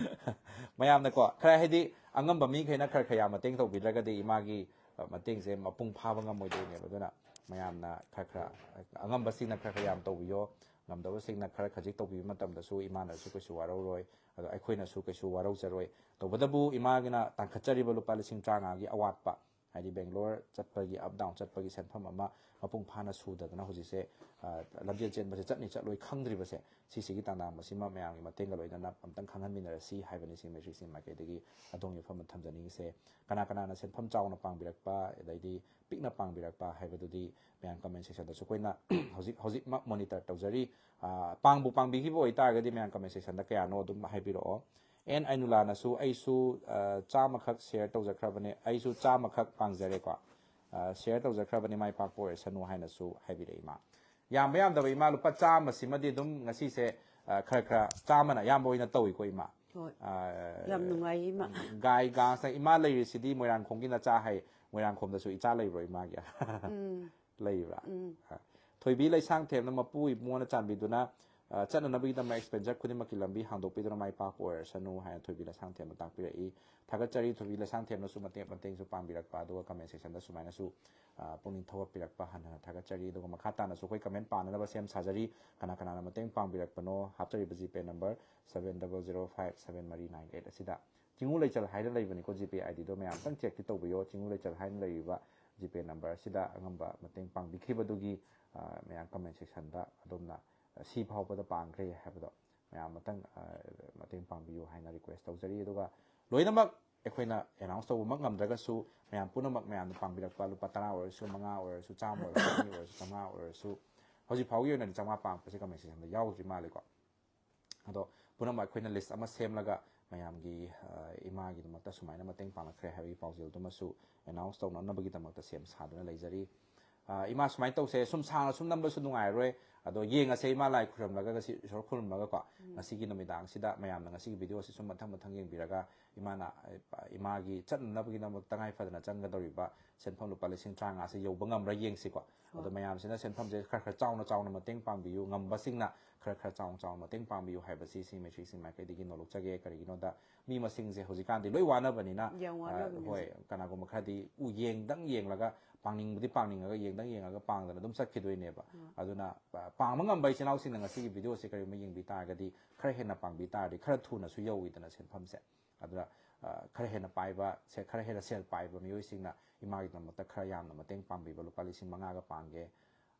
ꯃꯌꯥꯝꯅꯀꯣ, ꯈꯔ ꯍꯥꯏꯗꯤ ꯑꯉꯝꯕ ꯃꯤꯈꯩꯅ ꯈꯔ ꯈꯔ ꯌꯥꯝ ꯃꯇꯦꯡ ꯇꯧꯕꯤꯗ꯭ꯔꯒꯗꯤ ꯏꯃꯥꯒꯤ ꯑ, ꯃꯇꯦꯡꯁꯦ ꯃꯄꯨꯡ ꯐꯥꯕ ꯉꯝꯃꯣꯏꯗꯣꯏꯅꯦꯕ꯫ ꯑꯗꯨꯅ ꯃꯌꯥꯝꯅ ꯈꯔ ꯈꯔ, ꯑꯉꯝꯕꯁꯤꯡꯅ ꯈꯔ ꯈꯔ ꯌꯥꯝ ꯇꯧꯕꯤꯌꯣ, ꯉꯝꯗꯕꯁꯤꯡꯅ ꯈꯔ ꯈꯖꯤꯛ ꯇꯧꯕꯤꯕ ꯃꯇꯝꯗꯁꯨ ꯏꯃꯥꯅꯁꯨ ꯀꯩꯁꯨ ꯋꯥꯔꯧꯔꯣꯏ, ꯑꯗꯣ ꯑꯩꯈꯣꯏꯅꯁꯨ ꯀꯩꯁꯨ ꯋꯥꯔꯧꯖꯔꯣꯏ꯫ ꯇꯧꯕꯇꯕꯨ ꯏꯃꯥꯒꯤꯅ ꯇꯥꯡꯈꯠꯆꯔꯤꯕ ꯂꯨꯄꯥ ꯂꯤꯁꯤꯡ ꯇꯔꯥꯃꯉꯥꯒꯤ ꯑꯋꯥꯠꯄ, ꯍꯥꯏꯗꯤ ꯕꯦꯡꯒ꯭ꯂꯣꯔ ꯆꯠꯄꯒꯤ, ꯑꯞ ꯗꯥꯎꯟ ꯆꯠꯄꯒꯤ ꯁꯦꯟꯐꯝ ꯑꯃ ꯃꯄꯨꯡ ꯐꯥꯅ ꯁꯨꯗꯗꯅ ꯍꯧꯖꯤꯛꯁꯦ, ꯑ, ꯂꯝꯖꯦꯜ ꯆꯦꯟꯕꯁꯦ ꯆꯠꯅꯤ ꯆꯠꯂꯣꯏ ꯈꯪꯗ꯭ꯔꯤꯕꯁꯦ, ꯁꯤꯁꯤꯒꯤ ꯇꯥꯡꯗꯥ ꯃꯁꯤꯃ ꯃꯌꯥꯝꯒꯤ ꯃꯇꯦꯡꯒ ꯂꯣꯏꯅꯅ ꯑꯝꯇꯪ ꯈꯪꯍꯟꯃꯤꯟꯅꯔꯁꯤ ꯍꯥꯏꯕꯅꯤ ꯁꯤ ꯃꯦꯇ꯭ꯔꯤꯛꯁꯀꯤ ꯃꯥꯏꯀꯩꯗꯒꯤ ꯑꯗꯣꯝꯒꯤ ꯃꯐꯝꯗ ꯊꯝꯖꯅꯤꯡꯉꯤꯁꯦ꯫ ꯀꯅꯥ ꯀꯅꯥꯅ ꯁꯦꯟꯐꯝ ꯆꯥꯎꯅ ꯄꯥꯡꯕꯤꯔꯛꯄ, ꯑꯗꯩꯗꯤ ꯄꯤꯛꯅ ꯄꯥꯡꯕꯤꯔꯛꯄ ꯍꯥꯏꯕꯗꯨꯗꯤ ꯃꯌꯥꯝ ꯀꯃꯦꯟ ꯁꯦꯛꯁꯟꯗꯁꯨ ꯑꯩꯈꯣꯏꯅ ꯍꯧꯖꯤꯛ, ꯍꯧꯖꯤꯛꯃꯛ ꯃꯣꯅꯤꯇꯔ ꯇꯧꯖꯔꯤ꯫ ꯑ, ꯄꯥꯡꯕꯨ ꯄꯥꯡꯕꯤꯈꯤꯕ ꯑꯣꯏꯇꯥꯔꯒꯗꯤ ꯃꯌꯥꯝ ꯀꯃꯦꯟ ꯁꯦꯛꯁꯟꯗ ꯀꯌꯥꯅꯣ ꯑꯗꯨꯝ ꯍꯥꯏꯕꯤꯔꯛꯑꯣ꯫ ꯑꯦꯟ ꯑꯩꯅꯨꯂꯥꯅꯁꯨ "ꯑꯩꯁꯨ, ꯑ, ꯆꯥꯝꯃꯈꯛ ꯁꯤꯌꯔ ꯇꯧꯖꯈ꯭ꯔꯕꯅꯦ, ꯑꯩꯁꯨ ꯆꯥꯝꯃꯈꯛ ꯄꯥꯡꯖꯔꯦꯀꯣ꯫ ꯑ, ꯁꯤꯌꯔ ꯇꯧꯖꯈ꯭ꯔꯕꯅꯦ, ꯃꯥꯏ ꯄꯥꯛꯄ ꯑꯣꯏꯔꯁꯅꯨ" ꯍꯥꯏꯅꯁꯨ ꯍꯥꯏꯕꯤꯔꯛꯏ ꯃꯥ꯫ ꯌꯥꯝꯕ ꯌꯥꯝꯗꯕ ꯏꯃꯥ, ꯂꯨꯄꯥ ꯆꯥꯝꯃ ꯁꯤꯃꯗꯤ ꯑꯗꯨꯝ ꯉꯁꯤꯁꯦ, ꯑ, ꯈꯔ ꯈꯔ ꯆꯥꯝꯃꯅ ꯑꯌꯥꯝꯕ ꯑꯣꯏꯅ ꯇꯧꯏꯀꯣ ꯏꯃꯥ꯫ ꯍꯣꯏ꯫ ꯑ, ꯌꯥꯝ ꯅꯨꯡꯉꯥꯏꯌꯦ ꯏꯃꯥ꯫ ꯒꯥꯏ ꯒꯥꯁꯅ ꯏꯃꯥ ꯂꯩꯔꯤꯁꯤꯗꯤ ꯃꯣꯏꯔꯥꯡꯈꯣꯝꯒꯤ ꯅꯆꯥ ꯍꯥꯏ꯫ ꯃꯣꯏꯔꯥꯡꯈꯣꯝꯗꯁꯨ ꯏꯆꯥ ꯂꯩꯕ꯭ꯔꯣ ꯏꯃꯥꯒꯤ? ꯎꯝ꯫ ꯂꯩꯕ꯭ꯔꯥ? ꯎꯝ꯫ ꯑ, ꯊꯣꯏꯕꯤ ꯂꯩꯁꯥꯡꯊꯦꯝꯅ ꯃꯄꯨ ꯏꯕꯨꯡꯉꯣꯅ ꯆꯥꯟꯕꯤꯗꯨꯅ, ꯑ, ꯆꯠꯅꯅꯕꯒꯤꯗꯃꯛ expenditure ꯈꯨꯗꯤꯡꯃꯛꯀꯤ ꯂꯝꯕꯤ ꯍꯥꯡꯗꯣꯛꯄꯤꯗꯨꯅ ꯃꯥꯏ ꯄꯥꯛꯄ ꯑꯣꯏꯔꯁꯅꯨ ꯍꯥꯏꯅ ꯊꯣꯏꯕꯤ ꯂꯩꯁꯥꯡꯊꯦꯝꯅ ꯇꯥꯛꯄꯤꯔꯛꯏ꯫ ꯊꯥꯒꯠꯆꯔꯤ꯫ ꯊꯣꯏꯕꯤ ꯂꯩꯁꯥꯡꯊꯦꯝꯅꯁꯨ ꯃꯇꯦꯡ, ꯃꯇꯦꯡꯁꯨ ꯄꯥꯡꯕꯤꯔꯛꯄ, ꯑꯗꯨꯒ comment section ꯗ ꯁꯨꯃꯥꯏꯅꯁꯨ, ꯑ, ꯄꯨꯛꯅꯤꯡ ꯊꯧꯒꯠꯄꯤꯔꯛꯄ ꯍꯟꯅ ꯍꯟꯅ ꯊꯥꯒꯠꯆꯔꯤ꯫ ꯑꯗꯨꯒ ꯃꯈꯥ ꯇꯥꯅꯁꯨ ꯑꯩꯈꯣꯏ comment ꯄꯥꯅꯅꯕ ꯁꯦꯝ ꯁꯥꯖꯔꯤ꯫ ꯀꯅꯥ ꯀꯅꯥꯅ ꯃꯇꯦꯡ ꯄꯥꯡꯕꯤꯔꯛꯄꯅꯣ ꯍꯥꯞꯆꯔꯤꯕ GPay number seven double zero five seven ꯃꯔꯤ nine eight ꯑꯁꯤꯗ꯫ ꯆꯤꯡꯉꯨ ꯂꯩꯆꯜ ꯍꯥꯏꯅ ꯂꯩꯕꯅꯤꯀꯣ GPay ID ꯗꯣ, ꯃꯌꯥꯝ ꯑꯝꯇꯪ check ꯇꯤ ꯇꯧꯕꯤꯌꯣ꯫ ꯆꯤꯡꯉꯨ ꯂꯩꯆꯜ ꯍꯥꯏꯅ ꯂꯩꯔꯤꯕ GPay number ꯑꯁꯤꯗ ꯑꯉꯝꯕ ꯃꯇꯦꯡ ꯄꯥꯡꯕꯤꯈꯤꯕꯗꯨꯒꯤ, ꯑ, ꯃꯌꯥꯝ comment section ꯗ ꯑꯗꯣꯝꯅ, ꯑ, ꯁꯤ ꯐꯥꯎꯕꯗ ꯄꯥꯡꯈ꯭ꯔꯦ ꯍꯥꯏꯕꯗꯣ ꯃꯌꯥꯝ ꯑꯃꯇꯪ, ꯑ, ꯃꯇꯦꯡ ꯄꯥꯡꯕꯤꯌꯨ ꯍꯥꯏꯅ request ꯇꯧꯖꯔꯤ꯫ ꯑꯗꯨꯒ ꯂꯣꯏꯅꯃꯛ ꯑꯩꯈꯣꯏꯅ announce ꯇꯧꯕꯃꯛ ꯉꯝꯗ꯭ꯔꯒꯁꯨ ꯃꯌꯥꯝ ꯄꯨꯝꯅꯃꯛ ꯃꯌꯥꯝꯅ ꯄꯥꯡꯕꯤꯔꯛꯄ ꯂꯨꯄꯥ ꯇꯔꯥ ꯑꯣꯏꯔꯁꯨ, ꯃꯉꯥ ꯑꯣꯏꯔꯁꯨ, ꯆꯥꯝꯃ ꯑꯣꯏꯔꯁꯨ, ꯑꯅꯤ ꯑꯣꯏꯔꯁꯨ, ꯆꯥꯝꯃꯉꯥ ꯑꯣꯏꯔꯁꯨ, ꯍꯧꯖꯤꯛ ꯐꯥꯎꯒꯤ ꯑꯣꯏꯅꯗꯤ ꯆꯥꯝꯃꯉꯥ ꯄꯥꯡꯉꯛꯄꯁꯦ comment section ꯗ ꯌꯥꯎꯗ꯭ꯔꯤ ꯃꯥꯜꯂꯦꯀꯣ꯫ ꯑꯗꯣ ꯄꯨꯝꯅꯃꯛ ꯑꯩꯈꯣꯏꯅ list ꯑꯃ ꯁꯦꯝꯂꯒ ꯃꯌꯥꯝꯒꯤ, ꯑ, ꯏꯃꯥꯒꯤꯗꯃꯛꯇ ꯁꯨꯃꯥꯏꯅ ꯃꯇꯦꯡ ꯄꯥꯡꯂꯛꯈ꯭ꯔꯦ ꯍꯥꯏꯕꯒꯤ ꯄꯥꯎꯖꯦꯜꯗꯨꯃꯁꯨ announce ꯇꯧꯅꯅꯕꯒꯤꯗꯃꯛꯇ ꯁꯦꯝ ꯁꯥꯗꯨꯅ ꯂꯩꯖꯔꯤ꯫ ꯑ, ꯏꯃꯥ, ꯁꯨꯃꯥꯏꯅ ꯇꯧꯁꯦ, ꯁꯨꯝ ꯁꯥꯡꯅ ꯁꯨꯝ ꯅꯝꯕꯁꯨ ꯅꯨꯡꯉꯥꯏꯔꯔꯣꯏ, ꯑꯗꯣ ꯌꯦꯡꯉꯁꯦ ꯏꯃꯥ ꯂꯥꯏ ꯈꯨꯔꯨꯝꯂꯒ, ꯉꯁꯤ ꯏꯁꯣꯔ ꯈꯨꯔꯨꯝꯂꯒꯀꯣ, ꯎꯝ꯫ ꯉꯁꯤꯒꯤ ꯅꯨꯃꯤꯗꯥꯡꯁꯤꯗ ꯃꯌꯥꯝꯅ ꯉꯁꯤꯒꯤ video ꯁꯤ ꯁꯨꯝ ꯃꯊꯪ ꯃꯊꯪ ꯌꯦꯡꯕꯤꯔꯒ ꯏꯃꯥꯅ, ꯑ, ꯏꯃꯥꯒꯤ ꯆꯠꯅꯅꯕꯒꯤꯗꯃꯛ ꯇꯉꯥꯏ ꯐꯗꯅ ꯆꯪꯒꯗꯧꯔꯤꯕ ꯁꯦꯟꯐꯝ ꯂꯨꯄꯥ ꯂꯤꯁꯤꯡ ꯇꯔꯥꯃꯉꯥꯁꯦ ꯌꯧꯕ ꯉꯝꯕ꯭ꯔꯥ ꯌꯦꯡꯁꯤꯀꯣ꯫ ꯑꯗꯣ ꯃꯌꯥꯝꯁꯤꯅ ꯁꯦꯟꯐꯝꯁꯦ ꯈꯔ ꯈꯔ ꯆꯥꯎꯅ ꯆꯥꯎꯅ ꯃꯇꯦꯡ ꯄꯥꯡꯕꯤꯌꯨ, ꯉꯝꯕꯁꯤꯡꯅ ꯈꯔ ꯈꯔ ꯆꯥꯎꯅ ꯆꯥꯎꯅ ꯃꯇꯦꯡ ꯄꯥꯡꯕꯤꯌꯨ ꯍꯥꯏꯕꯁꯤ ꯁꯤ ꯃꯩꯁꯤꯁꯤꯡ ꯃꯥꯏꯀꯩꯗꯒꯤ ꯅꯣꯂꯨꯛꯆꯒꯦ꯫ ꯀꯔꯤꯒꯤꯅꯣꯗ ꯃꯤ ꯃꯁꯤꯡꯁꯦ ꯍꯧꯖꯤꯛꯀꯥꯟꯗꯤ ꯂꯣꯏ ꯋꯥꯅꯕꯅꯤꯅ, ꯌꯥꯝ ꯑ, ꯋꯥꯅꯕꯅꯤ ꯍꯣꯏ, ꯍꯧꯖꯤꯛ꯫ ꯀꯅꯥꯒꯨꯝꯕ ꯈꯔꯗꯤ ꯎ-, ꯌꯦꯡꯗꯪ ꯌꯦꯡꯂꯒ, ꯄꯥꯡꯅꯤꯡꯕꯗꯤ ꯄꯥꯡꯅꯤꯡꯉꯒ, ꯌꯦꯡꯗꯪ ꯌꯦꯡꯉꯒ ꯄꯥꯡꯗꯅ ꯑꯗꯨꯝ ꯆꯠꯈꯤꯗꯣꯏꯅꯦꯕ꯫ ꯎꯝ꯫ ꯑꯗꯨꯅ, ꯑ, ꯄꯥꯡꯕ ꯉꯝꯕ ꯏꯆꯤꯜ ꯏꯅꯥꯎꯁꯤꯡꯅ ꯉꯁꯤꯒꯤ video ꯁꯦ ꯀꯔꯤꯒꯨꯝꯕ ꯌꯦꯡꯕꯤ ꯇꯥꯔꯒꯗꯤ, ꯈꯔ ꯍꯦꯟꯅ ꯄꯥꯡꯕꯤ ꯇꯥꯔꯗꯤ, ꯈꯔ ꯊꯨꯅꯁꯨ ꯌꯧꯋꯤꯗꯅ ꯁꯦꯟꯐꯝꯁꯦ꯫ ꯑꯗꯨꯅ, ꯑ, ꯈꯔ ꯍꯦꯟꯅ ꯄꯥꯏꯕ, ꯁꯦ-, ꯈꯔ ꯍꯦꯟꯅ ꯁꯦꯜ ꯄꯥꯏꯕ ꯃꯤꯑꯣꯏꯁꯤꯡꯅ ꯏꯃꯥꯒꯤꯗꯃꯛꯇ ꯈꯔ ꯌꯥꯝꯅ ꯃꯇꯦꯡ ꯄꯥꯡꯕꯤꯕ, ꯂꯨꯄꯥ ꯂꯤꯁꯤꯡ ꯃꯉꯥꯒ ꯄꯥꯡꯒꯦ꯫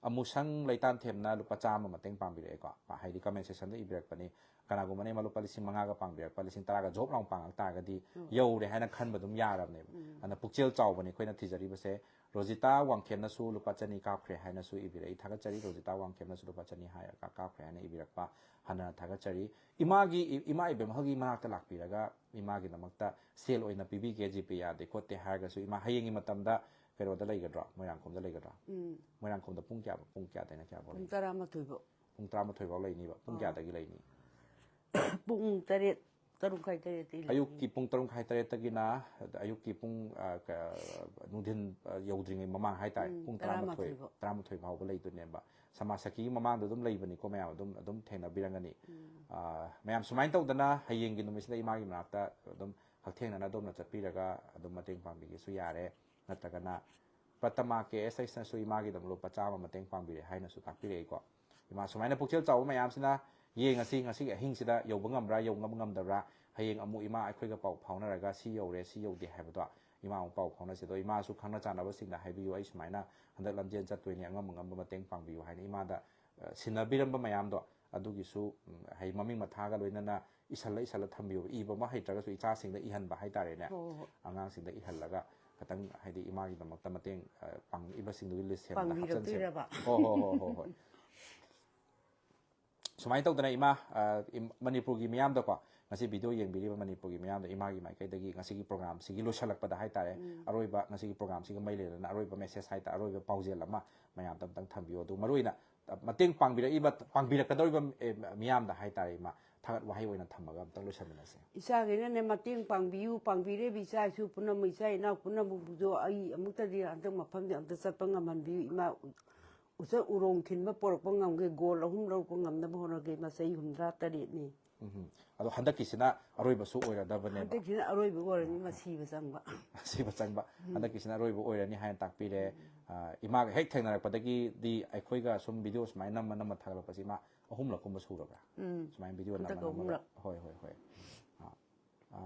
ꯑꯃꯨꯁꯪ ꯂꯩꯇꯥꯟꯊꯦꯝꯅ ꯂꯨꯄꯥ ꯆꯥꯝꯃ ꯃꯇꯦꯡ ꯄꯥꯡꯕꯤꯔꯛꯑꯦꯀꯣ, ꯍꯥꯏꯗꯤ comment section ꯗ ꯏꯕꯤꯔꯛꯄꯅꯤ꯫ ꯀꯅꯥꯒꯨꯝꯕꯅ ꯏꯃꯥ ꯂꯨꯄꯥ ꯂꯤꯁꯤꯡ ꯃꯉꯥꯒ ꯄꯥꯡꯕꯤꯔꯛꯄ, ꯂꯤꯁꯤꯡ ꯇꯔꯥꯒ ꯖꯣꯕ ꯂꯥꯎ ꯄꯥꯡꯉꯛ ꯇꯥꯔꯒꯗꯤ ꯌꯧꯔꯦ ꯍꯥꯏꯅ ꯈꯟꯕ ꯑꯗꯨꯝ ꯌꯥꯔꯕꯅꯦꯕ꯫ ꯑꯗꯨꯅ ꯄꯨꯛꯆꯦꯜ ꯆꯥꯎꯕꯅꯤ ꯑꯩꯈꯣꯏꯅ ꯊꯤꯖꯔꯤꯕꯁꯦ꯫ ꯔꯣꯖꯤꯇꯥ ꯋꯥꯡꯈꯦꯝꯅꯁꯨ ꯂꯨꯄꯥ ꯆꯅꯤ ꯀꯥꯞꯈ꯭ꯔꯦ ꯍꯥꯏꯅꯁꯨ ꯏꯕꯤꯔꯛꯏ, ꯊꯥꯒꯠꯆꯔꯤ꯫ ꯔꯣꯖꯤꯇꯥ ꯋꯥꯡꯈꯦꯝꯅꯁꯨ ꯂꯨꯄꯥ ꯆꯅꯤ ꯍꯥꯏꯔꯒ ꯀꯥꯞꯈ꯭ꯔꯦ ꯍꯥꯏꯅ ꯏꯕꯤꯔꯛꯄ, ꯍꯟꯅ ꯊꯥꯒꯠꯆꯔꯤ꯫ ꯏꯃꯥꯒꯤ, ꯏ-, ꯏꯃꯥ ꯏꯕꯦꯝꯍꯜꯒꯤ ꯃꯅꯥꯛꯇ ꯂꯥꯛꯄꯤꯔꯒ ꯏꯃꯥꯒꯤꯗꯃꯛꯇ ꯁꯦꯜ ꯑꯣꯏꯅ ꯄꯤꯕꯤꯒꯦ, GPay ꯌꯥꯗꯦ ꯈꯣꯠꯇꯦ ꯍꯥꯏꯔꯒꯁꯨ, ꯏꯃꯥ ꯍꯌꯦꯡꯒꯤ ꯃꯇꯝꯗ ꯀꯩꯅꯣꯗ ꯂꯩꯒꯗ꯭ꯔꯣ? ꯃꯣꯏꯔꯥꯡꯈꯣꯝꯗ ꯂꯩꯒꯗ꯭ꯔꯣ? ꯎꯝ꯫ ꯃꯣꯏꯔꯥꯡꯈꯣꯝꯗ ꯄꯨꯡ ꯀꯌꯥ, ꯄꯨꯡ ꯀꯌꯥꯗꯩꯅ ꯀꯌꯥꯐꯥꯎ ꯄꯨꯡ ꯂꯩ? ꯇꯔꯥꯃꯥꯊꯣꯏ ꯐꯥꯎ꯫ ꯄꯨꯡ ꯇꯔꯥꯃꯥꯊꯣꯏ ꯐꯥꯎ ꯂꯩꯅꯤꯕ꯫ ꯄꯨꯡ ꯑꯥ꯫ ꯀꯌꯥꯗꯒꯤ ꯂꯩꯅꯤ? ꯄꯨꯡ ꯇꯔꯦꯠ, ꯇꯔꯨꯛ ꯃꯈꯥꯏ ꯇꯔꯦꯠꯇꯤ ꯂꯩꯅꯤ꯫ ꯑꯌꯨꯛꯀꯤ ꯄꯨꯡ ꯇꯔꯨꯛ ꯃꯈꯥꯏ ꯇꯔꯦꯠꯇꯒꯤꯅ ꯑꯌꯨꯛꯀꯤ ꯄꯨꯡ, ꯑ, ꯀ-, ꯅꯨꯡꯊꯤꯟ, ꯑ, ꯌꯧꯗ꯭ꯔꯤꯉꯩ ꯃꯃꯥꯡ ꯍꯥꯏꯇꯥꯔꯦ, ꯎꯝ, ꯄꯨꯡ ꯇꯔꯥꯃꯥꯊꯣꯏ, ꯇꯔꯥꯃꯥꯊꯣꯏ ꯐꯥꯎ꯫ ꯇꯔꯥꯃꯥꯊꯣꯏ ꯐꯥꯎꯕ ꯂꯩꯗꯣꯏꯅꯦꯕ꯫ ꯁꯃꯥꯖ ꯁꯈꯤꯒꯤ ꯃꯃꯥꯡꯗ ꯑꯗꯨꯝ ꯂꯩꯕꯅꯤꯀꯣ, ꯃꯌꯥꯝ ꯑꯗꯨꯝ, ꯑꯗꯨꯝ ꯊꯦꯡꯅꯕꯤꯔꯝꯒꯅꯤ꯫ ꯑ, ꯃꯌꯥꯝ ꯁꯨꯃꯥꯏꯅ ꯇꯧꯗꯅ ꯍꯌꯦꯡꯒꯤ ꯅꯨꯃꯤꯠꯁꯤꯗ ꯏꯃꯥꯒꯤ ꯃꯅꯥꯛꯇ ꯑꯗꯨꯝ ꯍꯛꯊꯦꯡꯅꯅ ꯑꯗꯣꯝꯅ ꯆꯠꯄꯤꯔꯒ ꯑꯗꯨꯝ ꯃꯇꯦꯡ ꯄꯥꯡꯕꯤꯒꯦꯁꯨ ꯌꯥꯔꯦ, ꯅꯠꯇ꯭ꯔꯒꯅ ꯄ꯭ꯔꯇꯃꯥ ꯀꯦ ꯑꯦꯁ ꯑꯩꯁꯅꯁꯨ ꯏꯃꯥꯒꯤꯗꯃꯛ ꯂꯨꯄꯥ ꯆꯥꯝꯃ ꯃꯇꯦꯡ ꯄꯥꯡꯕꯤꯔꯦ ꯍꯥꯏꯅꯁꯨ ꯇꯥꯛꯄꯤꯔꯛꯏꯀꯣ꯫ ꯏꯃꯥ, ꯁꯨꯃꯥꯏꯅ ꯄꯨꯛꯆꯦꯜ ꯆꯥꯎꯕ ꯃꯌꯥꯝꯁꯤꯅ ꯌꯦꯡꯉꯁꯤ, ꯉꯁꯤꯒꯤ ꯑꯍꯤꯡꯁꯤꯗ ꯌꯧꯕ ꯉꯝꯕ꯭ꯔꯥ, ꯌꯧꯕ ꯉꯝꯗꯕ꯭ꯔꯥ, ꯍꯌꯦꯡ ꯑꯃꯨꯛ ꯏꯃꯥ ꯑꯩꯈꯣꯏꯒ ꯄꯥꯎ ꯐꯥꯎꯅꯔꯒ ꯁꯤ ꯌꯧꯔꯦ, ꯁꯤ ꯌꯧꯗꯦ ꯍꯥꯏꯕꯗꯣ ꯏꯃꯥ ꯑꯃꯨꯛ ꯄꯥꯎ ꯐꯥꯎꯅꯁꯤ꯫ ꯑꯗꯣ ꯏꯃꯥꯁꯨ ꯈꯪꯅ ꯆꯥꯟꯅꯕꯁꯤꯡꯗ ꯍꯥꯏꯕꯤꯌꯨ, ꯑꯩ ꯁꯨꯃꯥꯏꯅ ꯍꯟꯗꯛ ꯂꯝꯖꯦꯟ ꯆꯠꯇꯣꯏꯅꯤ, ꯑꯉꯝ ꯑꯉꯝꯕ ꯃꯇꯦꯡ ꯄꯥꯡꯕꯤꯌꯨ ꯍꯥꯏꯅ ꯏꯃꯥꯗ, ꯑ, ꯁꯤꯟꯅꯕꯤꯔꯝꯕ ꯃꯌꯥꯝꯗꯣ ꯑꯗꯨꯒꯤꯁꯨ, ꯎꯝ, ꯍꯥꯏ, ꯃꯃꯤꯡ ꯃꯊꯥꯒ ꯂꯣꯏꯅꯅ ꯏꯁꯜꯂ ꯏꯁꯜꯂ ꯊꯝꯕꯤꯌꯨ꯫ ꯏꯕ ꯑꯃ ꯍꯩꯇ꯭ꯔꯒꯁꯨ ꯏꯆꯥꯁꯤꯡꯗ ꯏꯍꯟꯕ ꯍꯥꯏꯇꯥꯔꯦꯅꯦ꯫ ꯍꯣꯏ, ꯍꯣꯏ, ꯍꯣꯏ꯫ ꯑꯉꯥꯡꯁꯤꯡꯗ ꯏꯍꯜꯂꯒ ꯈꯤꯇꯪ, ꯍꯥꯏꯗꯤ, ꯏꯃꯥꯒꯤꯗꯃꯛꯇ ꯃꯇꯦꯡ, ꯑ, ꯄꯥꯡꯉꯛꯏꯕꯁꯤꯡꯗꯨꯒꯤ ꯂꯤꯁ ꯁꯦꯝꯕꯗ ꯍꯥꯞꯆꯟꯁꯦꯕ꯫ ꯄꯥꯡꯕꯤꯔꯛꯇꯣꯏꯔꯕ? ꯍꯣꯏ, ꯍꯣꯏ, ꯍꯣꯏ, ꯍꯣꯏ, ꯍꯣꯏ꯫ ꯁꯨꯃꯥꯏꯅ ꯇꯧꯗꯅ ꯏꯃꯥ, ꯑ, ꯏꯝ-, ꯃꯅꯤꯄꯨꯔꯒꯤ ꯃꯤꯌꯥꯝꯗꯀꯣ, ꯉꯁꯤ ꯚꯤꯗꯤꯑꯣ ꯌꯦꯡꯕꯤꯔꯤꯕ ꯃꯅꯤꯄꯨꯔꯒꯤ ꯃꯤꯌꯥꯝꯗ ꯏꯃꯥꯒꯤ ꯃꯥꯏꯀꯩꯗꯒꯤ ꯉꯁꯤꯒꯤ ꯄ꯭ꯔꯣꯒ꯭ꯔꯥꯝꯁꯤꯒꯤ ꯂꯣꯏꯁꯤꯜꯂꯛꯄꯗ ꯍꯥꯏꯇꯥꯔꯦ, ꯎꯝ꯫ ꯑꯔꯣꯏꯕ, ꯉꯁꯤꯒꯤ ꯄ꯭ꯔꯣꯒ꯭ꯔꯥꯝꯁꯤꯒ ꯃꯔꯤ ꯂꯩꯅꯅ ꯑꯔꯣꯏꯕ ꯃꯦꯁꯦꯖ ꯍꯥꯏꯇꯥꯔꯦ, ꯑꯔꯣꯏꯕ ꯄꯥꯎꯖꯦꯜ ꯑꯃ ꯃꯌꯥꯝꯗ ꯑꯝꯇꯪ ꯊꯝꯕꯤꯌꯨ꯫ ꯑꯗꯨ ꯃꯔꯨꯑꯣꯏꯅ, ꯑ, ꯃꯇꯦꯡ ꯄꯥꯡꯕꯤꯔꯛꯏꯕ, ꯄꯥꯡꯕꯤꯔꯛꯀꯗꯧꯔꯤꯕ, ꯑꯦ, ꯃꯤꯌꯥꯝꯗ ꯍꯥꯏꯇꯥꯔꯦ, ꯏꯃꯥ, ꯊꯥꯒꯠ ꯋꯥꯍꯩ ꯑꯣꯏꯅ ꯊꯝꯃꯒ ꯑꯝꯇꯪ ꯂꯣꯏꯁꯤꯟꯃꯤꯟꯅꯁꯦ꯫ ꯏꯆꯥꯈꯩꯅꯅꯦ ꯃꯇꯦꯡ ꯄꯥꯡꯕꯤꯌꯨ, ꯄꯥꯡꯕꯤꯔꯤꯕ ꯏꯆꯥ ꯏꯁꯨ ꯄꯨꯝꯅꯃꯛ, ꯏꯆꯥ ꯏꯅꯥꯎ ꯄꯨꯝꯅꯃꯛꯄꯨꯁꯨ ꯑꯩ ꯑꯃꯨꯛꯇꯗꯤ ꯍꯟꯗꯛ ꯃꯐꯝꯗꯤ ꯑꯝꯇ ꯆꯠꯄ ꯉꯝꯍꯟꯕꯤꯌꯨ꯫ ꯏꯃꯥ ꯎꯆꯠ ꯎꯔꯣꯡ ꯊꯤꯟꯕ ꯄꯣꯔꯛꯄ ꯉꯝꯒꯦ, ꯒꯣꯜ ꯑꯍꯨꯝ ꯂꯧꯔꯛꯄ ꯉꯝꯅꯕ ꯍꯣꯠꯅꯒꯦ꯫ ꯏꯃꯥ, ꯆꯍꯤ ꯍꯨꯝꯗ꯭ꯔꯥ ꯇꯔꯦꯠꯅꯤ꯫ ꯎꯝ꯫ ꯑꯗꯣ ꯍꯟꯗꯛꯀꯤꯁꯤꯅ ꯑꯔꯣꯏꯕꯁꯨ ꯑꯣꯏꯔꯗꯕꯅꯦꯕ꯫ ꯍꯟꯗꯛꯁꯤꯅ ꯑꯔꯣꯏꯕ ꯑꯣꯏꯔꯅꯤ, ꯃꯁꯤꯕ ꯆꯪꯕ꯫ ꯁꯤꯕ ꯆꯪꯕ꯫ ꯍꯟꯗꯛꯀꯤꯁꯤꯅ ꯑꯔꯣꯏꯕ ꯑꯣꯏꯔꯅꯤ ꯍꯥꯏꯅ ꯇꯥꯛꯄꯤꯔꯦ꯫ ꯑ, ꯏꯃꯥꯒ ꯍꯦꯛ ꯊꯦꯡꯅꯔꯛꯄꯗꯒꯤꯗꯤ ꯑꯩꯈꯣꯏꯒ ꯁꯨꯝ ꯚꯤꯗꯤꯑꯣ ꯁꯨꯃꯥꯏꯅ ꯅꯝꯃ ꯅꯝꯃ ꯊꯥꯒꯠꯂꯛꯄꯁꯤ ꯏꯃꯥ ꯑꯍꯨꯝꯂꯛꯀꯨꯝꯕ ꯁꯨꯔꯕ꯭ꯔꯥ? ꯎꯝ꯫ ꯁꯨꯃꯥꯏꯅ ꯚꯤꯗꯤꯑꯣ ꯍꯟꯗꯛ ꯅꯝꯃ ꯅꯝꯃꯒ꯫ ꯑꯍꯨꯝꯂꯛ꯫ ꯍꯣꯏ, ꯍꯣꯏ, ꯍꯣꯏ꯫ ꯑ, ꯑ,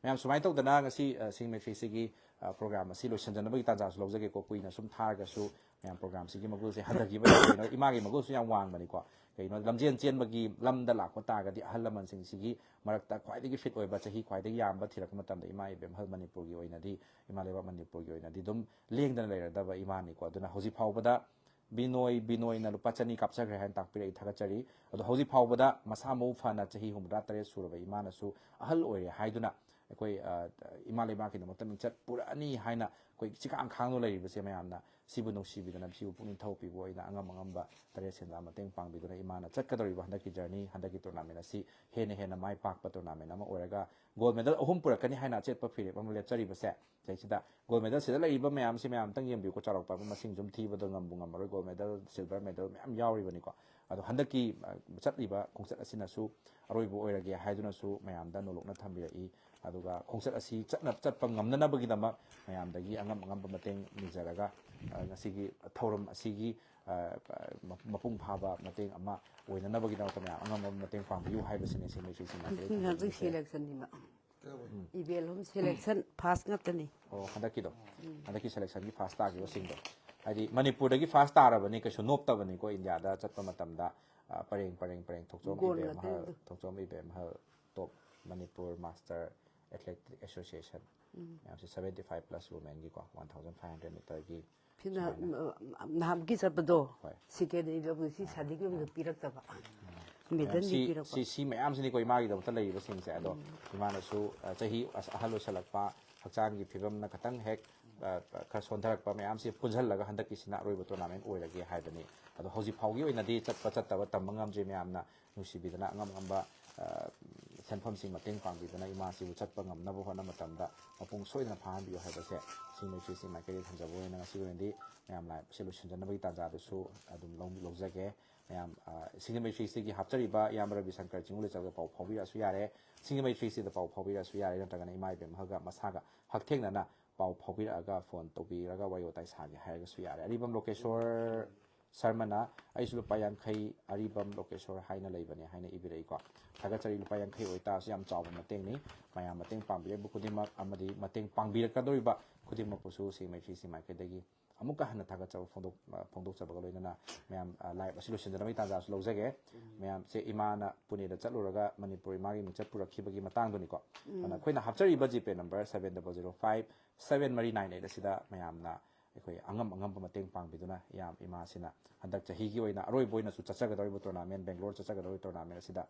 ꯃꯌꯥꯝ, ꯁꯨꯃꯥꯏꯅ ꯇꯧꯗꯅ ꯉꯁꯤ, ꯑ, ꯁꯤꯡꯃꯩꯈ꯭ꯔꯤꯁꯤꯒꯤ, ꯑ, ꯄ꯭ꯔꯣꯒ꯭ꯔꯥꯝ ꯑꯁꯤ ꯂꯣꯏꯁꯤꯟꯖꯅꯕꯒꯤ ꯇꯥꯟꯖꯥꯁꯨ ꯂꯧꯖꯒꯦꯀꯣ꯫ ꯀꯨꯏꯅ ꯁꯨꯝ ꯊꯥꯔꯒꯁꯨ ꯃꯌꯥꯝ ꯄ꯭ꯔꯣꯒ꯭ꯔꯥꯝꯁꯤꯒꯤ ꯃꯒꯨꯜꯁꯦ ꯍꯟꯊꯈꯤꯕ ꯌꯥꯗꯦ꯫ ꯀꯩꯅꯣ, ꯏꯃꯥꯒꯤ ꯃꯒꯨꯜꯁꯨ ꯌꯥꯝ ꯋꯥꯡꯕꯅꯤꯀꯣ꯫ ꯀꯩꯅꯣ, ꯂꯝꯖꯦꯟ ꯆꯦꯟꯕꯒꯤ ꯂꯝꯗ ꯂꯥꯛꯄ ꯇꯥꯔꯒꯗꯤ ꯑꯍꯜ ꯂꯃꯟꯁꯤꯡꯁꯤꯒꯤ ꯃꯔꯛꯇ ꯈ꯭ꯋꯥꯏꯗꯒꯤ ꯐꯤꯠ ꯑꯣꯏꯕ, ꯆꯍꯤ ꯈ꯭ꯋꯥꯏꯗꯒꯤ ꯌꯥꯝꯕ ꯊꯤꯔꯛꯄ ꯃꯇꯝꯗ ꯏꯃꯥ ꯏꯕꯦꯝꯍꯜ ꯃꯅꯤꯄꯨꯔꯒꯤ ꯑꯣꯏꯅꯗꯤ, ꯏꯃꯥ ꯂꯩꯕꯥꯛ ꯃꯅꯤꯄꯨꯔꯒꯤ ꯑꯣꯏꯅꯗꯤ ꯑꯗꯨꯝ ꯂꯦꯡꯗꯅ ꯂꯩꯔꯗꯕ ꯏꯃꯥꯅꯤꯀꯣ꯫ ꯑꯗꯨꯅ ꯍꯧꯖꯤꯛ ꯐꯥꯎꯕꯗ ꯕꯤꯅꯣꯏ, ꯕꯤꯅꯣꯏꯅ ꯂꯨꯄꯥ ꯆꯅꯤ ꯀꯥꯞꯆꯈ꯭ꯔꯦ ꯍꯥꯏꯅ ꯇꯥꯛꯄꯤꯔꯛꯏ, ꯊꯥꯒꯠꯆꯔꯤ꯫ ꯑꯗꯣ ꯍꯧꯖꯤꯛ ꯐꯥꯎꯕꯗ ꯃꯁꯥ ꯃꯎ ꯐꯅ ꯆꯍꯤ ꯍꯨꯝꯐꯨꯇꯔꯥ ꯇꯔꯦꯠ ꯁꯨꯔꯕ ꯏꯃꯥꯅꯁꯨ ꯑꯍꯜ ꯑꯣꯏꯔꯦ ꯍꯥꯏꯗꯨꯅ ꯑꯩꯈꯣꯏ, ꯑ, ꯏꯃꯥ ꯂꯩꯕꯥꯛꯀꯤꯗꯃꯛꯇ ꯃꯤꯡꯆꯠ ꯄꯨꯔꯛꯑꯅꯤ ꯍꯥꯏꯅ ꯑꯩꯈꯣꯏ ꯆꯤꯀꯥꯡ ꯈꯥꯡꯗꯨꯅ ꯂꯩꯔꯤꯕꯁꯦ, ꯃꯌꯥꯝꯅ ꯁꯤꯕꯨ ꯅꯨꯡꯁꯤꯕꯤꯗꯅ, ꯁꯤꯕꯨ ꯄꯨꯛꯅꯤꯡ ꯊꯧꯒꯠꯄꯤꯕ ꯑꯣꯏꯅ ꯑꯉꯝ ꯑꯉꯝꯕ ꯇꯔꯦꯠ ꯁꯦꯟꯖꯥ ꯃꯇꯦꯡ ꯄꯥꯡꯕꯤꯗꯨꯅ ꯏꯃꯥꯅ ꯆꯠꯀꯗꯧꯔꯤꯕ ꯍꯟꯗꯛꯀꯤ journey, ꯍꯟꯗꯛꯀꯤ tournament ꯑꯁꯤ ꯍꯦꯟꯅ ꯍꯦꯟꯅ ꯃꯥꯏ ꯄꯥꯛꯄ tournament ꯑꯃ ꯑꯣꯏꯔꯒ, gold medal ꯑꯍꯨꯝ ꯄꯨꯔꯛꯀꯅꯤ ꯍꯥꯏꯅ ꯑꯆꯦꯠꯄ ꯐꯤꯔꯦꯞ ꯑꯃ ꯂꯦꯞꯆꯔꯤꯕꯁꯦ, ꯁꯤꯗꯩꯁꯤꯗ gold medal ꯁꯤꯗ ꯂꯩꯔꯤꯕ ꯃꯌꯥꯝꯁꯤ, ꯃꯌꯥꯝ ꯑꯝꯇꯪ ꯌꯦꯡꯕꯤꯌꯨꯀꯣ, ꯆꯥꯎꯔꯥꯛꯄ ꯑꯃ ꯃꯁꯤꯡ ꯁꯨꯝ ꯊꯤꯕꯗ ꯉꯝꯕꯨ ꯉꯝꯃꯔꯣꯏ, gold medal, silver medal ꯃꯌꯥꯝ ꯌꯥꯎꯔꯤꯕꯅꯤꯀꯣ꯫ ꯑꯗꯣ ꯍꯟꯗꯛꯀꯤ, ꯑ, ꯆꯠꯂꯤꯕ ꯈꯣꯡꯆꯠ ꯑꯁꯤꯅꯁꯨ ꯑꯔꯣꯏꯕ ꯑꯣꯏꯔꯒꯦ ꯍꯥꯏꯗꯨꯅꯁꯨ ꯃꯌꯥꯝꯗ ꯅꯣꯂꯨꯛꯅ ꯊꯝꯕꯤꯔꯛꯏ꯫ ꯑꯗꯨꯒ ꯈꯣꯡꯆꯠ ꯑꯁꯤ ꯆꯠꯅ, ꯆꯠꯄ ꯉꯝꯅꯅꯕꯒꯤꯗꯃꯛ ꯃꯌꯥꯝꯗꯒꯤ ꯑꯉꯝ ꯑꯉꯝꯕ ꯃꯇꯦꯡ ꯅꯤꯖꯔꯒ, ꯑ, ꯉꯁꯤꯒꯤ ꯊꯧꯔꯝ ꯑꯁꯤꯒꯤ, ꯑ, ꯃ-, ꯃꯄꯨꯡ ꯐꯥꯕ ꯃꯇꯦꯡ ꯑꯃ ꯑꯣꯏꯅꯅꯕꯒꯤꯗꯃꯛꯇ ꯃꯌꯥꯝ ꯑꯉꯝ ꯑꯉꯝꯕ ꯃꯇꯦꯡ ꯄꯥꯡꯕꯤꯌꯨ ꯍꯥꯏꯕꯁꯤꯅꯤ ꯁꯦꯟꯃꯤꯠꯂꯣꯟꯁꯤꯡ ꯍꯟꯗꯛ ꯁꯦꯂꯦꯛꯁꯟꯅꯤꯕ꯫ ꯏꯕꯦꯜ ꯍꯣꯝ ꯁꯦꯂꯦꯛꯁꯟ ꯐꯥꯔꯁ ꯉꯥꯛꯇꯅꯤ꯫ ꯑꯣ, ꯍꯟꯗꯛꯀꯤꯗꯣ? ꯍꯟꯗꯛꯀꯤ ꯁꯦꯂꯦꯛꯁꯟꯒꯤ ꯐꯥꯔꯁ ꯇꯥꯈꯤꯕꯁꯤꯡꯗꯣ? ꯍꯥꯏꯗꯤ ꯃꯅꯤꯄꯨꯔꯗꯒꯤ ꯐꯥꯔꯁ ꯇꯥꯔꯕꯅꯤ, ꯀꯩꯁꯨ ꯅꯣꯞꯇꯕꯅꯤꯀꯣ, ꯏꯟꯗꯤꯌꯥꯗ ꯆꯠꯄ ꯃꯇꯝꯗ, ꯑ, ꯄꯔꯦꯡ ꯄꯔꯦꯡ ꯄꯔꯦꯡ ꯊꯣꯛꯆꯣꯝ ꯏꯕꯦꯝꯍꯜ, ꯊꯣꯛꯆꯣꯝ ꯏꯕꯦꯝꯍꯜ, ꯇꯣꯞ ꯃꯅꯤꯄꯨꯔ ꯃꯥꯁꯇꯔ ꯑꯦꯊꯂꯦꯇꯤꯛ ꯑꯦꯁꯣꯁꯤꯌꯦꯁꯟ ꯃꯌꯥꯝꯁꯦ, seventy five plus womenꯒꯤꯀꯣ, one thousand five hundred meterꯒꯤ ꯐꯤꯅ ꯁꯨꯃꯥꯏꯅ꯫ ꯅꯍꯥꯟꯒꯤ ꯆꯠꯄꯗꯣ ꯍꯣꯏ꯫ ꯁꯦꯀꯦꯟ ꯁꯤ ꯁꯥꯔꯇꯤꯐꯤꯀꯦꯠ ꯄꯤꯔꯛꯇꯕ꯫ ꯃꯦꯗꯜꯗꯤ ꯁꯤ, ꯄꯤꯔꯛꯄ꯫ ꯁꯤ, ꯁꯤ ꯃꯌꯥꯝꯁꯤꯅꯤꯀꯣ ꯏꯃꯥꯒꯤꯗꯃꯛꯇ ꯂꯩꯔꯤꯕꯁꯤꯡꯁꯦ꯫ ꯑꯗꯣ ꯏꯃꯥꯅꯁꯨ, ꯑ, ꯆꯍꯤ ꯑꯁ-, ꯑꯍꯜ ꯑꯣꯏꯁꯜꯂꯛꯄ, ꯍꯛꯆꯥꯡꯒꯤ ꯐꯤꯕꯝꯅ ꯈꯤꯇꯪ ꯍꯦꯛ, ꯑ, ꯈꯔ ꯁꯣꯟꯊꯔꯛꯄ ꯃꯌꯥꯝꯁꯤ ꯄꯨꯟꯁꯤꯜꯂꯒ ꯍꯟꯗꯛꯀꯤꯁꯤꯅ ꯑꯔꯣꯏꯕ tournament ꯑꯣꯏꯔꯒꯦ ꯍꯥꯏꯕꯅꯤ꯫ ꯑꯗꯣ ꯍꯧꯖꯤꯛ ꯐꯥꯎꯒꯤ ꯑꯣꯏꯅꯗꯤ ꯆꯠꯄ ꯆꯠꯇꯕ ꯇꯝꯕ ꯉꯝꯗ꯭ꯔꯤ꯫ ꯃꯌꯥꯝꯅ ꯅꯨꯡꯁꯤꯕꯤꯗꯅ ꯑꯉꯝ ꯑꯉꯝꯕ, ꯑ, ꯁꯦꯟꯐꯝꯁꯤꯡ ꯃꯇꯦꯡ ꯄꯥꯡꯕꯤꯗꯅ ꯏꯃꯥꯁꯤꯕꯨ ꯆꯠꯄ ꯉꯝꯅꯕ ꯍꯣꯠꯅꯕ ꯃꯇꯝꯗ ꯃꯄꯨꯡ ꯁꯣꯏꯗꯅ ꯐꯥꯍꯟꯕꯤꯌꯨ ꯍꯥꯏꯕꯁꯦ ꯁꯤꯡꯖꯃꯩ ꯐꯤꯁꯤ ꯃꯥꯏꯀꯩꯗꯒꯤ ꯊꯝꯖꯕ ꯑꯣꯏꯅ ꯉꯁꯤꯒꯤ ꯑꯣꯏꯅꯗꯤ ꯃꯌꯥꯝ ꯂꯥꯏ ꯑꯁꯤ ꯂꯣꯏꯁꯤꯟꯖꯅꯕꯒꯤ ꯇꯥꯟꯖꯥꯗꯨꯁꯨ ꯑꯗꯨꯝ ꯂꯧ-, ꯂꯧꯖꯒꯦ꯫ ꯃꯌꯥꯝ, ꯑ, ꯁꯤꯡꯖꯃꯩ ꯐꯤꯁꯤꯒꯤ ꯍꯥꯞꯆꯔꯤꯕ ꯏꯌꯥꯝꯕ ꯔꯕꯤ ꯁꯪꯀꯔ ꯆꯤꯡꯉꯨ ꯂꯩꯆꯧꯗ ꯄꯥꯎ ꯐꯥꯎꯕꯤꯔꯛꯑꯁꯨ ꯌꯥꯔꯦ, ꯁꯤꯡꯖꯃꯩ ꯐꯤꯁꯤꯗ ꯄꯥꯎ ꯐꯥꯎꯕꯤꯔꯛꯑꯁꯨ ꯌꯥꯔꯦ, ꯅꯠꯇ꯭ꯔꯒꯅ ꯏꯃꯥ ꯏꯕꯦꯝ ꯑꯃꯒ ꯃꯁꯥꯒ ꯍꯛꯊꯦꯡꯅꯅ ꯄꯥꯎ ꯐꯥꯎꯕꯤꯔꯛꯑꯒ ꯐꯣꯟ ꯇꯧꯕꯤꯔꯒ ꯋꯥꯔꯤ ꯋꯥꯇꯥꯏ ꯁꯥꯒꯦ ꯍꯥꯏꯔꯒꯁꯨ ꯌꯥꯔꯦ꯫ ꯑꯔꯤꯕꯝ ꯂꯣꯀꯦꯁꯣꯔ ꯁꯔꯃꯅ "ꯑꯩꯁꯨ ꯂꯨꯄꯥ ꯌꯥꯡꯈꯩ, ꯑꯔꯤꯕꯝ ꯂꯣꯀꯦꯁꯣꯔ" ꯍꯥꯏꯅ ꯂꯩꯕꯅꯦ ꯍꯥꯏꯅ ꯏꯕꯤꯔꯛꯏꯀꯣ꯫ ꯊꯥꯒꯠꯆꯔꯤ꯫ ꯂꯨꯄꯥ ꯌꯥꯡꯈꯩ ꯑꯣꯏꯇꯥꯔꯁꯨ ꯌꯥꯝ ꯆꯥꯎꯕ ꯃꯇꯦꯡꯅꯤ꯫ ꯃꯌꯥꯝ ꯃꯇꯦꯡ ꯄꯥꯡꯕꯤꯔꯛꯏꯕ ꯈꯨꯗꯤꯡꯃꯛ ꯑꯃꯗꯤ ꯃꯇꯦꯡ ꯄꯥꯡꯕꯤꯔꯛꯀꯗꯧꯔꯤꯕ ꯈꯨꯗꯤꯡꯃꯛꯄꯨꯁꯨ ꯁꯤꯡꯖꯃꯩ ꯐꯤꯁꯤ ꯃꯥꯏꯀꯩꯗꯒꯤ ꯑꯃꯨꯛꯀ ꯍꯟꯅ ꯊꯥꯒꯠꯆꯕ ꯐꯣꯡꯗꯣꯛ-, ꯑ, ꯐꯣꯡꯗꯣꯛꯆꯕꯒ ꯂꯣꯏꯅꯅ ꯃꯌꯥꯝ, ꯑ, ꯂꯥꯏꯞ ꯑꯁꯤ ꯂꯣꯏꯁꯤꯟꯖꯅꯕꯒꯤ ꯇꯥꯟꯖꯥꯁꯨ ꯂꯧꯖꯒꯦ꯫ ꯃꯌꯥꯝꯁꯦ ꯏꯃꯥꯅ ꯄꯨꯅꯦꯗ ꯆꯠꯂꯨꯔꯒ ꯃꯅꯤꯄꯨꯔ ꯏꯃꯥꯒꯤ ꯃꯤꯡꯆꯠ ꯄꯨꯔꯛꯈꯤꯕꯒꯤ ꯃꯇꯥꯡꯗꯨꯅꯤꯀꯣ꯫ ꯑꯗꯨꯅ ꯑꯩꯈꯣꯏꯅ ꯍꯥꯞꯆꯔꯤꯕ GPay number seven double zero five seven ꯃꯔꯤ nine eight ꯑꯁꯤꯗ ꯃꯌꯥꯝꯅ ꯑꯩꯈꯣꯏ ꯑꯉꯝ ꯑꯉꯝꯕ ꯃꯇꯦꯡ ꯄꯥꯡꯕꯤꯗꯨꯅ ꯏꯌꯥꯝ ꯏꯃꯥꯁꯤꯅ ꯍꯟꯗꯛ ꯆꯍꯤꯒꯤ ꯑꯣꯏꯅ ꯑꯔꯣꯏꯕ ꯑꯣꯏꯅꯁꯨ ꯆꯠꯆꯒꯗꯧꯔꯤꯕ tournament, ꯕꯦꯡꯒ꯭ꯂꯣꯔ ꯆꯠꯆꯒꯗꯧꯔꯤꯕ tournament ꯑꯁꯤꯗ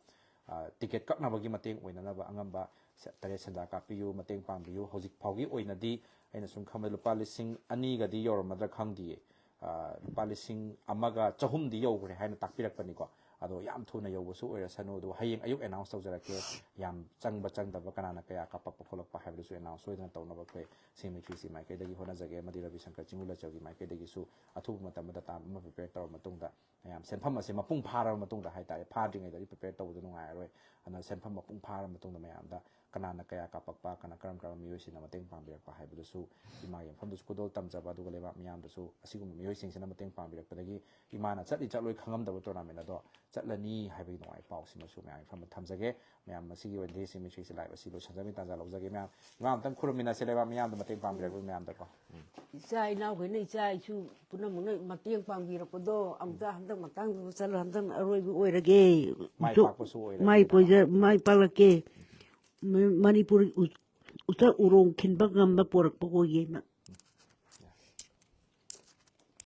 ꯇꯤꯀꯦꯠ ꯀꯛꯅꯕꯒꯤ ꯃꯇꯦꯡ ꯑꯣꯏꯅꯅꯕ ꯑꯉꯝꯕ ꯁꯦ-, ꯇꯔꯦꯠ ꯁꯦꯟꯖꯥ ꯀꯥꯞꯄꯤꯌꯨ, ꯃꯇꯦꯡ ꯄꯥꯡꯕꯤꯌꯨ꯫ ꯍꯧꯖꯤꯛ ꯐꯥꯎꯒꯤ ꯑꯣꯏꯅꯗꯤ ꯑꯩꯅ ꯁꯨꯝ ꯈꯟꯕꯗ ꯂꯨꯄꯥ ꯂꯤꯁꯤꯡ ꯑꯅꯤꯒꯗꯤ ꯌꯧꯔꯝꯃꯗ꯭ꯔꯥ ꯈꯪꯗꯤꯌꯦ꯫ ꯑ, ꯂꯨꯄꯥ ꯂꯤꯁꯤꯡ ꯑꯃꯒ ꯆꯍꯨꯝꯗꯤ ꯌꯧꯈ꯭ꯔꯦ ꯍꯥꯏꯅ ꯇꯥꯛꯄꯤꯔꯛꯄꯅꯤꯀꯣ꯫ ꯑꯗꯣ ꯌꯥꯝ ꯊꯨꯅ ꯌꯧꯕꯁꯨ ꯑꯣꯏꯔꯁꯅꯨ, ꯑꯗꯨꯒ ꯍꯌꯦꯡ ꯑꯌꯨꯛ ꯑꯦꯅꯥꯎꯟꯁ ꯇꯧꯖꯔꯛꯀꯦ꯫ ꯌꯥꯝ ꯆꯪꯕ ꯆꯪꯗꯕ, ꯀꯅꯥꯅ ꯀꯌꯥ ꯀꯥꯞꯄꯛꯄ ꯈꯣꯠꯂꯛꯄ ꯍꯥꯏꯕꯗꯨꯁꯨ ꯑꯦꯅꯥꯎꯟꯁ ꯁꯣꯏꯗꯅ ꯇꯧꯅꯕ ꯑꯩꯈꯣꯏ ꯁꯦꯟꯃꯤꯠꯂꯣꯟꯁꯤ ꯃꯥꯏꯀꯩꯗꯒꯤ ꯍꯣꯠꯅꯖꯒꯦ, ꯑꯃꯗꯤ ꯔꯕꯤ ꯁꯪꯀꯔ ꯆꯤꯡꯒꯨꯂꯆꯧꯒꯤ ꯃꯥꯏꯀꯩꯗꯒꯤꯁꯨ ꯑꯊꯨꯕ ꯃꯇꯝꯗ ꯗꯇꯥ ꯑꯃ ꯄ꯭ꯔꯤꯄꯦꯌꯔ ꯇꯧꯔꯕ ꯃꯇꯨꯡꯗ, ꯃꯌꯥꯝ ꯁꯦꯟꯐꯝ ꯑꯁꯦ ꯃꯄꯨꯡ ꯐꯥꯔꯕ ꯃꯇꯨꯡꯗ ꯍꯥꯏꯇꯥꯔꯦ, ꯐꯥꯗ꯭ꯔꯤꯉꯩꯗꯗꯤ ꯄ꯭ꯔꯤꯄꯦꯌꯔ ꯇꯧꯕꯗ ꯅꯨꯡꯉꯥꯏꯔꯔꯣꯏ꯫ ꯑꯗꯨꯅ ꯁꯦꯟꯐꯝ ꯃꯄꯨꯡ ꯐꯥꯔꯕ ꯃꯇꯨꯡꯗ ꯃꯌꯥꯝꯗ ꯀꯅꯥꯅ ꯀꯌꯥ ꯀꯥꯞꯄꯛꯄ, ꯀꯅꯥ ꯀꯔꯝ ꯀꯔꯝꯕ ꯃꯤꯑꯣꯏꯁꯤꯡꯅ ꯃꯇꯦꯡ ꯄꯥꯡꯕꯤꯔꯛꯄ ꯍꯥꯏꯕꯗꯨꯁꯨ ꯏꯃꯥꯒꯤ ꯃꯐꯝꯗꯁꯨ ꯈꯨꯗꯣꯜ ꯇꯝꯖꯕ, ꯑꯗꯨꯒ ꯂꯩꯕꯥꯛ ꯃꯤꯌꯥꯝꯗꯁꯨ ꯑꯁꯤꯒꯨꯝꯕ ꯃꯤꯑꯣꯏꯁꯤꯡꯁꯤꯅ ꯃꯇꯦꯡ ꯄꯥꯡꯕꯤꯔꯛꯄꯗꯒꯤ ꯏꯃꯥꯅ ꯆꯠꯂꯤ ꯆꯠꯂꯣꯏ ꯈꯪꯉꯝꯗꯕ ꯇꯣꯔꯅꯥꯃꯦꯟ ꯑꯗꯣ ꯆꯠꯂꯅꯤ ꯍꯥꯏꯕꯒꯤ ꯅꯨꯡꯉꯥꯏ ꯄꯥꯎꯁꯤꯃꯁꯨ ꯃꯌꯥꯝꯒꯤ ꯃꯐꯝꯗ ꯊꯝꯖꯒꯦ꯫ ꯃꯌꯥꯝ, ꯃꯁꯤꯒꯤ ꯑꯣꯏꯅꯗꯤ ꯁꯤ ꯃꯤꯁ꯭ꯔꯤꯁꯤ ꯂꯥꯏꯚ ꯑꯁꯤ ꯂꯣꯏꯁꯤꯟꯖꯕꯒꯤ ꯇꯥꯟꯖꯥ ꯂꯧꯖꯒꯦ꯫ ꯃꯌꯥꯝ, ꯏꯃꯥ ꯑꯝꯇꯪ ꯈꯨꯔꯨꯝꯃꯤꯟꯅꯁꯦ, ꯂꯩꯕꯥꯛ ꯃꯤꯌꯥꯝꯗ ꯃꯇꯦꯡ ꯄꯥꯡꯕꯤꯔꯛꯄ ꯃꯌꯥꯝꯗꯀꯣ꯫ ꯏꯆꯥ ꯏꯅꯥꯎꯈꯩꯅ ꯏꯆꯥ ꯏꯁꯨ ꯄꯨꯝꯅꯃꯛꯅ ꯃꯇꯦꯡ ꯄꯥꯡꯕꯤꯔꯛꯄꯗꯣ ꯑꯝꯇ ꯍꯟꯗꯛ ꯃꯇꯥꯡꯗꯨꯗ ꯆꯠꯂ ꯍꯟꯗꯛ ꯑꯔꯣꯏꯕ ꯑꯣꯏꯔꯒꯦ꯫ ꯃꯥꯏ ꯄꯥꯛꯄꯁꯨ ꯑꯣꯏꯔꯒꯦ꯫ ꯃꯥꯏ ꯄꯣꯏꯖ-, ꯃꯥꯏ ꯄꯥꯛꯂꯛꯀꯦ꯫ ꯃ-, ꯃꯅꯤꯄꯨꯔ ꯎ-, ꯎꯆꯥ ꯎꯔꯣꯡ ꯈꯤꯟꯕ ꯉꯝꯕ ꯄꯣꯔꯛꯄ ꯑꯣꯏꯒꯦꯅ꯫